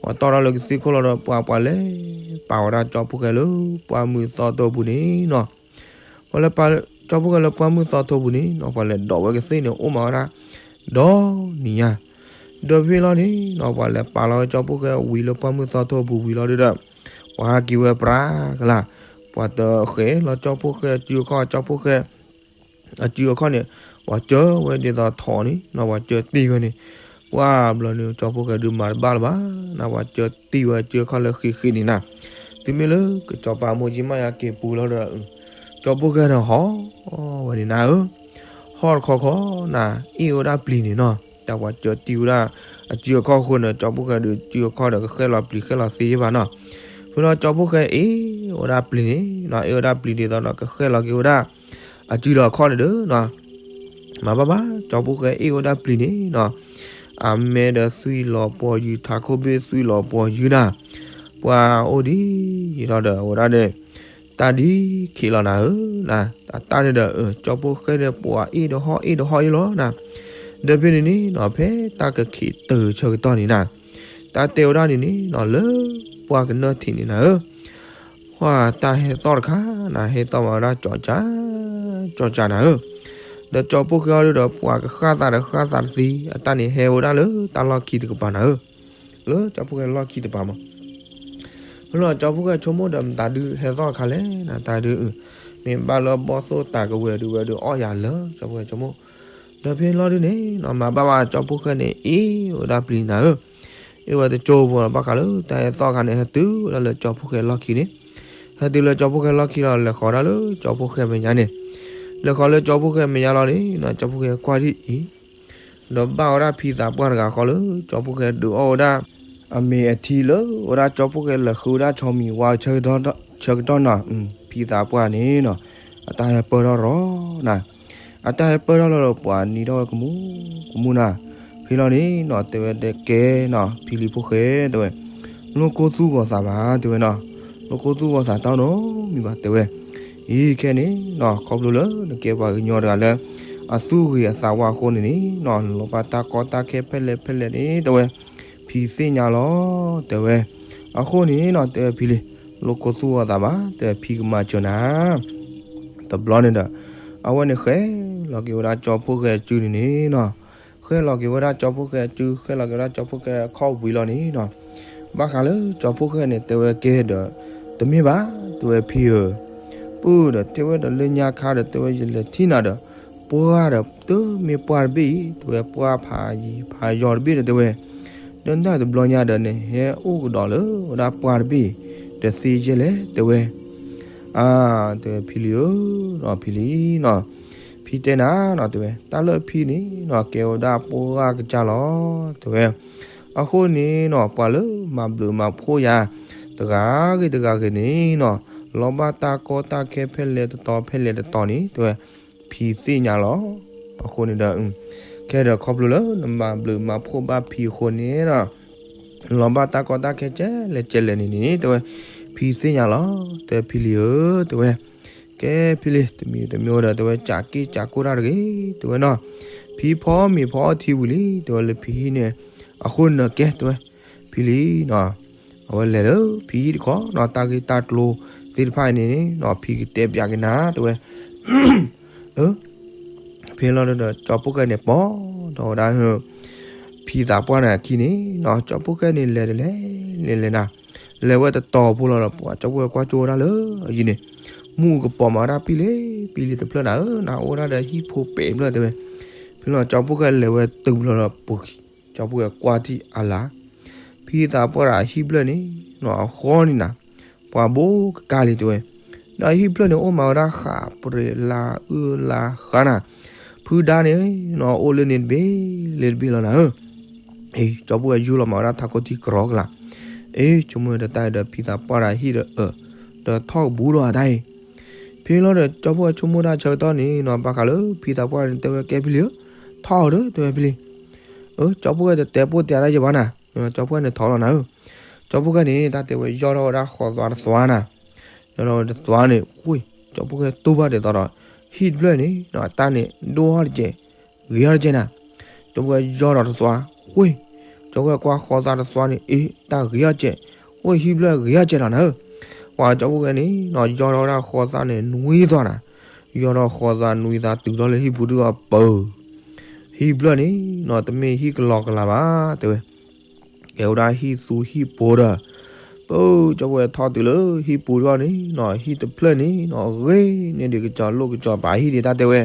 ပှၤတီၣ်ထီၣ်လၢကသ့ၣ်ခိၣ်လီၤဒီး ပှၤ ပှၤလဲၤပာ်ဝဲဒၣ်ကၠီဖိၣ်ဃဲလၢ ပှၢ်မုၢ်သီထိပူၤန့ၣ်နီၤ, ပှၤလဲၤပာ်ကၠီဖိၣ်ဃဲလၢပှၢ်မုၢ်သီထိပူၤန့ၣ်နီၤ ပှၤလဲၤဒိးဝဲကသ့ၣ်န့ၣ် အိၣ်မးဝဲဒၣ် ဒီနံၤညါ, ဒီးဖဲလီၤန့ၣ်နီၤ ပှၤလဲၤပာ်လီၤကၠီဖိၣ်ဃဲဝံၤလၢပှၢ်မုၢ်သီထိပူၤဝံၤလီၤဒုဒီး ပှၤဟဲက့ၤဝဲပြးကလါ, ပှၤတဃဲၤလီၤကၠီဖိၣ်ဃဲအစုအခီၣ် ကၠီဖိၣ်ဃဲ အစုအခီၣ်န့ၣ် ပှၤကၢဝဲဒ်သိးထိးန့ၣ်နီၤ ပှၤကၢတံၢ်ဝဲန့ၣ်, ပှၢ်ဘျီန့ၣ် ကၠီဖိၣ်ဃဲဒုးမၤတဘၣ်လၢၤဘၣ်နီၤ ပှၤကၢတံၢ်ဝဲအစုအခီၣ်လၢဃံးဃံးန့ၣ်နၤ, တုၤမ့ၢ်လၢကစီၤပၤမိၢ်ကၠံမးယၤက့ၤပူၤလီၤဒီး ကၠီဖိၣ်ဃဲန့ၣ်ဟီၣ်ဝဲန့ၣ်နၤဧၢ, ဟီၣ်တခီခီနၤ အ့ၣ်ဝဲဒၣ်ပျံၤန့ၣ်နီၤ တၢ်ပှၤကၢတံၢ်ဝဲဒၣ် အစုအခီၣ်အဃိန့ၣ် ကၠီဖိၣ်ဃဲဒုးစုအခီၣ်ဒီးကဃဲၣ်လီၤပျံၤဃဲၣ်လီၤသ့ဘၣ်နီၤ, ဖဲလီၤကၠီဖိၣ်ဃဲအ့ၣ်ဝဲဒၣ်ပျံၤန့ၣ်နီၤ အ့ၣ်ဝဲဒၣ်ပျံၤဒ်သိးဒီးကဃဲၣ်လီၤက့ၤဝဲဒၣ် အစုဒီးအခီၣ်န့ၣ်ဒီးနီၤ မၤဘၣ်ဘၣ် ကၠီဖိၣ်ဃဲအ့ၣ်ဝဲဒၣ်ပျံၤန့ၣ်နီၤ, အမဲဒီးသွံၣ်လီၤပှီၤယုၤ ထးခိၣ်ဘ့ၣ်သွံၣ်လီၤပှီၤယုၤနၤ, ပှၤအိၣ်ဒ်အံၤလီၤဒီး အဝဲဒၣ်န့ၣ် တၢ်ဒ်ခံးလီၤနၤဧၢ, အတၢ်န့ၣ်ဒီး ကၠီဖိၣ်ဃဲန့ၣ် ပှၤအ့ၣ်ဒီးဟီၣ်အ့ၣ်ဒီးဟီၣ်အ့ၣ်လီၤနၤ, ဒီးဖဲန့ၣ်န့ၣ်နီၤ ဖဲတၢ်ကခံးတုၤဆၢကတီၢ်န့ၣ်နၤ, တၢ်တဲဝဲဒၣ်န့ၣ်န့ၣ်နီၤ လၢပှၢ်ကနၢၢ်ထံးန့ၣ်နၤဧၢ ပှၤတၢ်ဟဲသီၣ်တခါနၤ ဟဲသီၣ်မၤဝဲဒၣ်ကၠီကၠး ကၠီကၠးနၤဧၢ, ဒီးကၠီဖိၣ်ဃဲအီၤဒုဒီး ပှၤကဃၣ်သးဒီးဃၣ်သးတသ့ အတၢ်န့ၣ်ဟဲဝဲဒၣ်လၢတၢ်လီၢ်ခံတကပၤနၤဧၢ, လၢကၠီဖိၣ်ဃဲလီၢ်ခံတကပၤမး, ဖဲလီၤကၠီဖိၣ်ဃဲဆိကမိၣ်ဒီးမတၤဒုးဟဲသီၣ်တခါလဲၣ်နၤ တၢ်ဒုး မ့ၢ်ဘၣ်လၢဘီၣ်သိၣ်တၤကဝဲၤဒုးဝဲဒုးအီၣ်ယၤလၢ ကၠီဖိၣ်ဃဲဆိကမိၣ်, ဒီးဖဲလီၤဒုန့ၣ်နီၤ မၤဘၣ်ဘၣ်ကၠီဖိၣ်ဃဲန့ၣ် အ့ၣ်ဝဲဒၣ်ပျံၤနၤဧၢ အ့ၣ်ဝဲတကၠိဖိလီၤ ဘၣ်ဃးလၢတၢ်ဟဲသီၣ်အခါန့ၣ် ဟဲတုၤဝဲဒၣ်လၢကၠီဖိၣ်ဃဲလီၢ်ခံန့ၣ်, ဟဲတုၤလၢကၠီဖိၣ်ဃဲလီၢ်ခံလီၤ လဲၤဃီၤဒၣ်လၢကၠီဖိၣ်ဃဲမဲာ်ညါန့ၣ်, လဲၤဃီၤလၢကၠီဖိၣ်ဃဲမဲာ်ညါလီၤန့ၣ်နီၤ ကၠီဖိၣ်ဃဲကွၢ်ထံၣ်အံၤ ဒီးဘၣ်ဝဲဒၣ်ဖံသးပှၢ်တဂၤဃီလၢ ကၠီဖိၣ်ဃဲဒုးအီၣ်ဝဲဒၣ် အမ့ၤအထံလၢ ဝဲဒၣ်ကၠီဖိၣ်ဃဲလဲၤဃုဝဲဒၣ်ဆီမံၤဝါဆၢကတီၢ်နီၤ, ဖံသးပှၢ်န့ၣ်နီၤ အတၢ်ဟဲပၢၢ်ထီၣ်ရီနၤ, အတၢ်ဟဲပၢၢ်ထီၣ်လီၤဒီး ပှၤနံၤထီၣ်ဝဲကမူကမူနၤ, ဖဲလီၤန့ၣ်နီၤ တဲဝဲဒၣ်ကဲနီၤ ဖံလံၤဖိၣ်ဃဲတဲဝဲ လိၣ်ကိၢ်သူၣ်ဂီၤသးဘၣ် တဲဝဲနီၤ, လိၣ်ကိၢ်သူၣ်ဂီၤသးတၢ်နီတမံၤဘၣ် တဲဝဲ, အံၤခဲန့ၣ်နီၤ ခီဖျိလၢနကဲပှၤကညီတဂၤလၢ အသူၣ်ဂ့ၤအသးဝါအဃိန့ၣ်န့ၣ်နီၤ နလီၤဘၣ်တၢ်ကီတၢ်ခဲဖဲလဲၣ်ဖဲလဲၣ်န့ၣ် တဲဝဲ, ဖံသ့ၣ်ညါလီၤ တဲဝဲ, အဃိန့ၣ်နီၤ တဲဝဲဖံလံၤ လိၣ်ကိၢ်သူၣ်ဂီၤသးဘၣ် တဲဝဲဖံကမၤစၢၤနၤ တဘျီန့ၣ်ဒီး အဝဲန့ၣ်ဃဲလီၤက့ၤဝဲဒၣ်ကၠီဖိၣ်ဃဲအစုန့ၣ်န့ၣ်နီၤ, ဃဲလီၤက့ၤဝဲဒၣ်ကၠီဖိၣ်ဃဲအစု ဃဲလီၤက့ၤဝဲဒၣ်ကၠီဖိၣ်ဃဲအခီၣ်ဝံၤလီၤန့ၣ်နီၤ, ဘၣ်ဃးလၢကၠီဖိၣ်ဃဲန့ၣ် တဲဝဲကဲဒီး တမ့ၢ်ဘၣ် တဲဝဲဖံဧၢ, ပုၢ်ဒီးတဲဝဲဒီးလၢညါခါဒီး တဲဝဲယလဲၤထံၣ်နၤဒီး ပှၢ်ဒီးတမ့ၢ်ပှၢ်တဘ့ၣ်အံၤ တဲဝဲပှၢ်ဖးယံၤဖးယီၤတဘ့ၣ်ဒီး တဲဝဲ ဒီးနတဘျီညါဒီးန့ၣ် ဟဲအိၣ်ကဒီးလၢဝဲဒၣ်ပှၢ်တဘ့ၣ်အံၤ တသ့ယဲၢ်လဲၣ် တဲဝဲ, အါ တဲဝဲဖံလံၤဧၢနီၤ ဖံလံၤနီၤ, ဖံတဲနၤနီၤ တဲဝဲ တၢ်လၢဖံန့ၣ်နီၤ ကဲဝဲဒၣ်ပှၢ်ကစၢ်လီၤ တဲဝဲ, အဃိန့ၣ်နီၤ ပှၤလၢမၤဘျုးမၤဖှိၣ်ယၤ တဂၤဂ့ၤတဂၤဂ့ၤန့ၣ်နီၤ လီၤဘၣ်တၢ်ကီတၢ်ခဲဖဲလဲၣ်တတီၤဖဲလဲၣ်တတီၤန့ၣ် တဲဝဲ ဖံသ့ၣ်ညါလီၤ. အဃိန့ၣ်ဒီး ခဲဒီးခီဖျိလၢနမၤဘျုးမၤဖှိၣ်ဘၣ်ဖံအဃိန့ၣ်ဒီး လီၤဘၣ်တၢ်ကီတၢ်ခဲကဲလဲၣ်ကဲလဲၣ်န့ၣ်န့ၣ် တဲဝဲ ဖံသ့ၣ်ညါလီၤ. တဲဖံလံၤဧၢ တဲဝဲ ကဲဖံလံၤ တမံၤတမံၤဝဲဒီး တဲဝဲ ကးက့ၢ်ကးကိၢ်တၢ်တဂ့ၤ တဲဝဲနီၤ, ဖံဖီမ့ၤဖီအီထံဝံၤလံ တဲဝဲလၢဖံဟံၣ်န့ၣ် အဃိန့ၣ်ကဲ တဲဝဲ ဖံလံၤနီၤ အဝဲလဲၤလၢဖံဟံၣ်တခီနီၤ တၢ်ဂ့ၢ်တၢ်ကျိၤသ့ၣ်တဖၣ်အံၤန့ၣ်နီၤ ဖံကတဲပၠးက့ၤနၤ တဲဝဲ အၢ ဖဲလီၤဒီး ကၠီဖီၣ်ဃဲန့ၣ် ပိာ်ထီၣ်ဝဲဒၣ် ဖံသးပှၢ်န့ၣ်အခံန့ၣ်နီၤ, ကၠီဖီၣ်ဃဲန့ၣ် လဲၤတလဲၤလဲၤလဲၤနၤ, လဲၤဝဲတတီၤဖိလီၤဒီး ပှၤကၠီဖီၣ်ဃဲကွၢ်ကၠိဝဲဒၣ်လၢအယံၤန့ၣ်, မူကပီၤမၤဝဲဒၣ်ပံလ့ၤပံလ့ၤတဖျၢၣ်နၤဧၢ, နအိၣ်ဝဲဒၣ်ဒီးဟံၣ်ဖိပဲာ်ဖျၢၣ်တဲဝဲ. ဖဲလီၤကၠီဖီၣ်ဃဲလဲၤဝဲတုၤလီၤဒီး ပှၤ ကၠီဖီၣ်ဃဲကွၢ်ထံၣ်အလၤ, ဖံသးပှၢ်ဒီးအဟံၣ်ဖျၢၣ်န့ၣ်နီၤ အဃီန့ၣ်နၤ, ပှၤဘိကကါလံတဲဝဲ. ဒီးအဟံၣ်ဖျၢၣ်န့ၣ် အိၣ်မၤဝဲဒၣ်ဃးပြဲးလါအုၣ်လါဃါနၤ, ဖုဒါန့ၣ်နီၤ အိၣ်လၢန့ၣ်တဘ့ၣ်လၢတဘ့ၣ်လီၤနၤဧၢ. အ့ ကၠီဖီၣ်ဃဲယူၢ်လီၤမၤဝဲဒၣ်ထးခိၣ်ထံကရီကလး, အ့ ဆိကမိၣ်ဝဲဒီးတၢ်အံၤဒီး ဖံသးပှၢ်ဒီးဟံၣ်ဒီးအၢ ဒီးထီၣ်ကဘူးဒီးအတၢ်အံၤ. ဖဲလီၤဒီး ကၠီဖီၣ်ဃဲဆိကမိၣ်တၢ်ဆၢကတီၢ်န့ၣ်နီၤ ဘၣ်ဃးလၢဖံသးပှၢ်န့ၣ် တဲဝဲကဲဖံလံဧၢ, ထီၣ်ဧၢဒီးတဲဝဲဖံလံ. အၢ ကၠီဖီၣ်ဃဲတတဲပိၢ်တဲဒၣ်ယဘၣ်နၤ, ကၠီဖီၣ်ဃဲန့ၣ်ထီၣ်လီၤနၤဧၢ. ကၠီဖီၣ်ဃဲန့ၣ် တၢ်တဲဝဲယီၢ်ထီၣ်ဝဲဒၣ်ဃီသွါတသွါနၤ, ယီၢ်ထီၣ်ဝဲတသွါန့ၣ် ဃ့ၢ် ကၠီဖီၣ်ဃဲတူၢ်ဘၣ်ဒ်သိးဒီး ဟံၣ်တဖျၢၣ်န့ၣ်နီၤ တၢ်န့ၣ်ဒိၣ်ထီၣ်တကဲး ဂ့ၤထီၣ်တကဲးနၤ. ကၠီဖီၣ်ဃဲယီၢ်ထီၣ်တသွါ ဃ့ၢ်, ကၠီဖီၣ်ဃဲကွၢ်ဃီသွါတသွါန့ၣ် အ့ တၢ်ဂ့ၤထီၣ်တကဲး, ဃ့ၢ်ဟံၣ်တဖျၢၣ်ဂ့ၤထီၣ်တကဲးလီၤနၤဧၢ. ပှၤကၠီဖီၣ်ဃဲန့ၣ်နီၤ ယီၢ်ထီၣ်ဝဲဒၣ်ဃီသွါန့ၣ် နွံသွါနၤ, ယီၢ်ထီၣ်ဃီသွါနွံသွါတုၤထီၣ်လၢဟံၣ်ပူၤဒုးအပၢၤ ဟံၣ်ဖျၢၣ်န့ၣ်နီၤ တမ့ၢ်ဟံၣ်ကလီကလးဘၣ်တဲဝဲ. ကဲဝဲဒၣ်ဟံၣ်သူဟံၣ်ပိၤဒီး ပၢ်ကၠီဖီၣ်ဃဲထီၣ်တုၤလၢဟံၣ်ပူၤထီၣ်န့ၣ်နီၤ ဟံၣ်တဖျၢၣ်န့ၣ်နီၤ ဂ့ၤန့ၢ်ဒံးကစီၤလိၣ်ကစီၤပၤဟံၣ်ဒံးတၢ်တဲဝဲ.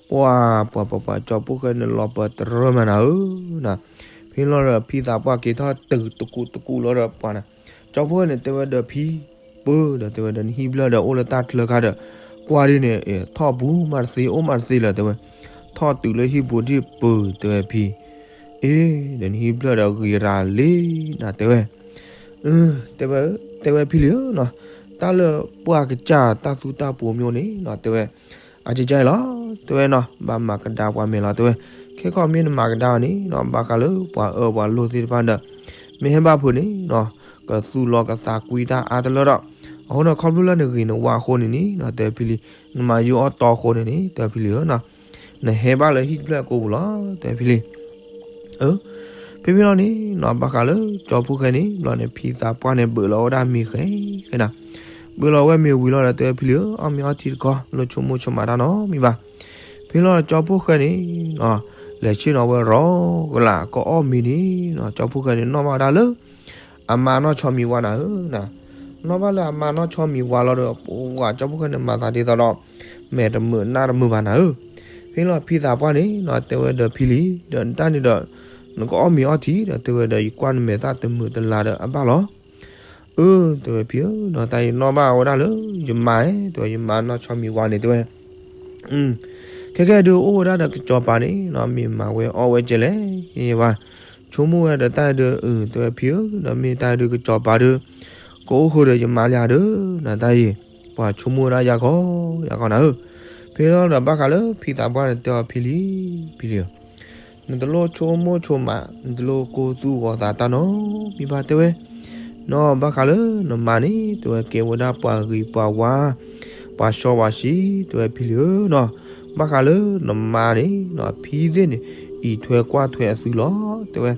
ပှၤပှၤပှၤပှၤ ကၠီဖီၣ်ဃဲန့ၣ်လီၤပၢၤတရၢမးနၤဧၢနၤ. ဖဲလီၤဒီးဖံသးပှၢ်က့ၤထီၣ်တုၤတကူးတကူးလီၤဒီးပှၤနၤ, ကၠီဖီၣ်ဃဲန့ၣ်တဲဝဲဒီးဖံ ပၢ်ဒီးတဲဝဲဒီးနဟံၣ်ဖျၢၣ်ဒီးအိၣ်လၢတၢ်ချၢခါဒီး ကွၢ်ဒ်န့ၣ် ထီၣ်ပူၤမးတသ့ အိၣ်မးတသ့လၢၤတဲဝဲ. ထီၣ်တုၤလၢဟံၣ်ပူၤဒံးပၢၤတဲဝဲဖံ, အ့ ဒီးနဟံၣ်ဖျၢၣ်ဒီးဂ့ၤရၤလံနၤတဲဝဲ. တဲဝဲ တဲဝဲဖံလံဧၢနီၤ, တၢ်လၢပှၢ်ကစၢ်တၢ်သူတၢ်ပှိၤမ့ၢ်အိၣ်န့ၣ်နီၤ တဲဝဲ အကကၢ်အံၤလီၤ တဲဝဲနီၤ, ဘၣ်မၤကဒါပှၤမဲာ်လီၤတဲဝဲ. ခဲကီၢ်မ့ၢ်နမၤကဒါအီၤန့ၣ်နီၤ ဘၣ်ဃးလၢပှၤအၢပှၤလိၢ်သ့ၣ်တဖၣ်ဒီး မ့ၢ်ဟဲဘၣ်ဖုးန့ၣ်နီၤ ကသူၣ်လီၤကသးကွံတၢ်အါတလၢဒီး အဃိန့ၣ် ခီဖျိလၢနဂ့ၤနဝါအဃိန့ၣ်န့ၣ်နီၤ တဲဝဲဖံလံ, နမၤယိၣ်အီၣ်တီအဃိန့ၣ်န့ၣ် တဲဝဲဖံလံဧၢနီၤ, နဟဲဘၣ်လၢဟံၣ်တဖျၢၣ်အကိပူၤလီၤ တဲဝဲဖံလံ. အၢ ဖဲဖဲလီၤန့ၣ်နီၤ ဘၣ်ဃးလၢကၠီဖီၣ်ဃဲန့ၣ် ဘျီန့ၣ် ဖံသးပှၢ်န့ၣ် ဘုးလီၤဝဲဒၣ်မ့ၤဃဲဃဲနၤ, ဘုးလီၤဝဲမ့ၤဝံၤလီၤဒီး တဲဝဲဖံလံဧၢ အီၣ်မ့ၤအီထံတခီ လိၣ်ဆိကမိၣ်ဆိကမးတၢ်နီတမံၤဘၣ်. ဖဲလီၤကၠီဖီၣ်ဃဲန့ၣ်နီၤ လဲၤဆ့ၣ်နီၤဝဲရီကလး ကအီၣ်မ့ၤန့ၣ်နီၤ ကၠီဖီၣ်ဃဲန့ၣ် နီၣ်ဘၣ်ဝဲဒၣ်လၢ အမါနီၢ်ဆီမံၤဝါနၤဧၢနၤ, နီၣ်ဘၣ်လၢအမါနီၢ်ဆီမံၤဝါလီၤဒီး ပှၤကၠီဖီၣ်ဃဲန့ၣ် မၤသးဒ်သိးဒီး မဲာ်တမုာ်နၢ်တမုာ်ဘၣ်နၤဧၢ. ဖဲလီၤဖံသးပှၢ်န့ၣ်နီၤ တဲဝဲဒီးဖံလံ, ဒီးတၢ်န့ၣ်ဒီး နကအီၣ်မ့ၤအီထံဒီး တဲဝဲဒီး ယကွၢ်နမဲာ်သၣ်တမုာ်တလၤဒီးအဘၣ်လီၤ. အၢ တဲဝဲဖံဧၢနီၤ တၢ်အံၤနီၣ်ဘၣ်ဝဲဒၣ်လၢ ယမါဧၢ တဲဝဲ ယမါနီၢ်ဆီမံၤဝါန့ၣ် တဲဝဲ ခဲကဲဒုးအိၣ်ဝဲဒၣ်ဒီးကစီၤပၤန့ၣ်နီၤ မ့ၢ်မၤဝဲအီၣ်ဝဲကဲလဲၣ် ယဲယဲဘၣ်, ဆိကမိၣ်ဝဲဒီးတၢ်ဒုး အၢ တဲဝဲဖံဧၢ ဒီးမ့ၢ်တၢ်ဒုးကစီၤပၤဒုး ကအိၣ်ဃုာ်ဒီးယမါလၢဒုး နတၢ်အံၤ, ပှၤဆိကမိၣ်ဝဲဒၣ်ယၤခီ ယၤခီနၤဧၢ. ဖဲလီၤဒီးဘၣ်ဃးလၢဖံသးပှၢ်န့ၣ် တဲအီၤဖံလံ, ဖံလံဧၢ နတလိၣ်ဆိကမိၣ်ဆိကမး နတလိၣ်ကိၢ်သူၣ်ဂီၤသးတၢ်နီတမံၤဘၣ် တဲဝဲ နီၤ ဘၣ်ဃးလၢနမါန့ၣ် တဲဝဲ ကဲဝဲဒၣ်ပှၤဂ့ၤပှၤဝါ ပှၤစီပှၤဆှံ တဲဝဲဖံလံဧၢနီၤ. ဘၣ်ဃးလၢနမါန့ၣ်နီၤ ဖံသ့ၣ်န့ၣ် အံးထွဲကွၢ်ထွဲအသုလီၤ တဲဝဲ.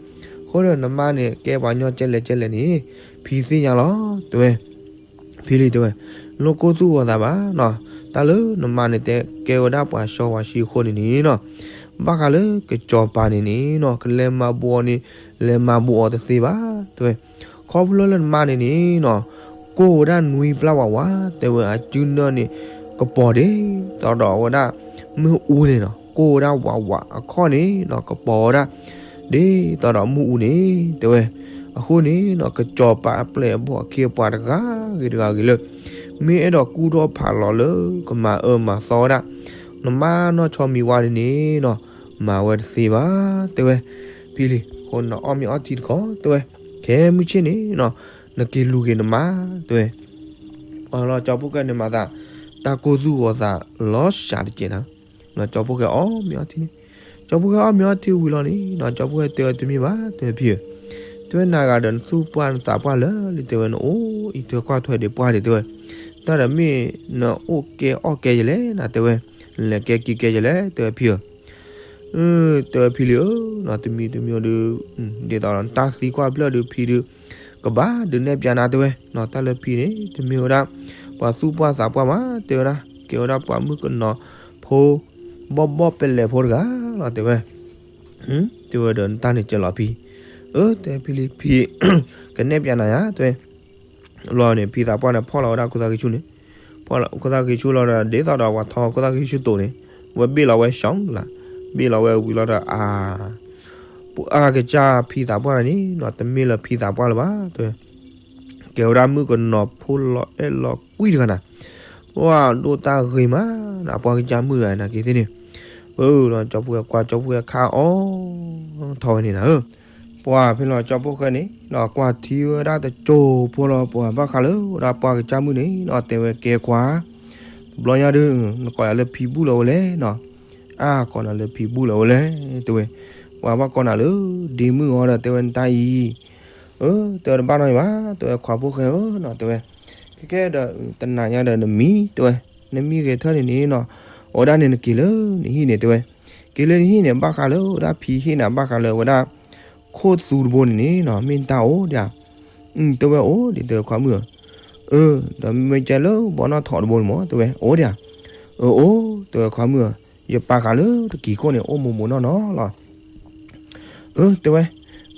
အဃိဒီးနမါန့ၣ် ကဲပှၤညီကဲလဲၣ်ကဲလဲၣ်န့ၣ် ဖံသ့ၣ်ညါလီၤ တဲဝဲ ဖံလံတဲဝဲ, လိၣ်ကိၢ်သူၣ်ဂီၤသးဘၣ်နီၤ. တၢ်လၢနမါန့ၣ်တဲကဲဝဲဒၣ်ပှၤစီပှၤဆှံအဃိန့ၣ်န့ၣ်နီၤ, ဘၣ်ဃးလၢကစီၤပၤန့ၣ်န့ၣ်နီၤ ကလဲၤမၤဘူၣ်အီၤန့ၣ် လဲၤမၤဘူၣ်အီၤတသ့ဘၣ် တဲဝဲ. ခီဖျိလၢနမါန့ၣ်န့ၣ်နီၤ ကိၢ်ဝဲဒၣ်နွံပျၢ်ဝးဝး တဲဝဲ အစုနၢန့ၣ် ကပီၤဒ်သိးဒီးဝဲဒၣ် မ့ၣ်အူန့ၣ်နီၤ ကိၢ်ဝဲဒၣ်ဝးဝး အခီၣ်န့ၣ်နီၤ ကပီၤဝဲဒၣ် ဒ်သိးဒီးမ့ၣ်အူန့ၣ် တဲဝဲ. အဃိန့ၣ်နီၤ ကစီၤပၤအပျဲၢ်အဘီၣ်အခ့အပှၤတဂၤဂ့ၤတဂၤဂ့ၤလၢ မ့ၢ်အဲၣ်ဒိးကူၣ်ထီၣ်ဖးလီၤလၢကမၤအၢမၤသီဝဲဒၣ် နမါနီၢ်ဆီမံၤဝါန့ၣ်န့ၣ်နီၤ မၤဝဲတသ့ဘၣ် တဲဝဲ. ဖံလံ, အဃိနအီၣ်မ့ၤအီထံတခီ တဲဝဲ, ခဲမုၢ်ဆ့ၣ်န့ၣ်နီၤ နက့ၤလူၤက့ၤနမါ တဲဝဲ. အလီၤကၠီဖီၣ်ဃဲန့ၣ်မၤသး တၢ်ကိၢ်သူၣ်ဂီၤသးလီၤစှၤတကဲးနၤ ကၠီဖီၣ်ဃဲအီၣ်မ့ၤအီထံန့ၣ်, ကၠီဖီၣ်ဃဲအီၣ်မ့ၤအီထံဝံၤလီၤန့ၣ်နီၤ ကၠီဖီၣ်ဃဲတဲဝဲတမ့ၢ်ဘၣ် တဲဝဲဖံဧၢ, တဲဝဲနၤဂၤဒီးနသူၣ်ပှၢ်နသးပှၢ်လၢာ်လံ တဲဝဲ နအိၣ်အံးထွဲကွၢ်ထွဲဒံးပှၢ်ဒံး တဲဝဲ, တၢ်ဒီးမ့ၢ်နအိၣ်ကဲအီၣ်ကဲယလဲၣ်နၤ တဲဝဲ, နလဲၤကဲက့ၤကဲယလဲၣ် တဲဝဲဖံဧၢ တဲဝဲဖံလံဧၢနီၤ တမံၤတမံၤဒီး ဒ်သိးဒီးနတၢ်သံကွၢ်ဖျၢၣ်ဒီးဖံဒီး ကဘၣ်ဒုးနဲၣ်ပျးနၤ တဲဝဲနီၤ တၢ်လၢဖံန့ၣ် တမ့ၢ်ဝဲဒၣ် ပှၤသူၣ်ပှၢ်သးပှၢ်ဘၣ် တဲဝဲဒၣ် ကဲဝဲဒၣ်ပှၤမုၣ်ကနီၤဖိ ဘီၣ်ဘီၣ်ပဲလဲးဖိတဂၤလီၤ တဲဝဲ. တဲဝဲဒီး နတၢ်န့ၣ်ကဲလီၤဖံ, အၢ တဲဖံလံ ဖံ ကနဲၣ်ပၠးနၤယါ တဲဝဲ. လီၤန့ၣ် ဖံသးပှၢ်န့ၣ် ဖီၣ်လီၤဝဲဒၣ်ခိၣ်သၣ်ဃံဆူၣ်န့ၣ်, ဖီၣ်လီၤခိၣ်သၣ်ဃံဆူၣ်လီၤဒီး ဒ်သိးဒီးပှၤထီခိၣ်သၣ်ဃံဆူၣ်တိာ်န့ၣ်, ဝဲဘ့ၣ်လီၤဝဲ ရှီလၢ်, ဘ့ၣ်လီၤဝဲဝံၤလီၤဒီး အါ ပှၤအါကစၢ်ဖံသးပှၢ်န့ၣ်နီၤ တမ့ၢ်လၢဖံသးပှၢ်လၢၤဘၣ် တဲဝဲ. ကဲဝဲဒၣ်မုၣ်ကနီၤဖိလီၤအဲၣ်လီၤကွံတဂၤနၤ, ပှၤဒိၣ်တၢ်ဂ့ၤမးနၤ ပှၤကစၢ်မုၣ်တဂၤနၤက့ၤသ့ၣ်န့ၣ်, ပၢ်လီၤ ကၠီဖီၣ်ဃဲ ကွၢ်ကၠီဖီၣ်ဃဲခါအီၣ်ထီၣ်ဝဲန့ၣ်နၤဧၢ. ပှၤဖဲလီၤကၠီဖီၣ်ဃဲန့ၣ်နီၤ ကွၢ်ထံဝဲဒၣ်တစိၢ်ဖိလီၤ ပှၤဘၣ်ဃးလၢဝဲဒၣ်ပှၤကစၢ်မုၣ်န့ၣ်နီၤ တဲဝဲ ကဲခွါ, တဘျီညါဒုး နကိးယၤလၢဖံဘူၣ်လၢၤဝဲလဲၣ်နီၤ, အါ ကိးနၤလၢဖံဘူၣ်လၢၤဝဲလဲၣ် တဲဝဲ. ပှၤဘၣ်ကိးနၤလၢ ဒ့မုၣ်အီၤဒီး တဲဝဲ နတၢ်အံၤ အၢ တဲဝဲ တဘၣ်နီတမံၤဘၣ် တဲဝဲ ခွါဖီၣ်ဃဲဧၢနီၤ တဲဝဲ. ခဲကဲဒီး တနၤညါဒီးနမံ တဲဝဲ, နမံဂဲၤထၢၣ်န့ၣ်န့ၣ်နီၤ, အဝဲဒၣ်န့ၣ်နက့ၤလၢနဟံၣ်န့ၣ် တဲဝဲ. က့ၤလၢနဟံၣ်န့ၣ် ဘၣ်ဃးလၢဝဲဒၣ်ဖံဟ့ၣ်နၤ ဘၣ်ဃးလၢဝဲဒၣ် ခိၣ်သူတဘိန့ၣ်န့ၣ်နီၤ မ့ၢ်နတၢ်အိၣ်ဒံးဧါ. တဲဝဲ အိၣ်ဒံး တဲဝဲ ခွါမုၣ်ဧၢ. အၢ ဒီးမ့ၢ်ကဲလၢဘီနီၣ်ထိးတဘိန့ၣ်မ့ၢ် တဲဝဲ အိၣ်ဒံးဧါ. အၢ အိၣ် တဲဝဲ ခွါမုၣ်ဧၢ, ယပာ်ဃာ်လၢတကံၤခိၣ်န့ၣ် အိၣ်မိၢ်မိၢ်နီၢ်နီၢ်လီၤ. အၢ တဲဝဲ,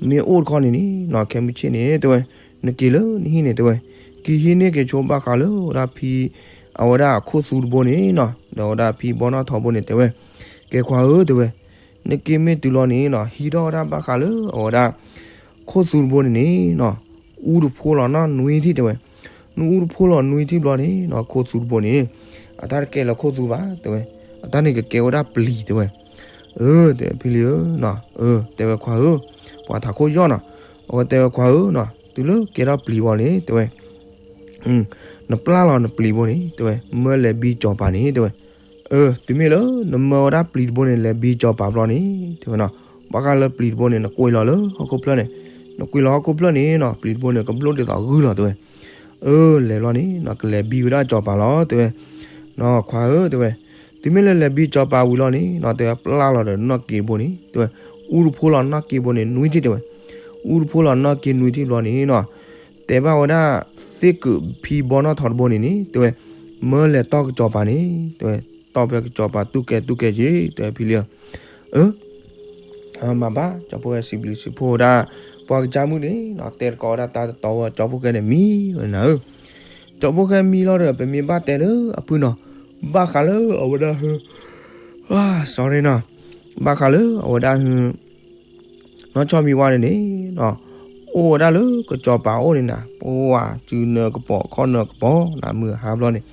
မ့ၢ်အိၣ်တခီန့ၣ်န့ၣ်နီၤ ခဲမုၢ်ဆ့ၣ်န့ၣ် တဲဝဲ, နက့ၤလၢနဟံၣ်န့ၣ် တဲဝဲ, က့ၤဟံးန့ၢ်က့ၤဆိဘၣ်ဃးလၢဝဲဒၣ်ဖံ အဝဲဒၣ်ခိၣ်သူတဘိန့ၣ်နီၤ ဒီးဝဲဒၣ်ဖံဘီနီၣ်ထိးဘိန့ၣ် တဲဝဲ. ကဲခွါဧၢ တဲဝဲ, နက့ၤမ့ၢ်တုၤလီၤန့ၣ်နီၤ ဟံးထီၣ်ဝဲဒၣ်ဘၣ်ဃးလၢအဝဲဒၣ် ခိၣ်သူတဘိန့ၣ်န့ၣ်နီၤ အူတဖိလီၤနီၢ်နွံထံၣ် တဲဝဲ. နအူတဖိလီၤနွံထံၣ်ဘျီန့ၣ်နီၤ ခိၣ်သူတဘိန့ၣ် အတၢ်တကဲလၢခိၣ်သူဘၣ် တဲဝဲ, အတၢ်န့ၣ်ကကဲဝဲဒၣ်ပျံၤ တဲဝဲ. အၢ တဲဖံလံဧၢ, အၢ တဲဝဲခွါဧၢ, ပှၤထးခိၣ်ယီၢ်နီၤ, အဝဲတဲဝဲခွါဧၢနီၤ တုၤလၢကဲထီၣ်ပျံၤဘီန့ၣ် တဲဝဲ နပျၢ်လီၤနပျံၤဘိန့ၣ် တဲဝဲ မၢလဲၤဘံကၠီၤပၤန့ၣ် တဲဝဲ. အၢ တုၤမ့ၢ်လၢနမၢဝဲဒၣ်ပျံၤတဘိန့ၣ် လဲၤဘံကၠီၤပၤဘျီန့ၣ် တဲဝဲနီၤ, ဘၣ်ဃးလၢပျံၤတဘိန့ၣ် နကွံာ်လီၤလၢဟီၣ်ခိၣ်ဖျၢၣ်န့ၣ်, နကွံာ်လီၤဟီၣ်ခိၣ်ဖျၢၣ်န့ၣ်နီၤ ပျံၤတဘိန့ၣ် ကဘျိၣ်ဒ်သိးဂုၢ်လီၤ တဲဝဲ. အၢ လဲၤဘျီန့ၣ်နီၤ ကလဲၤဘံဝဲဒၣ်ကၠီၤပၤလီၤ တဲဝဲ. နီၤခွါဧၢ တဲဝဲ, တုၤမ့ၢ်လၢလဲၤဘံကၠီၤပၤဝံၤလီၤန့ၣ်နီၤ တဲဝဲ ပျၢ်လီၤဒီးနီၢ်က့တဘိန့ၣ် တဲဝဲ, အူတဖိလီၤနီၢ်က့ဘိန့ၣ် နွံထံၣ် တဲဝဲ. အူတဖိလီၤနီၢ်က့နွံထံၣ်ဘျီန့ၣ်နီၤ တဲဘၣ်ဝဲဒၣ် သ့ၣ်ကုးဖံဘီနီၣ်ထိးတဘိန့ၣ်န့ၣ် တဲဝဲ, မၢလဲၤတီၢ်ကစီၤပၤန့ၣ် တဲဝဲ, တီၢ်ဖဲကစီၤပၤတူၢ်ကဲတူၢ်ကဲက့ၤ တဲဝဲဖံလံဧၢ. အၢ မၤဘၣ် ကၠီဖီၣ်ဃဲစံးဘျုးစံးဖှိၣ်ဝဲဒၣ် ပှၤကစၢ်မုၣ်န့ၣ်နီၤ တဲတကိးဝဲဒၣ်တၢ်တတီဝဲ ကၠီဖီၣ်ဃဲန့ၣ်မံဝဲနၤဧၢ. ကၠီဖီၣ်ဃဲမံလီၤဒီး ပမ့ၢ်ဘၣ်တဲလၢအဖုနီၤ ဘၣ်ဃးလၢအဝဲဒၣ်ဟ sorry နီၤ ဘၣ်ဃးလၢအဝဲဒၣ်ဟ နီၢ်ဆီမံၤဝါန့ၣ်န့ၣ် အိၣ်ဝဲဒၣ်လၢကစီၤပၤအိၣ်န့ၣ်နၤ ပှၤစုနၢကပီၤခီၣ်နၢကပီၤနၤ မုၢ်ဟါဘျီန့ၣ်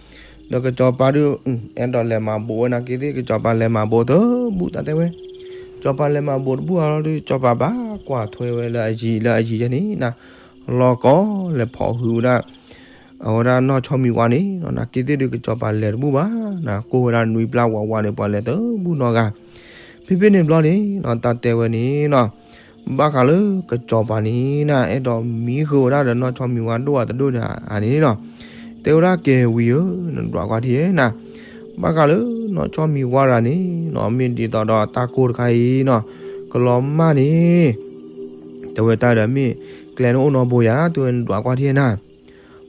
ဒီးကစီၤပၤဒုး အဲၣ်ဒိးလဲၤမၤဘိးဝဲနၤက့ၤသ့ၣ် ကစီၤပၤလဲၤမၤဘိးတဘူၣ်တၢ်တဲဝဲ ကစီၤပၤလဲၤမၤဘိးတဘူၣ်အါလီၤဒုး ကစီၤပၤဘၣ်ကွၢ်ထွဲဝဲလၢအယံၤလၢအယံၤယဲန့ၣ်နၤ လီၤကီလဲၤဖီၣ်ဟုဝဲဒၣ် အဝဲဒၣ်နီၢ်ဆီမံၤဝါန့ၣ် နၤက့ၤသ့ၣ်ဒုး ကစီၤပၤလဲၤတဘူၣ်ဘၣ်နၤ ကိၢ်ဝဲဒၣ်နွံပျၢ်ဝးဝးန့ၣ် ပှၤလဲၤတဘူၣ်နီတဂၤ ဖဲဖဲန့ၣ်ဘျီန့ၣ်နီၤ တၢ်တဲဝဲန့ၣ်နီၤ ဘၣ်ဃးလၢကစီၤပၤန့ၣ်နၤ အဲၣ်ဒိးမံဃုာ်ဝဲဒၣ်ဒီးနီၢ်ဆီမံၤဝါဒိၣ်အတဒိၣ်န့ၣ်ဧါန့ၣ်နီၤ တဲဝဲဒၣ်ကဲဝံၤဧၢ နဒွးကွၢ်ထံၣ်နၤ ဘၣ်ဃးလၢနီၢ်ဆီမံၤဝါတဂၤန့ၣ်နီၤ မ့ၢ်ဒ်သိးဒီးတၢ်ကိၢ်တခါအံၤနီၤ ကလီၤမၢ်န့ၣ် တဲဝဲတၢ်ဒီးမ့ၢ်ကျဲန့ၣ်အိၣ်နီတဘိယါ တဲဝဲနဒွးကွၢ်ထံၣ်နၤ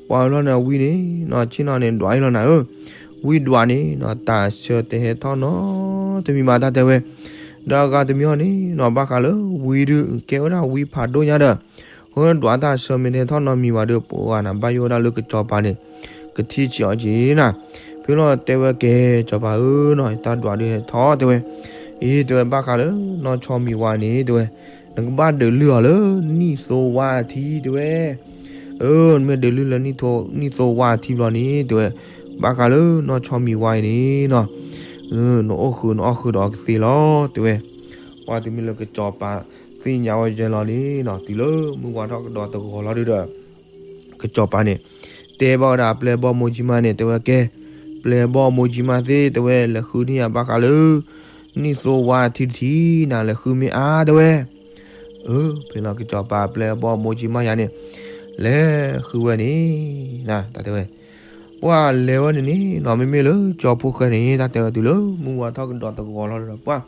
ပှၤဝဲလီၤန့ၣ်ဝံၤန့ၣ်နီၤ ဆ့ၣ်နီၤန့ၣ်ဒွးအံၤလီၤနၤဧၢ ဝံဒွးန့ၣ်နီၤ တၢ်ဆၢတဟဲထီၣ်နီတမံၤမးတၢ်တဲဝဲ ဒီးအဂၤတမံၤအီၤန့ၣ်နီၤ ဘၣ်ဃးလၢဝံဒုး ကဲဝဲဒၣ်ဝံဖးဒိၣ်ညါဒီး ဃိဒွးတၢ်ဆၢမ့ၢ်တဟဲထီၣ်နီတမံၤဘၣ်ဒီး ပှၤဂၤနၤဘၣ်ယိၣ်ဝဲဒၣ်လၢကစီၤပၤန့ၣ် ကထံၣ်ဆံးအီၤက့ၤနၤ ဖဲလီၤတဲဝဲကဲ ကစီၤပၤဧၢနီၤ တၢ်ဒွးဒုးဟဲထီၣ်တဲဝဲ အံၤတဲဝဲဘၣ်ဃးလၢနီၢ်ဆီမံၤဝါန့ၣ်တဲဝဲ နကဘၣ်ဒုးလုၢ်အီၤလၢနံၣ်သိဝါအထံတဲဝဲ အၢ နမ့ၢ်ဒုးလုၢ်လၢနံၣ်သိဝါအထံဘျီန့ၣ် တဲဝဲ ဘၣ်ဃးလၢနီၢ်ဆီမံၤဝါအံၤန့ၣ်နီၤ နအိၣ်ဃုာ်နအီၣ်ဃုာ်ဒီးအီၤကသ့လီၤ တဲဝဲ. ပှၤတုၤမ့ၢ်လၢကစီၤပၤသ့ၣ်ညါဝဲယဲလီၤန့ၣ်နီၤ တုၤလၢမုၢ်ဝါထီၣ်ကဒီးတဂီၤလီၤဒုဒီး ကစီၤပၤန့ၣ် တဲဘၣ်ဝဲဒၣ်အပျဲၢ်ဘီၣ်မိၢ်ကၠံမါန့ၣ် တဲဝဲကဲ ပျဲၢ်ဘီၣ်မိၢ်ကၠံမါသ့ၣ် တဲဝဲ လဲၤဃုန့ၢ်ယၤဘၣ်ဃးလၢ နံၣ်သိဝါထံတထံၣ် နၤလဲၤဃုမ့ၢ်အါ တဲဝဲ. အၢ ဖဲလီၤကစီၤပၤအပျဲၢ်ဘီၣ်မိၢ်ကၠံမါယၤန့ၣ် လဲၤဃုဝဲန့ၣ် တၢ်တဲဝဲ ပှၤလဲၤဝဲန့ၣ်န့ၣ်နီၤ မ့မ့ၢ်လၢကၠီဖိဃဲန့ၣ် တၢ်တဲဝဲတုၤလၢမုၢ်ဝါထီၣ်ကဒီးတဂီၤလီၤဒီး ပှၤ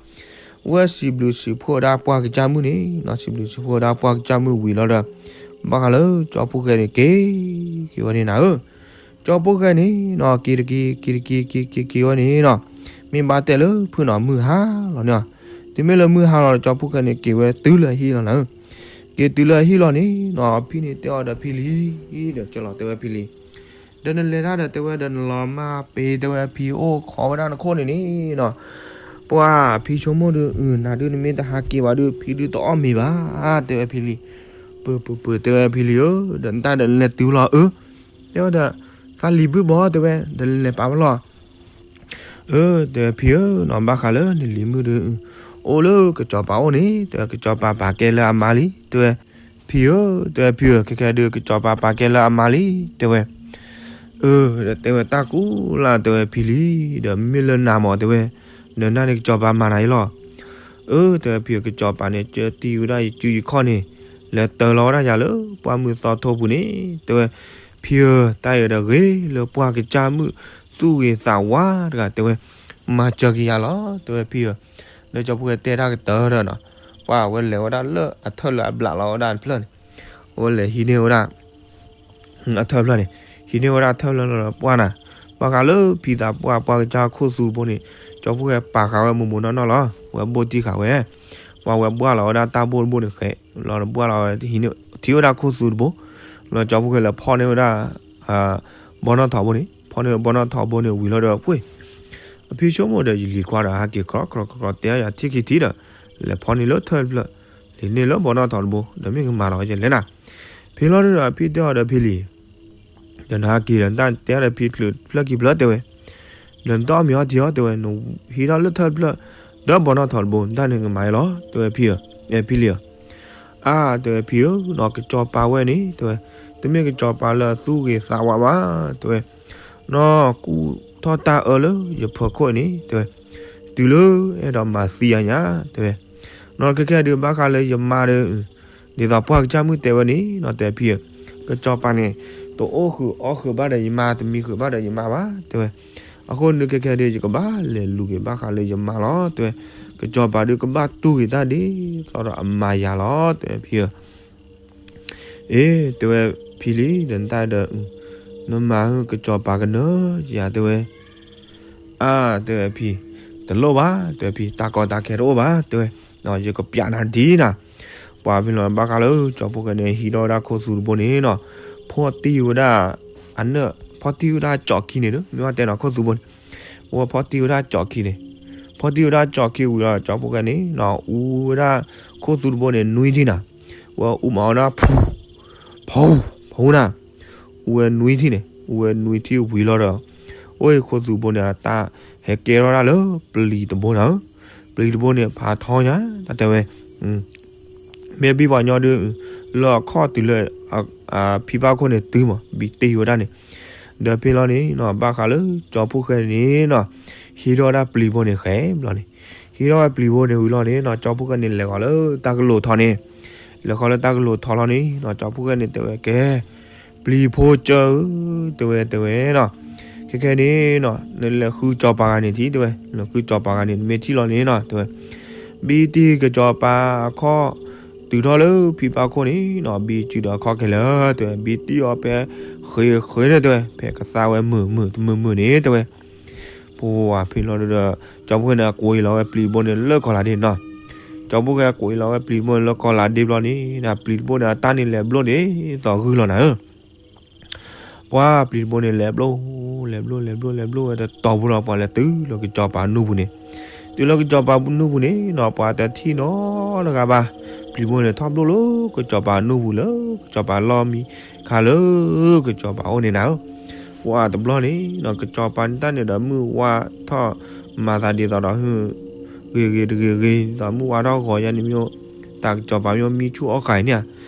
ဝဲစံးဘျုးစံးဖှိၣ်ဝဲဒၣ်ပှၤကစၢ်မုၣ်န့ၣ်နီၤ စံးဘျုးစံးဖှိၣ်ဝဲဒၣ်ပှၤကစၢ်မုၣ်ဝံၤလီၤဒီး ဘၣ်ဃးလၢကၠီဖိဃဲန့ၣ် က့ၤက့ၤဝဲန့ၣ်နၤဧၢ ကၠီဖိဃဲန့ၣ်နီၤ က့ၤတက့ၤ က့ၤတက့ၤ က့ၤက့ၤက့ၤဝဲန့ၣ်နီၤ မ့ၢ်ဘၣ်တဲလၢဖုနီၤ မုၢ်ဟါလီၤန့ၣ်, တုၤမ့ၢ်လၢမုၢ်ဟါလီၤဒီး ကၠီဖီၣ်ဃဲန့ၣ် က့ၤဝဲတုၤလၢအဟံၣ်လီၤနၤဧၢ. က့ၤတုၤလၢအဟံၣ်လီၤန့ၣ်နီၤ အဖံန့ၣ်တဲအီၤဒီးဖံလံၤဒီး ကၠီလီၤတဲဝဲဖံလံၤ, ဒီးနလဲၤတၢ်ဒီးတဲဝဲဒီး နလီၤမၢ်ပ့ၤ တဲဝဲဖံအိၣ်ခိးဝဲဒၣ်နခိၣ်န့ၣ်န့ၣ်နီၤ. ပှၢ်ဖံဆိကမိၣ်ဒီး အုၣ် နၤဒုးနမ့ၢ်တဟးက့ၤဘၣ်ဒီး ဖံဒုးတအီၣ်မ့ၤဘၣ် တဲဝဲဖံလံၤ. ပၢၤပၢၤပၢၤ တဲဝဲဖံလံၤဧၢ, ဒီးနတၢ်ဒီးလဲၤတုၤလီၤအၢ, တဲဝဲဒီး သးလံၤဘုၣ်ဘီ တဲဝဲ ဒီးလဲၤပာ်ဝဲလီၤ အၢ တဲဝဲဖံဧၢနီၤ ဘၣ်ဃးလၢနလံၤမုၣ်ဒီး အိၣ်လၢကစီၤပၤအိၣ်န့ၣ် တဲဝဲ ကစီၤပၤပာ်ကဲလၢအမါလံ တဲဝဲ. ဖံဧၢ တဲဝဲဖံဧၢ ခဲခဲဒုး ကစီၤပၤပာ်ကဲလၢအမါလံ တဲဝဲ. အၢ တဲဝဲတၢ်ကူၣ်လၢ် တဲဝဲဖံလံၤ ဒီးမ့ၢ်လၢနၤမး တဲဝဲ, နနၢ်န့ၣ်ကစီၤပၤမၤနၤအံၤလီၤ. အၢ တဲဝဲဖံဧၢ ကစီၤပၤန့ၣ် ကၢတံၢ်ဝဲဒၣ်ယစုယခီၣ်န့ၣ် လဲၤတၢၤလီၤဝဲဒၣ်ယၤလၢပှၢ်မုၢ်သီထိပူၤန့ၣ် တဲဝဲ. ဖံဧၢ တၢ်အံၤဒီးဂ့ၤလၢပှၢ်ကစၢ်မုၣ်သူၣ်ဂ့ၤသးဝါတဂၤ တဲဝဲ, မၤစၢၤက့ၤယၤလီၤ တဲဝဲဖံဧၢ. လၢကၠီဖီၣ်ဃဲတဲတၢ်ကတၢၢ်ဒီးနီၤ ပှၢ်ဝဲလဲၤဝဲဒၣ်လၢအထၢၣ်လၢအဘျးလီၤဝဲဒၣ်တဖျၢၣ်န့ၣ်, အဝဲလဲၤဟံးန့ၢ်ဝဲဒၣ် အထၢၣ်ဖျၢၣ်န့ၣ်, ဟံးန့ၢ်ဝဲဒၣ်ထၢၣ်ဖျၢၣ်လီၤဒီး ပှၢ်နၤ, ပှၢ်ဃးလၢဖံသးပှၢ် ပှၢ်ကစၢ်ခိၣ်သူတဘိန့ၣ် ကၠီဖီၣ်ဃဲပာ်ဃာ်ဝဲမိၢ်မိၢ်နီၢ်နီၢ်လီၤ. ဝဲဘိၣ်တံၢ်ဃာ်ဝဲ, ပှၢ်ဝဲဘှၢ်လီၤဝဲဒၣ်တၢ်ဘိၣ်တဘိန့ၣ်ဃဲးလီၤဒီး ဘှၢ်လီၤဝဲ ထံၣ်ဝဲဒၣ်ခိၣ်သူတဘိ, လီၤကၠီဖီၣ်ဃဲလဲၤဖီၣ်န့ၢ်ဝဲဒၣ် ဘီနီၣ်ထိးဘိန့ၣ်, ဖီၣ်န့ၢ်ဝဲဘီနီၣ်ထိးဘိန့ၣ်ဝံၤလီၤဒီး ပှ့ၢ် အဖံဆိကမိၣ်ဒီး ယလံၤခွါဒီး ဟးက့ၤကြီကြီကြီ တဲယၤထံၣ်ခံထံၣ်ဒီး လဲၤဖီၣ်န့ၢ်လၢထၢၣ်တဖျၢၣ်, လဲၤန့ၢ်လၢဘီနီၣ်ထိးတဘိ ဒီးမ့ၢ်ကမၤဒီးယလဲၣ်နၤ. ဖံလီၤဒီး အဖံတဲအီၤဒီးဖံလံၤ, ဒီးနဟးက့ၤဒီး နတၢ်တဲအီၤဒီးဖံချုးတဖျၢၣ်ခံဖျၢၣ်တဲဝဲ, ဒီးနတအီၣ်မ့ၤအီထံအီ တဲဝဲ, နဟံးထီၣ်လၢထၢၣ်တဖျၢၣ် ဒီးဘီနီၣ်ထိးတဘိ နတၢ်န့ၣ်ကမၤအံၤလီၤ တဲဝဲဖံဧၢ, ဖံလံၤဧၢ. အါ တဲဝဲဖံဧၢ, နီၢ်ကစီၤပၤဝဲန့ၣ် တဲဝဲ, တမ့ၢ်ကစီၤပၤလၢအသူၣ်ဂ့ၤသးဝါဘၣ် တဲဝဲ, နီၢ်ကူၣ်ထီၣ်တၢ်အၢလၢယဖၢခိၣ်အံၤန့ၣ် တဲဝဲ, တုၤလၢအဲၣ်ဒိးမၤသံယၤညါ တဲဝဲ, နီၢ်ခဲခဲဒုးဘၣ်ဃးလၢယမါဒီး ဒ်သိးပှၢ်ကစၢ်မုၣ်တဲဝဲန့ၣ်နီၤ တဲဖံဧၢ, ကစီၤပၤန့ၣ် တအိၣ်ဃုာ်အီၣ်ဃုာ်ဘၣ်ဒီးယမါ တမံဃုာ်ဘၣ်ဒီးယမါဘၣ် တဲဝဲ, အဃိန့ၣ်ခဲခဲဒုး ယကဘၣ်လဲၤလူၤက့ၤဘၣ်ဃးလၢယမါလီၤ တဲဝဲ, ကစီၤပၤဒုးကဘၣ်တူၢ်ဂ့ၤတၢ်ဒ်သိးဒီးအမါယၤလီၤ တဲဝဲဖံဧၢ. အ့ တဲဝဲဖံလံၤ ဒီးနတၢ်ဒီး နမၤဟုကစီၤပၤကနၢၤယၤ တဲဝဲ အါ တဲဝဲဖံ, တလိၣ်ဘၣ် တဲဝဲဖံ, တၢ်ကီတၢ်ခဲတအိၣ်ဘၣ် တဲဝဲ, ယကပျးနၤဒ်နၤ. ပှၤဖံလီၤဘၣ်ဃးလၢကၠီဖီၣ်ဃဲန့ၣ် ဟံးထီၣ်ဝဲဒၣ်ခိၣ်သူတဘိန့ၣ်နီၤ, ဖီၣ်တံၢ်ဝဲဒၣ် အနၢၣ် ဖီၣ်တံၢ်ဝဲဒၣ်ကၠီခံန့ၣ်ဒီး မ့ၢ်ဝဲတဲနီၤ ခိၣ်သူဘိန့ၣ်, အဝဲဖီၣ်တံၢ်ဝဲဒၣ်ကၠီခံန့ၣ်, ဖီၣ်တံၢ်ဝဲဒၣ်ကၠီခံဝံၤဒီး ကၠီဖီၣ်ဃဲန့ၣ်နီၤ အူဝဲဒၣ်ခိၣ်သူတဘိန့ၣ် နွံထံၣ်နၤ, ဝဲအူမးဝဲဒၣ် ဖူ ဖူ ဖူနၤ အူဝဲနွံထံၣ်န့ၣ်, အူဝဲနွံထံၣ်ဝံၤလီၤဒီး အိၣ်ခိၣ်သူဘိန့ၣ် အတၢ်ဟဲကဲထီၣ်ဒၣ်လၢပျံၤတဘိနၤဧၢ, ပျံၤတဘိန့ၣ် ဖးထီညါ တၢ်တဲဝဲ, မ့ၢ်ဘံၣ်ပှၤညီဒုး လၢအခီၣ်တုၤလၢ ဖံဘၣ်ခိၣ်န့ၣ်တုၤမး ဘံၣ်တ့ၢ်ဝဲဒၣ်န့ၣ်, ဒီးဖဲလီၤန့ၣ်နီၤ ဘၣ်ဃးလၢကၠီဖီၣ်ဃဲန့ၣ်နီၤ ဟံးထီၣ်ဝဲဒၣ်ပျံၤဘိန့ၣ်ဃဲဘျီန့ၣ်, ဟံးထီၣ်ဝဲပျံၤဘိန့ၣ်ဝံၤလီၤန့ၣ်နီၤ ကၠီဖီၣ်ဃဲန့ၣ် လဲၤဃီၤလၢတၢ်ကလိၤထီန့ၣ်, လဲၤဃီၤလၢတၢ်ကလိၤထီလီၤန့ၣ်နီၤ ကၠီဖီၣ်ဃဲန့ၣ်တဲဝဲ ကဲ ပျံၤဖိကၢဧၢ, တဲဝဲ တဲဝဲနီၤ, ခဲခဲန့ၣ်နီၤ နလဲၤဃုကၠီၤပၤဂၤန့ၣ်ထံၣ် တဲဝဲ, နဃုကၠီၤပၤဂၤန့ၣ် နမ့ၢ်ထံၣ်လီၤန့ၣ်နီၤ တဲဝဲ, ဘံၣ်တံၢ်ကၠီၤပၤအခီၣ် တုၤထီၣ်လၢဖံဘၣ်ခိၣ်န့ၣ်နီၤ ဘံၣ်စုဒီးအခီၣ်ခဲလၢာ် တဲဝဲ, ဘံၣ်တံၢ်အီၤဖဲ ဃ့ဃ့န့ၣ် တဲဝဲ, ဖဲကသါဝဲမုာ်မုာ်တမုာ်မုာ်န့ၣ် တဲဝဲ ပှၤဖဲလီၤဒီး ကၠီဖီၣ်ဃဲန့ၣ် အကွံာ်လီၤဝဲပျံၤဘိန့ၣ်လၢကီၢ်လၤဒ့နီၤ, ကၠီဖီၣ်ဃဲအကွံာ်လီၤဝဲပျံၤဘိန့ၣ်လၢကီၢ်လၤဒ့ဘျီန့ၣ် ပျံၤတဘိန့ၣ် အတၢ်န့ၣ်လဲၤဘျိန့ၣ် သိးဂုၢ်လီၤနၤဧၢ ပှၤပျံၤတဘိန့ၣ် လဲၤဘျိ လဲၤဘျိ လဲၤဘျိ လဲၤဘျိဝဲတတီၤဖိလီၤ ပှၤလဲၤတုၤလၢကစီၤပၤနူၢ်ပူၤန့ၣ်, တုၤလၢကစီၤပၤနူၢ်ပူၤန့ၣ်နီၤ ပှၤတထံၣ်နီတဂၤဘၣ်, ပျံၤတဘိန့ၣ် ထီၣ်ဘျိလၢကစီၤပၤနူၢ်ပူၤလၢ ကစီၤပၤလီၢ်မံခါလၢကစီၤပၤအိၣ်န့ၣ်နၤဧၢ, ပှၤတဘျီန့ၣ်နီၤ ကစီၤပၤန့ၣ်တၢ်န့ၣ်ဒီးမုၢ်ဝါထီၣ်မၤသးဒ်သိးဒီး ဂ့ၤဂ့ၤတဂ့ၤဂ့ၤ ဒ်သိးမုၢ်ဝါထီၣ်ဂီၤယါန့ၣ်မ့ၢ် တၢ်ကစီၤပၤမ့ၢ်မံဆူၣ်အီၣ်ဃာ်အံၤန့ၣ်ဧါ,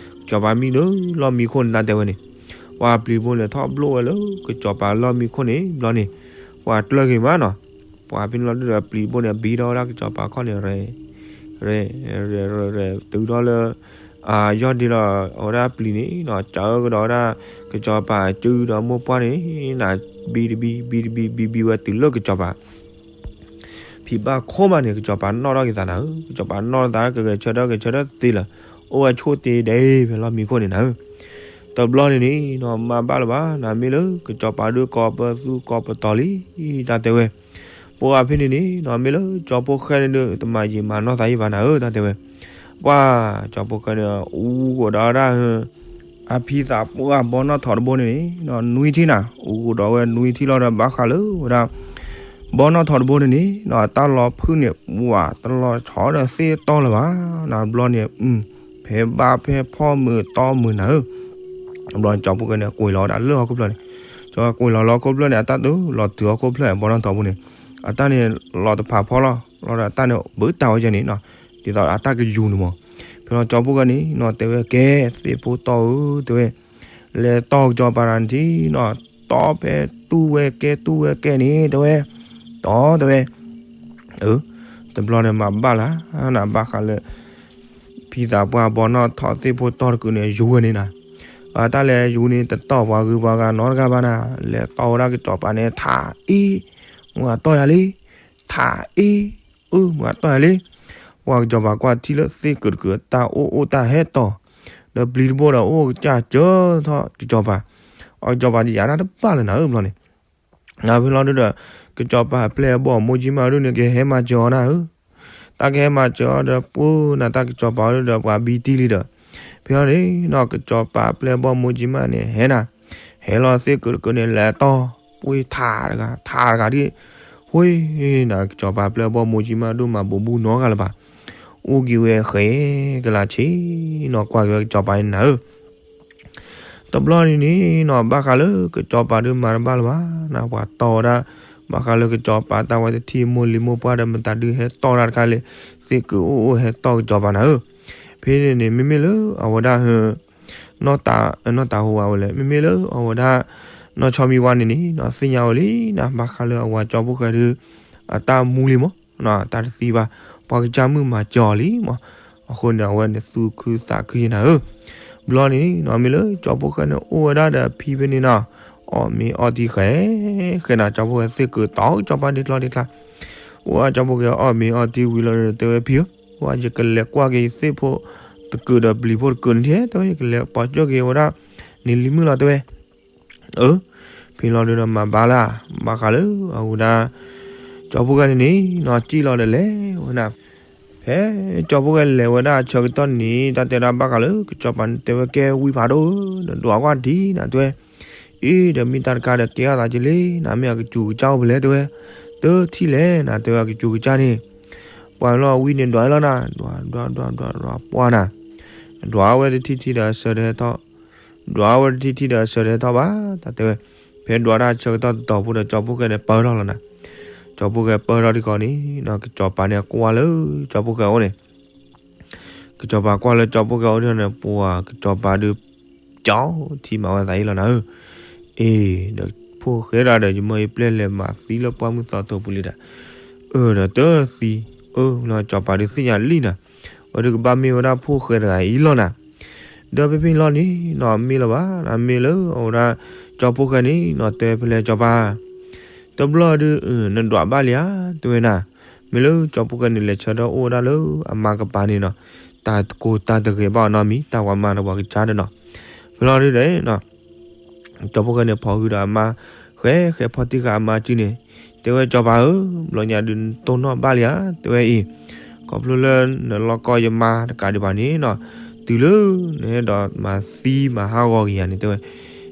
ကစီၤပၤမံလၢလီၢ်မံခိၣ်န့ၣ် တၢ်တဲဝဲန့ၣ်, ပှၤပျံၤတဘိန့ၣ် ထီၣ်ဘျိဝဲလၢကစီၤပၤလီၢ်မံခိၣ်န့ၣ်ဘျီန့ၣ်, ပှၤကျၢၢ်က့ၤမးနီၤ, ပှၤဖဲန့ၣ်လီၤဒုဒီးပျံၤတဘိန့ၣ် ဘံထီၣ်ဝဲဒၣ်ကစီၤပၤခီၣ်န့ၣ် ရဲ ရဲ ရဲ ရဲ တုၤထီၣ်လၢ ယီၢ်ဒ့လီၤအဝဲဒၣ်ပျံၤန့ၣ်နီၤ စးအၢကဒီးဝဲဒၣ်ကစီၤပၤအစုဒီးမိၢ်ပှၢ်န့ၣ် နဘံတဘံ ဘံတဘံ ဘံဘံဝဲတုၤလၢကစီၤပၤ ဖံဘၣ်ခိၣ်မးန့ၣ် ကစီၤပၤနီၣ်ထီၣ်က့ၤသးနၤဧၢ, ကစီၤပၤနီၣ်ထီၣ်သး ကဂဲၤဆၢထၢၣ်ဂဲၤဆၢထၢၣ်သ့လၢၤ, အိၣ်ဝဲဆိၣ်တ့ၢ်ဒဲးဖဲလီၢ်မံခိၣ်န့ၣ်နၤဧၢ, တဘျီန့ၣ်န့ၣ်နီၤ မၤဘၣ်လၢၤဘၣ် နမ့ၢ်လၢကစီၤပၤဒုးကိးပသူကိးပတီၤလံ တၢ်တဲဝဲ, ပ ပှၤဖဲန့ၣ်န့ၣ်နီၤ မ့ၢ်လၢကၠီဖိၣ်ဃဲန့ၣ်ဒီး တမၤယံာ်မၤနီၢ်သးယံာ်ဘၣ်နၤဧၢ တၢ်တဲဝဲ. ပှၤကၠီဖိၣ်ဃဲန့ၣ် အူကဒီးဒၣ် အဖံသးပှၢ်ဘီနီၢ်ထိးတဘိန့ၣ်န့ၣ်နီၤ နွံထံၣ်နၤ အူကဒီးဝဲနွံထံၣ်လီၤဒီး ဘၣ်ဃးလၢဝဲဒၣ် ဘီနီၢ်ထိးတဘိန့ၣ်န့ၣ်နီၤ တၢ်လီၤဖုၣ်န့ၣ် ပှၤတလီၤဆီဒီးသ့ၣ်တီလၢၤဘၣ်နၤ ဘျီန့ၣ် ဖဲဘၣ်ဖဲဖီၣ်မုာ်တီမုာ်နၤဧၢ ဘျီန့ၣ် ကၠီဖိၣ်ဃဲန့ၣ် ကွံာ်လီၤဝဲဒၣ်လၢဟီၣ်ခိၣ်ဖျၢၣ်န့ၣ်, ကၠီကွံာ်လီၤလၢဟီၣ်ခိၣ်ဖျၢၣ်န့ၣ် အတၢ်တလီၤတုၤဟီၣ်ခိၣ်ဖျၢၣ် ဘီနီၢ်ထိးဖိန့ၣ်, အတၢ်န့ၣ်လီၤတဖးဖီလီၤ, လီၤဒီးအတၢ်န့ၣ်ဘၣ်တၢ်ဝဲယဲန့ၣ်နီၤ, ဒ်သိးအတၢ်ကယူၤန့ၣ်မး, ဖဲလီၤကၠီဖိၣ်ဃဲန့ၣ်နီၤ တဲဝဲကဲ သ့ၣ်ဖိတီဧၢ တဲဝဲ, လဲၤတီၢ်ကၠီပၤတၢ်န့ၣ်ထံနီၤ, တီၢ်ဖဲတူၢ်ဝဲကဲတူၢ်ဝဲကဲန့ၣ် တဲဝဲ, တီၢ်တဲဝဲ အၢ, တဘျီန့ၣ်မၤဘၣ်လၢ်နၤ ဘၣ်ဃးလၢ ဖံသးပှၢ်ဘီနီၢ်ထိးသ့ၣ်ဖိတီၢ်တကုာ်န့ၣ် ယူၤဝဲန့ၣ်နၤ, အတၢ်လဲၤယူၤန့ၣ် တတီၢ်ပှၤဂုၤပှၤဂၤနီတဂၤဘၣ်နၤ, လဲၤတီၢ်ဝဲဒၣ်ကၠီပၤန့ၣ် ထးအ့, မုၢ်ဂၤတီၢ်ယၤလံ, ထးအ့, အၢ မုၢ်ဂၤတီၢ်ယၤလံ, ပှၤကၠီပၤကွၢ်ထံၣ်လၢသ့ၣ်ကုာ်တကုာ် တၢ်အိၣ်အိၣ်တၢ်ဟဲတီၢ်, ဒီးပျံၤတဘိဒီးအိၣ်ကစၢ်စၢထီၣ်ကၠီပၤ, အကၠီပၤဒ်ယၤတၢ်တဘၣ်လၢၤနၤဧၢ ဘျီန့ၣ် ဖဲလီၤဒုဒီး ကၠီပၤအပျဲၢ်အဘီၣ်မိၢ်ကၠံမးဒုန့ၣ် ကဟဲမၤစၢၤအီၤနၤဧၢ, တၢ်ကဟဲမၤစၢၤအီၤဒီး ပှၢ်နၤတၢ်ကၠီပၤအီၤဒုဒီး ပှၤဘံတံၢ်လံဒီး, ဖဲလီၤန့ၣ်နီၤ ကၠီပၤအပျဲၢ်အဘီၣ်မိၢ်ကၠံမးန့ၣ် ဟဲနၤ, ဟဲလီၤသ့ၣ်ကုာ်တကုာ်န့ၣ် လဲၤတီၢ်, ပှ့ၤထးတဂၤ ထးတဂၤဒ်, ဝ့ၢ်နၤ ကၠီပၤအပျဲၢ်အဘီၣ်မိၢ်ကၠံမးဒုမၤဘူးဘူးနီတဂၤလၢၤဘၣ်, အိၣ်က့ၤဝဲဃဲကလးဆ့နီၤ ကွၢ်က့ၤဝဲကၠီပၤန့ၣ်နၤဧၢ တဘျီန့ၣ်န့ၣ်နီၤ ဘၣ်ဃးလၢကၠီပၤဒုမၤတဘၣ်လၢၤဘၣ်နၤ ပှၤတီၢ်ဝဲဒၣ်, ဘၣ်ဃးလၢကၠီပၤတၢ်ဝဲတထံၣ်မိၢ်လံၤမိၢ်ပှၢ်ဒီး မတၤဒုဟဲတီၢ်တၢ်တခါလဲၣ်, သ့ၣ်ကုာ်အိၣ်အိၣ်ဟဲတီၢ်ကၠီပၤနၤဧၢ, ဖဲန့ၣ်န့ၣ် မ့မ့ၢ်လၢအဝဲဒၣ် နီၢ်တၤဟူးဝဲလဲၣ် မ့မ့ၢ်လၢအဝဲဒၣ် နီၢ်ဆီမံဝါန့ၣ်န့ၣ်နီၤ သ့ၣ်ညါဝဲလံနၤ ဘၣ်ဃးလၢအဝၤကၠီဖိၣ်ဃဲဒု အတၢ်မူလံမး တၢ်တသံဘၣ်, ပှၤကစၢ်မုၣ်မၤစၢၤအီၤလံမး, အဃိန့ၣ် အဝဲန့ၣ်သူၣ်ခုသးခုယဲနၤဧၢ, ဘျီန့ၣ်နီၤ မ့ၢ်လၢကၠီဖိၣ်ဃဲန့ၣ်အိၣ်ဝဲဒၣ်ဒီးအဖံဖဲန့ၣ်နီၤ, အီၣ်မ့ၤအီထံဃဲ, ဃဲနၤ ကၠီဖိၣ်ဃဲသ့ၣ်ကုာ်တီၢ်ကၠီပၤဒ့ချီဒ့ချါ, အိၣ်အကၠီဖိၣ်ဃဲအီၣ်မ့ၤအီထံဝံၤလီၤဒီး တဲဝဲဖံဧၢ, ယကလဲၤကွၢ်က့ၤယသ့ၣ်ဖိတကုာ်ဒီးပျံၤဖိတကုာ်န့ၣ်ထဲ တဲဝဲ ယကလဲၤပိာ်ကၠၢၢ်က့ၤဝဲဒၣ် န့ၣ်လံမုၣ်လီၤ တဲဝဲ အၢ, ဖဲလီၤဒုဒီးမၤဘၣ်လၢ်, ဘၣ်ဃးလၢအဝဲဒၣ် ကၠီဖိၣ်ဃဲန့ၣ်န့ၣ်နီၤ စံၣ်လီၤဒီးလဲၤဝဲနၤ, ဖဲကၠီဖိၣ်ဃဲလဲၤဝဲဒၣ်အဆၢကတီၢ်န့ၣ် တၢ်တဲဒၣ်ဘၣ်ဃးလၢကၠီပၤန့ၣ် တဲဝဲကဲဝံဖးဒိၣ်ဧၢ, နဒွးကွၢ်ဒံးနၤ တဲဝဲ, အ့ ဒီးမ့ၢ်တၢ်တခါဒီးကဲထီၣ်သးက့ၤလံ, နမ့ၢ်အကစူၤကစၢ်အိၣ်ဖဲလဲၣ် တဲဝဲ, တထံၣ်လဲၣ်နၤ တဲဝဲ အကစူၤကစၢ်န့ၣ်, ပှၤလီၤဝံန့ၣ်ဒွးလီၤနၤ, ဒွးဒွးဒွးဒွးပှၢ်နၤ, ဒွးဝဲတထံၣ်ထံၣ်ဒီးအဆၢတဟဲထီၣ် ဒွးဝဲတထံၣ်ထံၣ်ဒီးအဆၢတဟဲထီၣ်ဘၣ် တၢ်တဲဝဲ, ဖဲဒွးတၢ်ဆၢကတီၢ်တတီၤဖိဒီးကၠီဖိၣ်ဃဲန့ၣ်ပၢထီၣ်လီၤနၤ, ကၠီဖိၣ်ဃဲပၢထီၣ်ဒံးဃီန့ၣ်နီၤ ကၠီပၤန့ၣ်ကွၢ်လၢကၠီဖိၣ်ဃဲအိၣ်န့ၣ်, ကၠီပၤကွၢ်လၢကၠီဖိၣ်ဃဲအိၣ်ဒံးန့ၣ် ပှၤကၠီပၤဒုး ကၠီထံမၤဝဲသးအံၤလီၤနၤဧၢ, အ့ ဒီးဖိၣ်ဃဲဒၣ်ဒီး ယမၢယပျဲၢ်လဲၤမၤသံလၢပှၢ်မုၢ်သီထိးပူၤလံဒီး, အၢ ဒီးတသံ, အၢ လီၤကၠီပၤဒုးသ့ၣ်ညါလံနၤ, ဝဲဒုးကဘၣ်မ့ၢ်ဝဲဒၣ်ဖိၣ်ဃဲတဂၤအံၤလီၤနၤ, ဒီးဖဲဖဲလီၤန့ၣ်နီၤ မ့ၢ်လီၤဘၣ် မ့ၢ်လၢအဝဲဒၣ် ကၠီဖိၣ်ဃဲန့ၣ်နီၤ တဲဖဲလဲၣ်ကၠီပၤ တဘျီဒုး နဒွးဘၣ်လံဧါ တဲဝဲနၤ, မ့ၢ်လၢကၠီဖိၣ်ဃဲန့ၣ် လဲၤဆၢထၢၣ်အိၣ်ဝဲဒၣ်လၢအမါကပၤန့ၣ်နီၤ, တၢ်တကိးတၢ်တဂဲၤဘၣ်အီၤနီတမံၤ တၢ်ပှၤမၤဒီးပှၤကစၢ်ဒီးနီၤ, ဖဲလီၤဒုးဒီး ကၠီဖိၣ်ဃဲန့ၣ် ဖီၣ်ဃုာ်ဒီးအမါ, ဃဲဃဲဖီၣ်တံၢ်ဃာ်အမါစုန့ၣ်, တဲဝဲကၠီပၤဧၢ, ဘျီညါဒုးနတိၢ်နီၣ်ဘၣ်လံဧါ တဲဝဲအံၤ, ခီဖျိလၢနလီၢ်ကီၢ်ယမါတကးဒံးဘၣ်န့ၣ်နီၤ, တုၤလၢနဟဲဒီးမၤသံမၤဟးဂီၤက့ၤယၤန့ၣ် တဲဝဲ,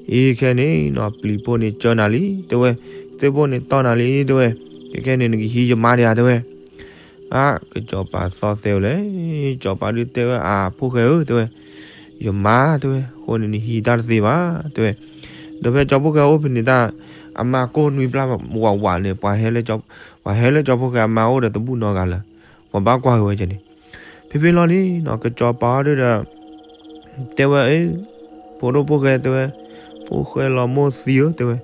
အံၤခဲန့ၣ်နီၤ ပျံၤဖိန့ၣ်ကၢနၤလံ တဲဝဲ, သ့ၣ်ဖိန့ၣ်တီၢ်နၤလံ တဲဝဲ, ခဲခဲန့ၣ်နကဟံးယမါဒံးဧါ တဲဝဲ အါ ကစီၤပၤသီၣ်သဲဝဲလဲၣ်, စီၤပၤဒုးတဲဝဲ အါ ဖိၣ်ဃဲဧၢ တဲဝဲ, ယမါ တဲဝဲ, အဃိန့ၣ်နဟံးတၢ်တသ့ဘၣ် တဲဝဲ, ဒီးဖဲစီၤဖိၣ်ဃဲအိၣ်ဖဲန့ၣ်တၢ်, အမါကိၢ်နွံပျၢ်ဝးဝးန့ၣ် ပှၤဟဲလၢစီၤဖိၣ်ဃဲအမါအိၣ်ဒီးတဘူၣ်နီတဂၤလၢၤ, ပှၤဘၣ်ကွၢ်က့ၤဝဲန့ၣ်, ဖဲဖဲလီၤန့ၣ်နီၤ ကစီၤပၤအီၤဒုးဒီး တဲဝဲ, ဖိဒိၣ်ဖိၣ်ဃဲ တဲဝဲ, ဖိၣ်ဃဲလီၤမိၢ်သံဧၢ တဲဝဲ,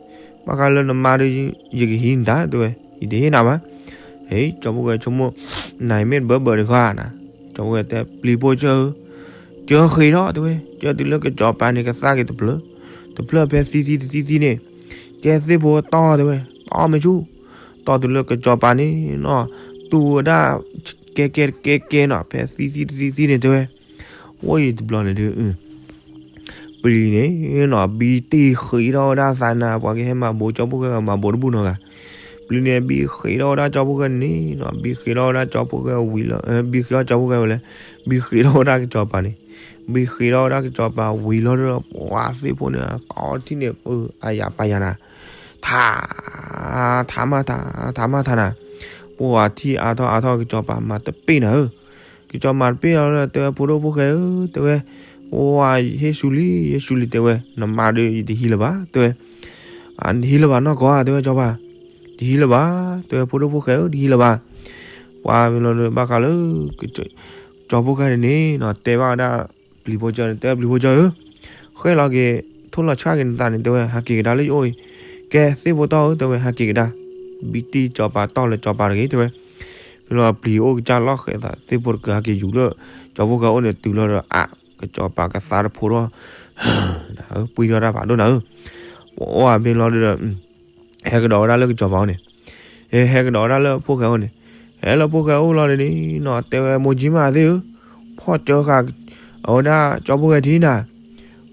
ဘၣ်ဃးလၢနမါဒီး ယကဟံးနတၢ် တဲဝဲ, ယတဟ့ၣ်နၤဘၣ်. စီၤဖိၣ်ဃဲဆိကမိၣ်, နၤအံၤမ့ၢ်တဘၢဘၢတခီဧါနၤ, စီၤဖိၣ်ဃဲတဲ ပျံၤဖိဆၢဧၢ, ကၢဃ့ထီၣ် တဲဝဲ, ကၢတုၤလၢကစီၤပၤန့ၣ် ကသါက့ၤတဖျၢၣ်, တဖျၢၣ်ဖဲသံသံတသံသံန့ၣ်, ကဲသ့ၣ်ဖိတီၢ် တဲဝဲ, တီၢ်မ့ၢ်ဆူၣ်, တီၢ်တုၤလၢကစီၤပၤန့ၣ်နီၤ, တူၢ်ဝဲဒၣ် ကဲကဲကဲကဲနီၤ ဖဲသံသံတသံသံန့ၣ် တဲဝဲ, ဝဲအံၤတဘျီန့ၣ်ဒုး ပျံၤန့ၣ်နီၤ ဘံတံၢ်ဃ့ထီၣ်ဝဲဒၣ်သးနၤ ပှၤကဟဲမၤဘိး စီၤဖိၣ်ဃဲမၤဘိးတဘူၣ်နီတဂၤ, ပျံၤန့ၣ်ဘံဃ့းထီၣ်ဝဲဒၣ်ကၠီဖီၣ်ဃဲန့ၣ်နီၤ, ဘံဃ့းထီၣ်ဝဲဒၣ်ကၠီဖီၣ်ဃဲဝံၤလီၤ, ဘံဃ့းထီၣ်ကၠီဖီၣ်ဃဲဝံၤလဲၣ်, ဘံဃ့းထီၣ်ဝဲဒၣ်ကစီၤပၤန့ၣ်, ဘံဃ့းထီၣ်ဝဲဒၣ်ကစီၤပၤဝံၤလီၤဒီး ပှၤသ့ၣ်ဖိန့ၣ် တီထံၣ်န့ၣ် ပအါယၤပာ်ယၤနၤ, ထး ထးမးထး ထးမးထးနၤ, ပှၤထံၣ်အါထီၣ်အါထီၣ် ကစီၤပၤမၤတပ့ၢ်နၤဧၢ, ကစီၤမၤတပ့ၢ်လီၤဒီး တဲဝဲ ဖိဒိၣ်ဖိၣ်ဃဲဧၢ, တဲဝဲ, ဝါ ယဟ့ၣ်ဆူလံ ယဟ့ၣ်ဆူလံ တဲဝဲ, နမါဒီးယတဟံးလၢၤဘၣ် တဲဝဲ, နတဟံးလၢၤဘၣ်နီၢ်ကီၢ်ဧါ တဲဝဲ ကစီၤပၤ, တဟံးလၢၤဘၣ်, တဲဝဲ ဖိဒိၣ်ဖိၣ်ဃဲဧၢ တဟံးလၢၤဘၣ်, ပှၤမ့ၢ်လီၤဒီး ဘၣ်ဃးလၢ ကစီၤဖိၣ်ဃဲန့ၣ်န့ၣ်နီၤ တဲဘၣ်ဝဲဒၣ် ပျံၤဖိကၠီန့ၣ် တဲပျံၤဖိကၠီဧၢ, ဃဲလီၤက့ၤ ထိၣ်လီၤဆှၣ်က့ၤနသးန့ၣ် တဲဝဲ ဟးက့ၤကဒါလၢယအိၣ်အံၤ, ကဲသ့ၣ်ဖိတီၢ်ဧၢ တဲဝဲ ဟးက့ၤကဒါ, ဘံတံၢ်ကစီၤပၤတီၢ်လၢကစီၤပၤတဂ့ၤ တဲဝဲ, မ့ၢ်လီၤပျံၤအိၣ်ကစၢ်လီၢ်ဃဲသး သ့ၣ်ဖိတကၢၤဟးက့ၤယူၤလၢ ကစီၤဖိၣ်ဃဲအိၣ်န့ၣ်တုၤလီၤဒီး အါ ကစီၤပၤကသါတဖိထီၣ် ပှံထီၣ်တၢ်ဖးဒိၣ်နၤဧၢ, ပှၤအိၣ်အမ့ၢ်လီၤဒီး ဟဲကဒီးဝဲဒၣ်လၢကစီၤပၤအိၣ်န့ၣ်, ဟဲကဒီးဝဲဒၣ်လၢဖိၣ်ဃဲအိၣ်န့ၣ်, ဟဲလၢဖိၣ်ဃဲအိၣ်လီၤန့ၣ်နီၤ တဲဝဲ မိၢ်ကၠံမးသ့ၣ်ဧၢ, ဖီၣ်စၢဃာ် အဝဲဒၣ်ကၠီဖိၣ်ဃဲထံနၤ,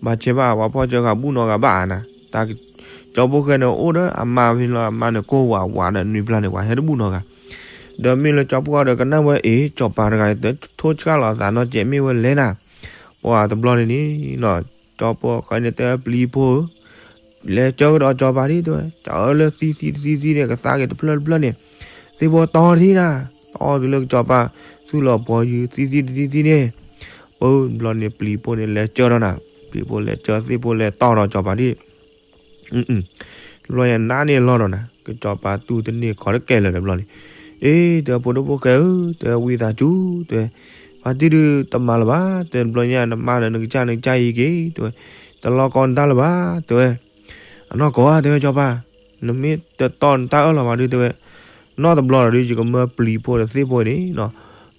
ဘၣ်ဆဲးဘၣ် ပှၤဖီၣ်စၢဃာ်ဘူၣ်နီၢ်ဂၤဘၣ်အါနၤ, တၢ်ကၠီဖိၣ်ဃဲန့ၣ်အိၣ်ဒီးအမါဖဲလီၤ အမါန့ၣ်ကိၢ်ဝးဝးဒီးနွံပျၢ်န့ၣ် ပှၤဟဲတဘူၣ်နီၢ်ဂၤ ဒီးမ့ၢ်လၢကၠီဖိၣ်ဃဲဒီးကနၣ်ဝဲအ့ၣ် ကစီၤပၤတဂၤအံၤ တထိၣ်ဆှၣ်လီၤအသးနီတစဲးမ့ၢ်ဝဲလဲၣ်နၤ, ပှၤတဘျီန့ၣ်န့ၣ်နီၤ ကၠီဖိၣ်ဃဲန့ၣ်တဲဝဲပျံၤဖိဧၢ လဲၤကၢကဒီးကစီၤပၤဒ်တဲဝဲ တၢ်အၢလၢသံသံတသံသံန့ၣ် ကသါက့ၤတဖျၢၣ်တဖျၢၣ်န့ၣ်, သ့ၣ်ဖိတီၢ်ထံနၤ, တီၢ်တုၤလၢကစီၤပၤ သူၣ်လီၤပှီၤယုၤသံသံတသံသံန့ၣ်, ပဘျီန့ၣ်ပျံၤဖိန့ၣ်လဲၤကၢထီၣ်နၤ, ပျံၤဖိလဲၤကၢသ့ၣ်ဖိလဲၤတီၢ်ဒီးကစီၤပၤဒ် တဘျီညါနါန့ၣ်လီၤဒီးနၤ ကစီၤပၤတူၢ်တန့ၢ်ခီတကဲလၢာ်တဘျီန့ၣ်, အ့ တဲဝဲဖိဒိၣ်ဖိၣ်ဃဲဧၢ တဲဝဲဝံသးစူၤ တဲဝဲ, ပှၤတံၢ်ဒုးတမၤလၢၤဘၣ် တဲဝဲ တဘျီညါနမါဒီးနကစၢ်နကစၢ်အံၤက့ၤ တဲဝဲ, တလီၢ်ကီနတၢ်လၢၤဘၣ် တဲဝဲ, အနီၢ်ကီၢ်ဧါ တဲဝဲကစီၤပၤ, နမ့ၢ်တတီၢ်နတၢ်အၢၣ်လီၤဘၣ်ဒုး တဲဝဲ, နီၢ်တဘျီဒီးဒုး ယကမၢပျံၤဖိဒီးသ့ၣ်ဖိန့ၣ်နီၤ,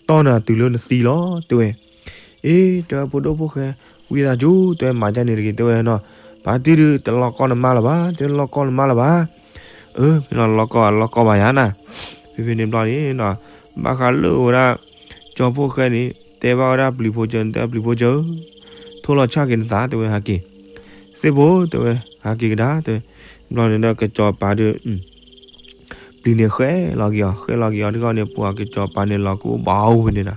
တီၢ်နၤတုၤလၢနသံလီၤ တဲဝဲ, အ့ တဲဝဲဖိဒိၣ်ဖိၣ်ဃဲ, ဝံသးစူၤ တဲဝဲ မၤဒ်န့ၣ်တဂ့ၤ တဲဝဲနီၤ, ပှၤတံၢ်ဒုးတလီၢ်ကီနမါလၢၤဘၣ် တဲဝဲ လီၢ်ကီနမါလၢၤဘၣ်, အၢ မ့ၢ်လီၤလီၢ်ကီ လီၢ်ကီဘၣ်ယၤနၤ, ဖဲဖဲန့ၣ်ဘျီန့ၣ်နီၤ, ဘၣ်ဃးလၢဝဲဒၣ် ကၠီဖိၣ်ဃဲန့ၣ် တဲဘၣ်ဝဲဒၣ်ပျံၤဖိကၠီန့ၣ် တဲပျံၤဖိကၠီဧၢ, ထိၣ်လီၤဆၣ်က့ၤနသး တဲဝဲ ဟးက့ၤ, သ့ၣ်ဖိ တဲဝဲ ဟးက့ၤကဒါ တဲဝဲ, ဘျီန့ၣ်ဒီးကစီၤပၤဒုး ပျံၤန့ၣ်ဃဲလီၤက့ၤအီၤ ဃဲလီၤက့ၤအီၤတခီန့ၣ် ပှၤကစီၤပၤန့ၣ် လီၤကူဘၣ်အိၣ်ဖဲန့ၣ်ဒီး,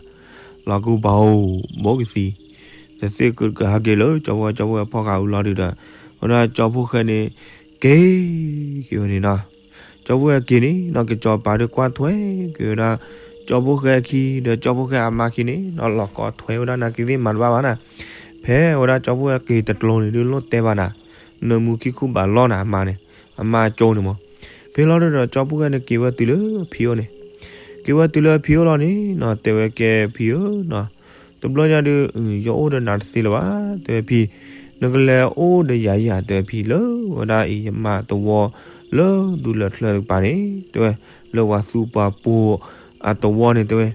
လီၤကူဘၣ်အိၣ် ဘိကသံ, တသ့ၣ်ကဟးက့ၤလၢကၠီဖိ ကၠီဖိၣ်ဃဲဖီၣ်ဃာ်အုးလီၤဒုးဒီး, ဝဲဒၣ်ကၠီဖိၣ်ဃဲန့ၣ် က့ၤက့ၤဝဲန့ၣ်နီၤ, ကၠီဖိၣ်ဃဲက့ၤန့ၣ်နီၤ ကစီၤပၤဒုးကွၢ်ထွဲက့ၤဝဲဒၣ် ကၠီဖိၣ်ဃဲအခံ ဒီးကၠီဖိၣ်ဃဲအမါခံန့ၣ်နီၤ လီၤကီထွဲဝဲဒၣ် နၤက့ၤသ့ၣ်မၤတဘၣ်ဘၣ်နၤ, ဖဲဝဲဒၣ်ကၠီဖိၣ်ဃဲက့ၤတကျိၤန့ၣ်ဒုး လိၣ်တဲဘၣ်နၤ, နၢမူခံခူဘၣ်လီနၤ အမါန့ၣ်, အမါကၠိန့ၣ်မး, ဖဲလီၤဒုးဒီး ကၠီဖိၣ်ဃဲန့ၣ်က့ၤဝဲတုၤလၢအဖံအိၣ်န့ၣ်, က့ၤဝဲတုၤလၢအဖံအိၣ်လီၤန့ၣ်နီၤ တဲဝဲကဲဖံဧၢနီၤ, တဘျီညါဒုး ယအိၣ်ဒီးနၤတသ့လၢၤဘၣ် တဲဝဲဖံ, နကလဲၤအိၣ်ဒီးယၤယၤ တဲဝဲဖံ လၢဝဲဒၣ်အံၤယမါသဝီ လၢဒူလၢာ်ချၢတကပၤန့ၣ် တဲဝဲ, လၢပှၤသူပှၤပိာ်အသဝီန့ၣ် တဲဝဲ,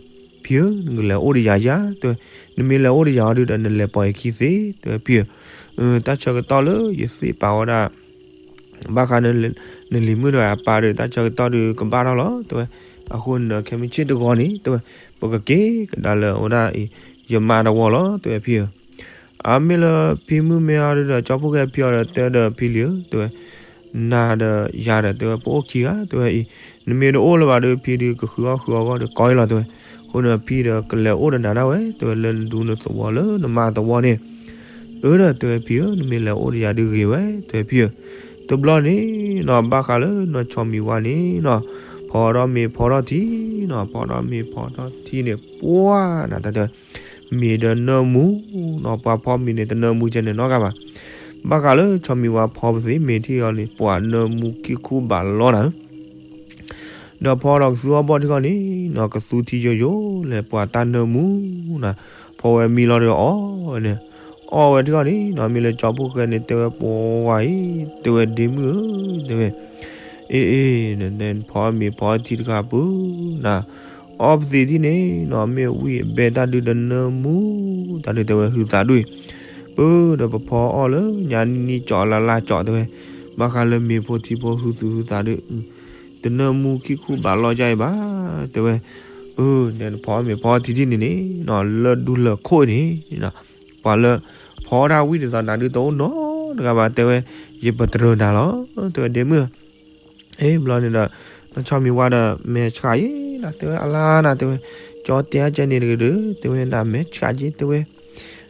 ဖံဧၢ နကလဲၤအိၣ်ဒီးယၤယၤ တဲဝဲ, နမ့ၢ်လဲၤအိၣ်ဒီးယၤအီၤဒုးဒီး နလဲၤပိာ်ယခံသ့ တဲဝဲဖံဧၢ, တၢ်ဆၢကတီၢ်လၢယသ့ၣ်ပာ်ဝဲဒၣ် ဘၣ်ဃး နလံၤမုၣ်ဒီးအပၢ်ဒီး တၢ်ဆၢကတီၢ်ဒုးကဘၣ်ထီၣ်လီၤ တဲဝဲ, အဃိန့ၣ်ဒီး ခဲမုၢ်ဆ့ၣ်တဂီၤန့ၣ် တဲဝဲ, ပကက့ၤကဒါလၢဝဲဒၣ်အံၤ ယမါတဝီလီၤ တဲဝဲဖံဧၢ, အမ့ၢ်လၢဖံမုၣ်မ့ၢ်အီၤဒုးဒီး ကၠီဖိၣ်ဃဲဖံအီၤဒီး တဲဒီးဖံလံၤဧၢ တဲဝဲ နၤဒီးယၤဒီး တဲဝဲ ပအိၣ်ခံဂၤ တဲဝဲအံၤ, နမ့ၢ်တအိၣ်လၢၤဘၣ်ဒီး ဖံဒုးကဃုအီၣ်ဃုအီဂီၢ်ဒီးကီအံၤလီၤ တဲဝဲ, အဃိန့ၣ်ဖံဒီး ကလဲၤအိၣ်ဒီးနၤဒၣ်ဝဲ တဲဝဲ လၢနဒူနသဝီလၢနမါသဝီန့ၣ်, အၢဒီး တဲဝဲဖံဧၢ နမ့ၢ်လဲၤအိၣ်ဒီးယၤဒုးဂ့ၤဝဲ တဲဝဲဖံဧၢ, တဘျီန့ၣ်နီၤ ဘၣ်ဃးလၢနီၢ်ဆီမံၤဝါန့ၣ်နီၤ, ဖီထီၣ်မ့ၤဖီထီၣ်ထံနီၤ, ဖီထီၣ်မ့ၤဖီထီၣ်ထံန့ၣ် ပှၤနၤတၢ်တဲဝဲ မ့ၤဒီးနၢမူနီၤ, ပှၤဖီမ့ၤန့ၣ် တနၢမူကဲန့ၣ်နီတဂၤဘၣ်. ဘၣ်ဃးလၢဆီမံၤဝါဖီပသ့မ့ၤထံအီၤန့ၣ် ပှၤနၢမူခံခူဘၣ်လီနၤဧၢ, ဒီးဖီဒီးကသူအီၣ်ဘီၣ်ထံဃီန့ၣ်နီၤ, ကသူထံယိယိလဲၣ် ပှၤတၢ်နၢမူနၤ, ဖီဝဲမံလီၤဒီးအီၣ်ဝဲန့ၣ်, အီၣ်ဝဲထံဃီန့ၣ်နီၤ, မ့ၢ်လၢကၠီဖိၣ်ဃဲန့ၣ် တဲဝဲပှၤဝဲအံၤ, တဲဝဲဒ့မုၣ်ဧၢ, တဲဝဲ အ့ အ့ နဖီမ့ၤဖီထံတခါပုၢ်နၤ, အီၣ်ပသ့ထံန့ၣ်နီၤ, မ့ၢ်ဝံၣ်အဘဲတၢ်ဒုးတနၢမူ, တၢ်ဒုးတဲဝဲဟုသးဒူၣ်, ပုၢ်ဒီးပဖီအီၣ်လၢညါနံၣ်နံၣ်ကၠီလါလါကၠီတဲဝဲ, ဘၣ်ဃးလၢမ့ၤဖိထံဖိဟုသူဟုသးဒုး, တနၢမူခံခူဘၣ်လီကၢ်အံၤဘၣ်, တဲဝဲ, အၢ နဖီမ့ၤဖီထံထံန့ၣ်န့ၣ်နီၤ, လၢဒူလၢာ်ခိၣ်န့ၣ် ပှၤလၢဖီတၢ်ဝံၣ်ဒ်သိးနၤဒုးတအိၣ်နီတဂၤဘၣ်, တဲဝဲ, ယပတြၢၤနၤလီၤ, တဲဝဲဒ့မုၣ် အ့ ဘျီန့ၣ်ဒီး, နီၢ်ဆီမံၤဝါဒီး မဲာ်ဆှးယဲနၤ တဲဝဲ အလါနၤ တဲဝဲ, ကၠီတဲအကဲန့ၣ်တက့ၢ်ဒီး တဲဝဲ နမဲာ်ဆှးက့ တဲဝဲ.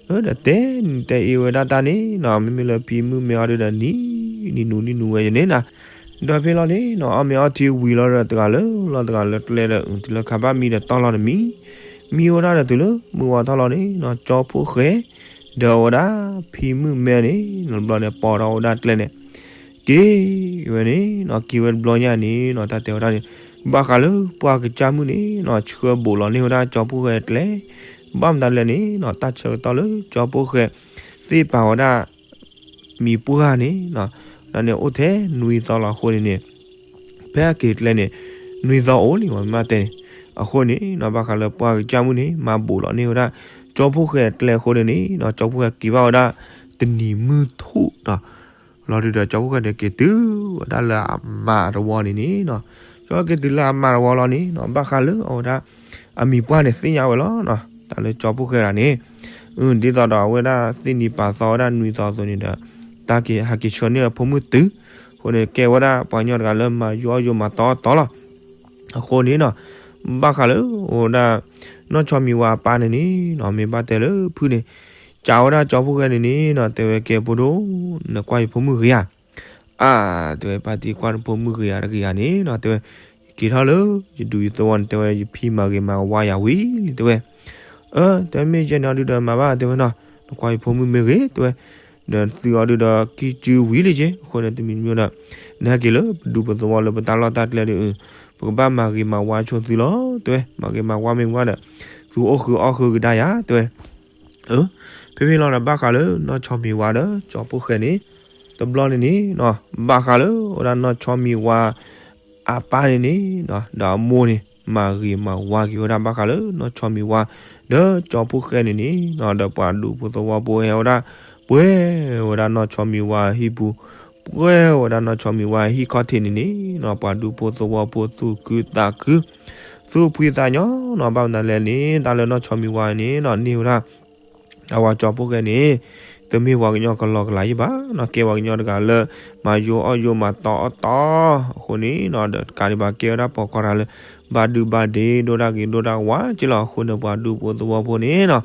အၢ ဒီးတဲနံၤတဲအ့ဝဲဒၣ်တၢ်န့ၣ်နီၤ မ့မ့ၢ်လၢဖံမုၣ်မဲအီၤဒုဒီး နံၤနံၤနူၤနံၤနူၤဝဲယန့ၣ်နၤ. ဒီးဖဲလီၤန့ၣ်နီၤ အီၣ်မ့ၤအီထံဝံၤလီၤဒီးတဂၤလၢလီၤတဂၤလၢကျဲဒီး တုၤလၢခးဘၣ်မံဒီးတီလီၤတမံၤ မံဝဲဒၣ်ဒီးတုၤလၢမုၢ်ဝါထီၣ်လီၤန့ၣ်နီၤ ကၠီဖိၣ်ဃဲ ဒီးအဝဲဒၣ်ဖံမုၣ်မဲန့ၣ်နီၤ တဘျီန့ၣ် ပိာ်ထီၣ်ဝဲဒၣ်ကျဲန့ၣ် က့ၤဝဲန့ၣ်နီၤ က့ၤဝဲတဘျီညါန့ၣ်နီၤ တၢ်တဲဝဲဒၣ်န့ၣ် ဘၣ်ဃးလၢပှၤကစၢ်မုၣ်န့ၣ်နီၤ ဆှၢဘူးလီၤန့ၢ်ဝဲဒၣ်ကၠီဖိၣ်ဃဲအကျဲ ဘၣ်မတၤလဲၣ်န့ၣ်နီၤ တၢ်ဆၢကတီၢ်လၢကၠီဖိၣ်ဃဲ သ့ၣ်ပာ်ဝဲဒၣ် မံၤပှၢ်န့ၣ်နီၤ ဒ်န့ၣ်အိၣ်ထဲနွံသီလီၤအဃိန့ၣ်န့ၣ် ဖဲအက့ၤကျဲန့ၣ် နွံသီအိၣ်လံမး မ့ၢ်တဲန့ၣ် အဃိန့ၣ်နီၤ ဘၣ်ဃးလၢပှၤကစၢ်မုၣ်န့ၣ် မၤဘူးလီၤန့ၢ်ဝဲဒၣ် ကၠီဖိၣ်ဃဲအကျဲအဃိန့ၣ်န့ၣ်နီၤ ကၠီဖိၣ်ဃဲက့ၤဘၣ်ဝဲဒၣ် တနံၤမုၢ်ထူၣ်နီၤ လီၤဒုဒီး ကၠီဖိၣ်ဃဲန့ၣ် က့ၤတုၤဝဲဒၣ်လၢအမါတဝီန့ၣ်န့ၣ်နီၤ ကၠီဖိၣ်ဃဲက့ၤတုၤလၢအမါတဝီလီၤန့ၣ်နီၤ ဘၣ်ဃးလၢအဝဲဒၣ် အမံၤပှၢ်န့ၣ် သ့ၣ်ညါဝဲလီၤနီၤ တၢ်လၢကၠီဖိၣ်ဃဲဒၣ်န့ၣ် ဒ်သိးဒီးအဝဲဒၣ်သ့ၣ်နံၤပာ်သီဝဲဒၣ်နွံသီအသိးန့ၣ်ဒီး တၢ်က့ၤဟးက့ၤဆှၢန့ၢ်အဖိမုၣ်တုၤ အဃိန့ၣ် ကဲဝဲဒၣ်ပှၤကညီတဂၤလၢမၤယိအီၣ်ယိမၤတီတီလီၤ အဃိန့ၣ်နီၤ ဘၣ်ဃးလၢအိၣ်ဝဲဒၣ် နီၢ်ဆီမံၤဝါအပၢ်န့ၣ်န့ၣ်နီၤ မ့ၢ်ဘၣ်တဲလၢဖုၣ်န့ၣ် ကးဝဲဒၣ်ကၠီဖိၣ်ဃဲန့ၣ်န့ၣ်နီၤ တဲဝဲ ကဲဖိဒိၣ် နကွၢ်ယဖိမုၣ်ဂ့ၤဧါ အါ တဲဝဲ ပၢ်တံၤကွၢ်နဖိမုၣ်ဂ့ၤဧါတဂ့ၤဧါန့ၣ်နီၤ တဲဝဲ ယက့ၤထီၣ်လၢယဒူယသဝီန့ၣ် တဲဝဲ ယဖံမၤဂ့ၤမၤဝါယၤဝံၤလံ တဲဝဲ အၢ တဲမ့ၢ်ယဲန့ၣ်အီၤဒုဒီးမၤဘၣ် တဲဝဲနီၤ နကွၢ်ယဖိမုၣ်မ့ၢ်ဂ့ၤ တဲဝဲ ဒီးသုအီၤဒုဒီးကံၢ်စုဝံၤလံက့ အဃိန့ၣ် တမံၤတမံၤဒီး နဟဲက့ၤလၢပဒူပသဝီလၢပတၢ်လီၢ်တၢ်ကျဲဒုး ပကဘၣ်မၤဂ့ၤမၤဝါဆိသုလီၤ တဲဝဲ မၤဂ့ၤမၤဝါမ့ၢ်ဝဲဒီး သုအိၣ်ဃုာ်အီၣ်ဃုာ်ကဒါယၤ တဲဝဲ အၢ ဖဲဖဲလီၤဒီးဘၣ်ဃးလၢနီၢ်ဆီမံၤဝါဒီးကၠီဖိၣ်ဃဲန့ၣ် တဘျီန့ၣ်န့ၣ်နီၤ ဘၣ်ဃးလၢဝဲဒၣ်နီၢ်ဆီမံၤဝါ အပၢ်န့ၣ်န့ၣ်နီၤ ဒီးအမိၢ်န့ၣ် မၤဂ့ၤမၤဝါက့ၤဝဲဒၣ်ဘၣ်ဃးလၢနီၢ်ဆီမံၤဝါ ဒီးကၠီဖိၣ်ဃဲန့ၣ်န့ၣ်နီၤ ဒီးပှၤဒူဖိသဝီဖိဟဲဝဲဒၣ် ပှဲၤဝဲဒၣ်နီၢ်ဆီမံၤဝါဟံၣ်ပူၤ ပှဲၤဝဲဒၣ်နီၢ်ဆီမံၤဝါဟံၣ်ခီၣ်ထံးန့ၣ်န့ၣ်နီၤ ပှၤဒူဖိသဝီဖိသူၣ်ခုသးခု သူၣ်ဖှံသးညီနီၤ ဘၣ်မနုၤလဲၣ်န့ၣ် တၢ်လၢနီၢ်ဆီမံၤဝါန့ၣ်နီၤ န့ၢ်ဝဲဒၣ် အဝဲကၠီဖိၣ်ဃဲန့ၣ် တမ့ၢ်ပှၤကညီကလီကလီယံၣ်ဘၣ်နီၤ ကဲပှၤကညီတဂၤလၢ မၤယိအီၣ်ယိမၤတီအီၣ်တီ အဃိန့ၣ်နီၤ ဒီးတကးဒံးဘၣ်ကဲဝဲဒၣ်ပိာ်ခွါတဂၤလၢ ဘၣ်ဒုဘၣ်ဒ့ဒိၣ်ဒၣ်ဂ့ၤဒိၣ်ဒၣ်ဝါက့လီၤ အဃိန့ၣ် ပှၤဒူဖိသဝီဖိန့ၣ်နီၤ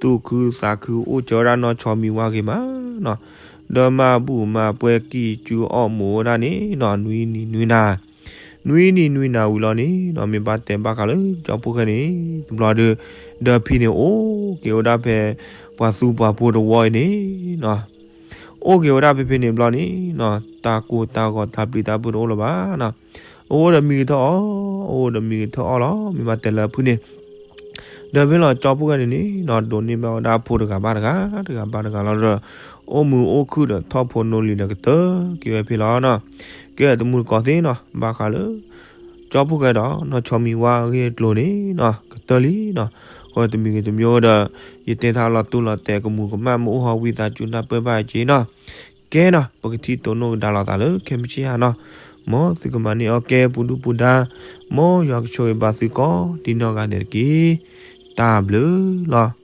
သူၣ်ခုသးခုအိၣ်ကၢဝဲဒၣ်နီၢ်ဆီမံၤဝါဂ့ၤမးနီၤ ဒီးမၤဘူၣ်မၤပှဲၤကံၢ်စုအီၣ်မူးဝဲဒၣ်န့ၣ်နီၤ နွံနံၤနွံနၤ နွံနံၤနွံနၤဝံၤလီၤန့ၣ်နီၤ မ့ၢ်ဘၣ်တဲဘၣ်ဃးလၢကၠီဖိၣ်ဃဲန့ၣ် တဘျီဒီး ဒီးဖံန့ၣ်အိၣ်က့ၤဝဲဒၣ်ဖဲ ပှၤသူပှၤဖိတဝီအံၤန့ၣ်နီၤ အိၣ်က့ၤဝဲဒၣ်ဖဲဖဲန့ၣ်ဘျီန့ၣ်နီၤ တၢ်ကိၢ်တၢ်ဂီၤတၢ်ပျံၤတၢ်ဖုးတအိၣ်လၢၤဘၣ်နီၤ အအိၣ်ဒီးမံကထၢၣ်အီၣ် အအိၣ်ဒီးမံကထၢၣ်အီၣ်လီၤ မ့ၢ်ဘၣ်တဲလၢဖုၣ်န့ၣ် ဒီးဖဲလီၤကၠီဖိၣ်ဃဲန့ၣ်န့ၣ်နီၤ ဒိးန့ၢ်ဘၣ်ဝဲဒၣ်ဖိတဂၤဘၣ်တဂၤ တဂၤဘၣ်တဂၤလီၤဒီး အိၣ်မုာ်အိၣ်ခုၣ်ဒီးထီၣ်ဖိနီၢ်လံၤဒီးကတၢၢ်က့ၤဝဲဖဲလီၤနီၤ ကဲတမူတကိးသ့နီၤ ဘၣ်ဃးလၢ ကၠီဖိၣ်ဃဲဒီးနီၢ်ဆီမံၤဝါအဂ့ၢ်အကျိၤန့ၣ်နီၤ ကတၢၢ်လံနီၤ အဃိတမံၤဂ့ၤတမံၤဒီး ယတဲတၢ်လီၤတူၢ်လီၤတဲာ်ကမူၤကမၣ်မ့ၢ်အိၣ်ဟီဝံသးစူၤနၢ်ပၢၢ်ဘၣ်က့ၤနီၤ ကဲနီၤ ပကထံၣ်တိၢ်နီၣ်ကဒါလိာ်သးလၢခဲမုၢ်ဆ့ၣ်ဟါနီၤ မ်သုကမၤန့ၢ်အီၣ်ကဲပူၤဒုၣ်ပူၤဒါ မ်ယွၤကဆိၣ်ဂ့ၤဘၣ်သုကိးဒံနီၢ်ဂၤဒဲးတက့ၢ် တၢ်ဘျုးလီၤ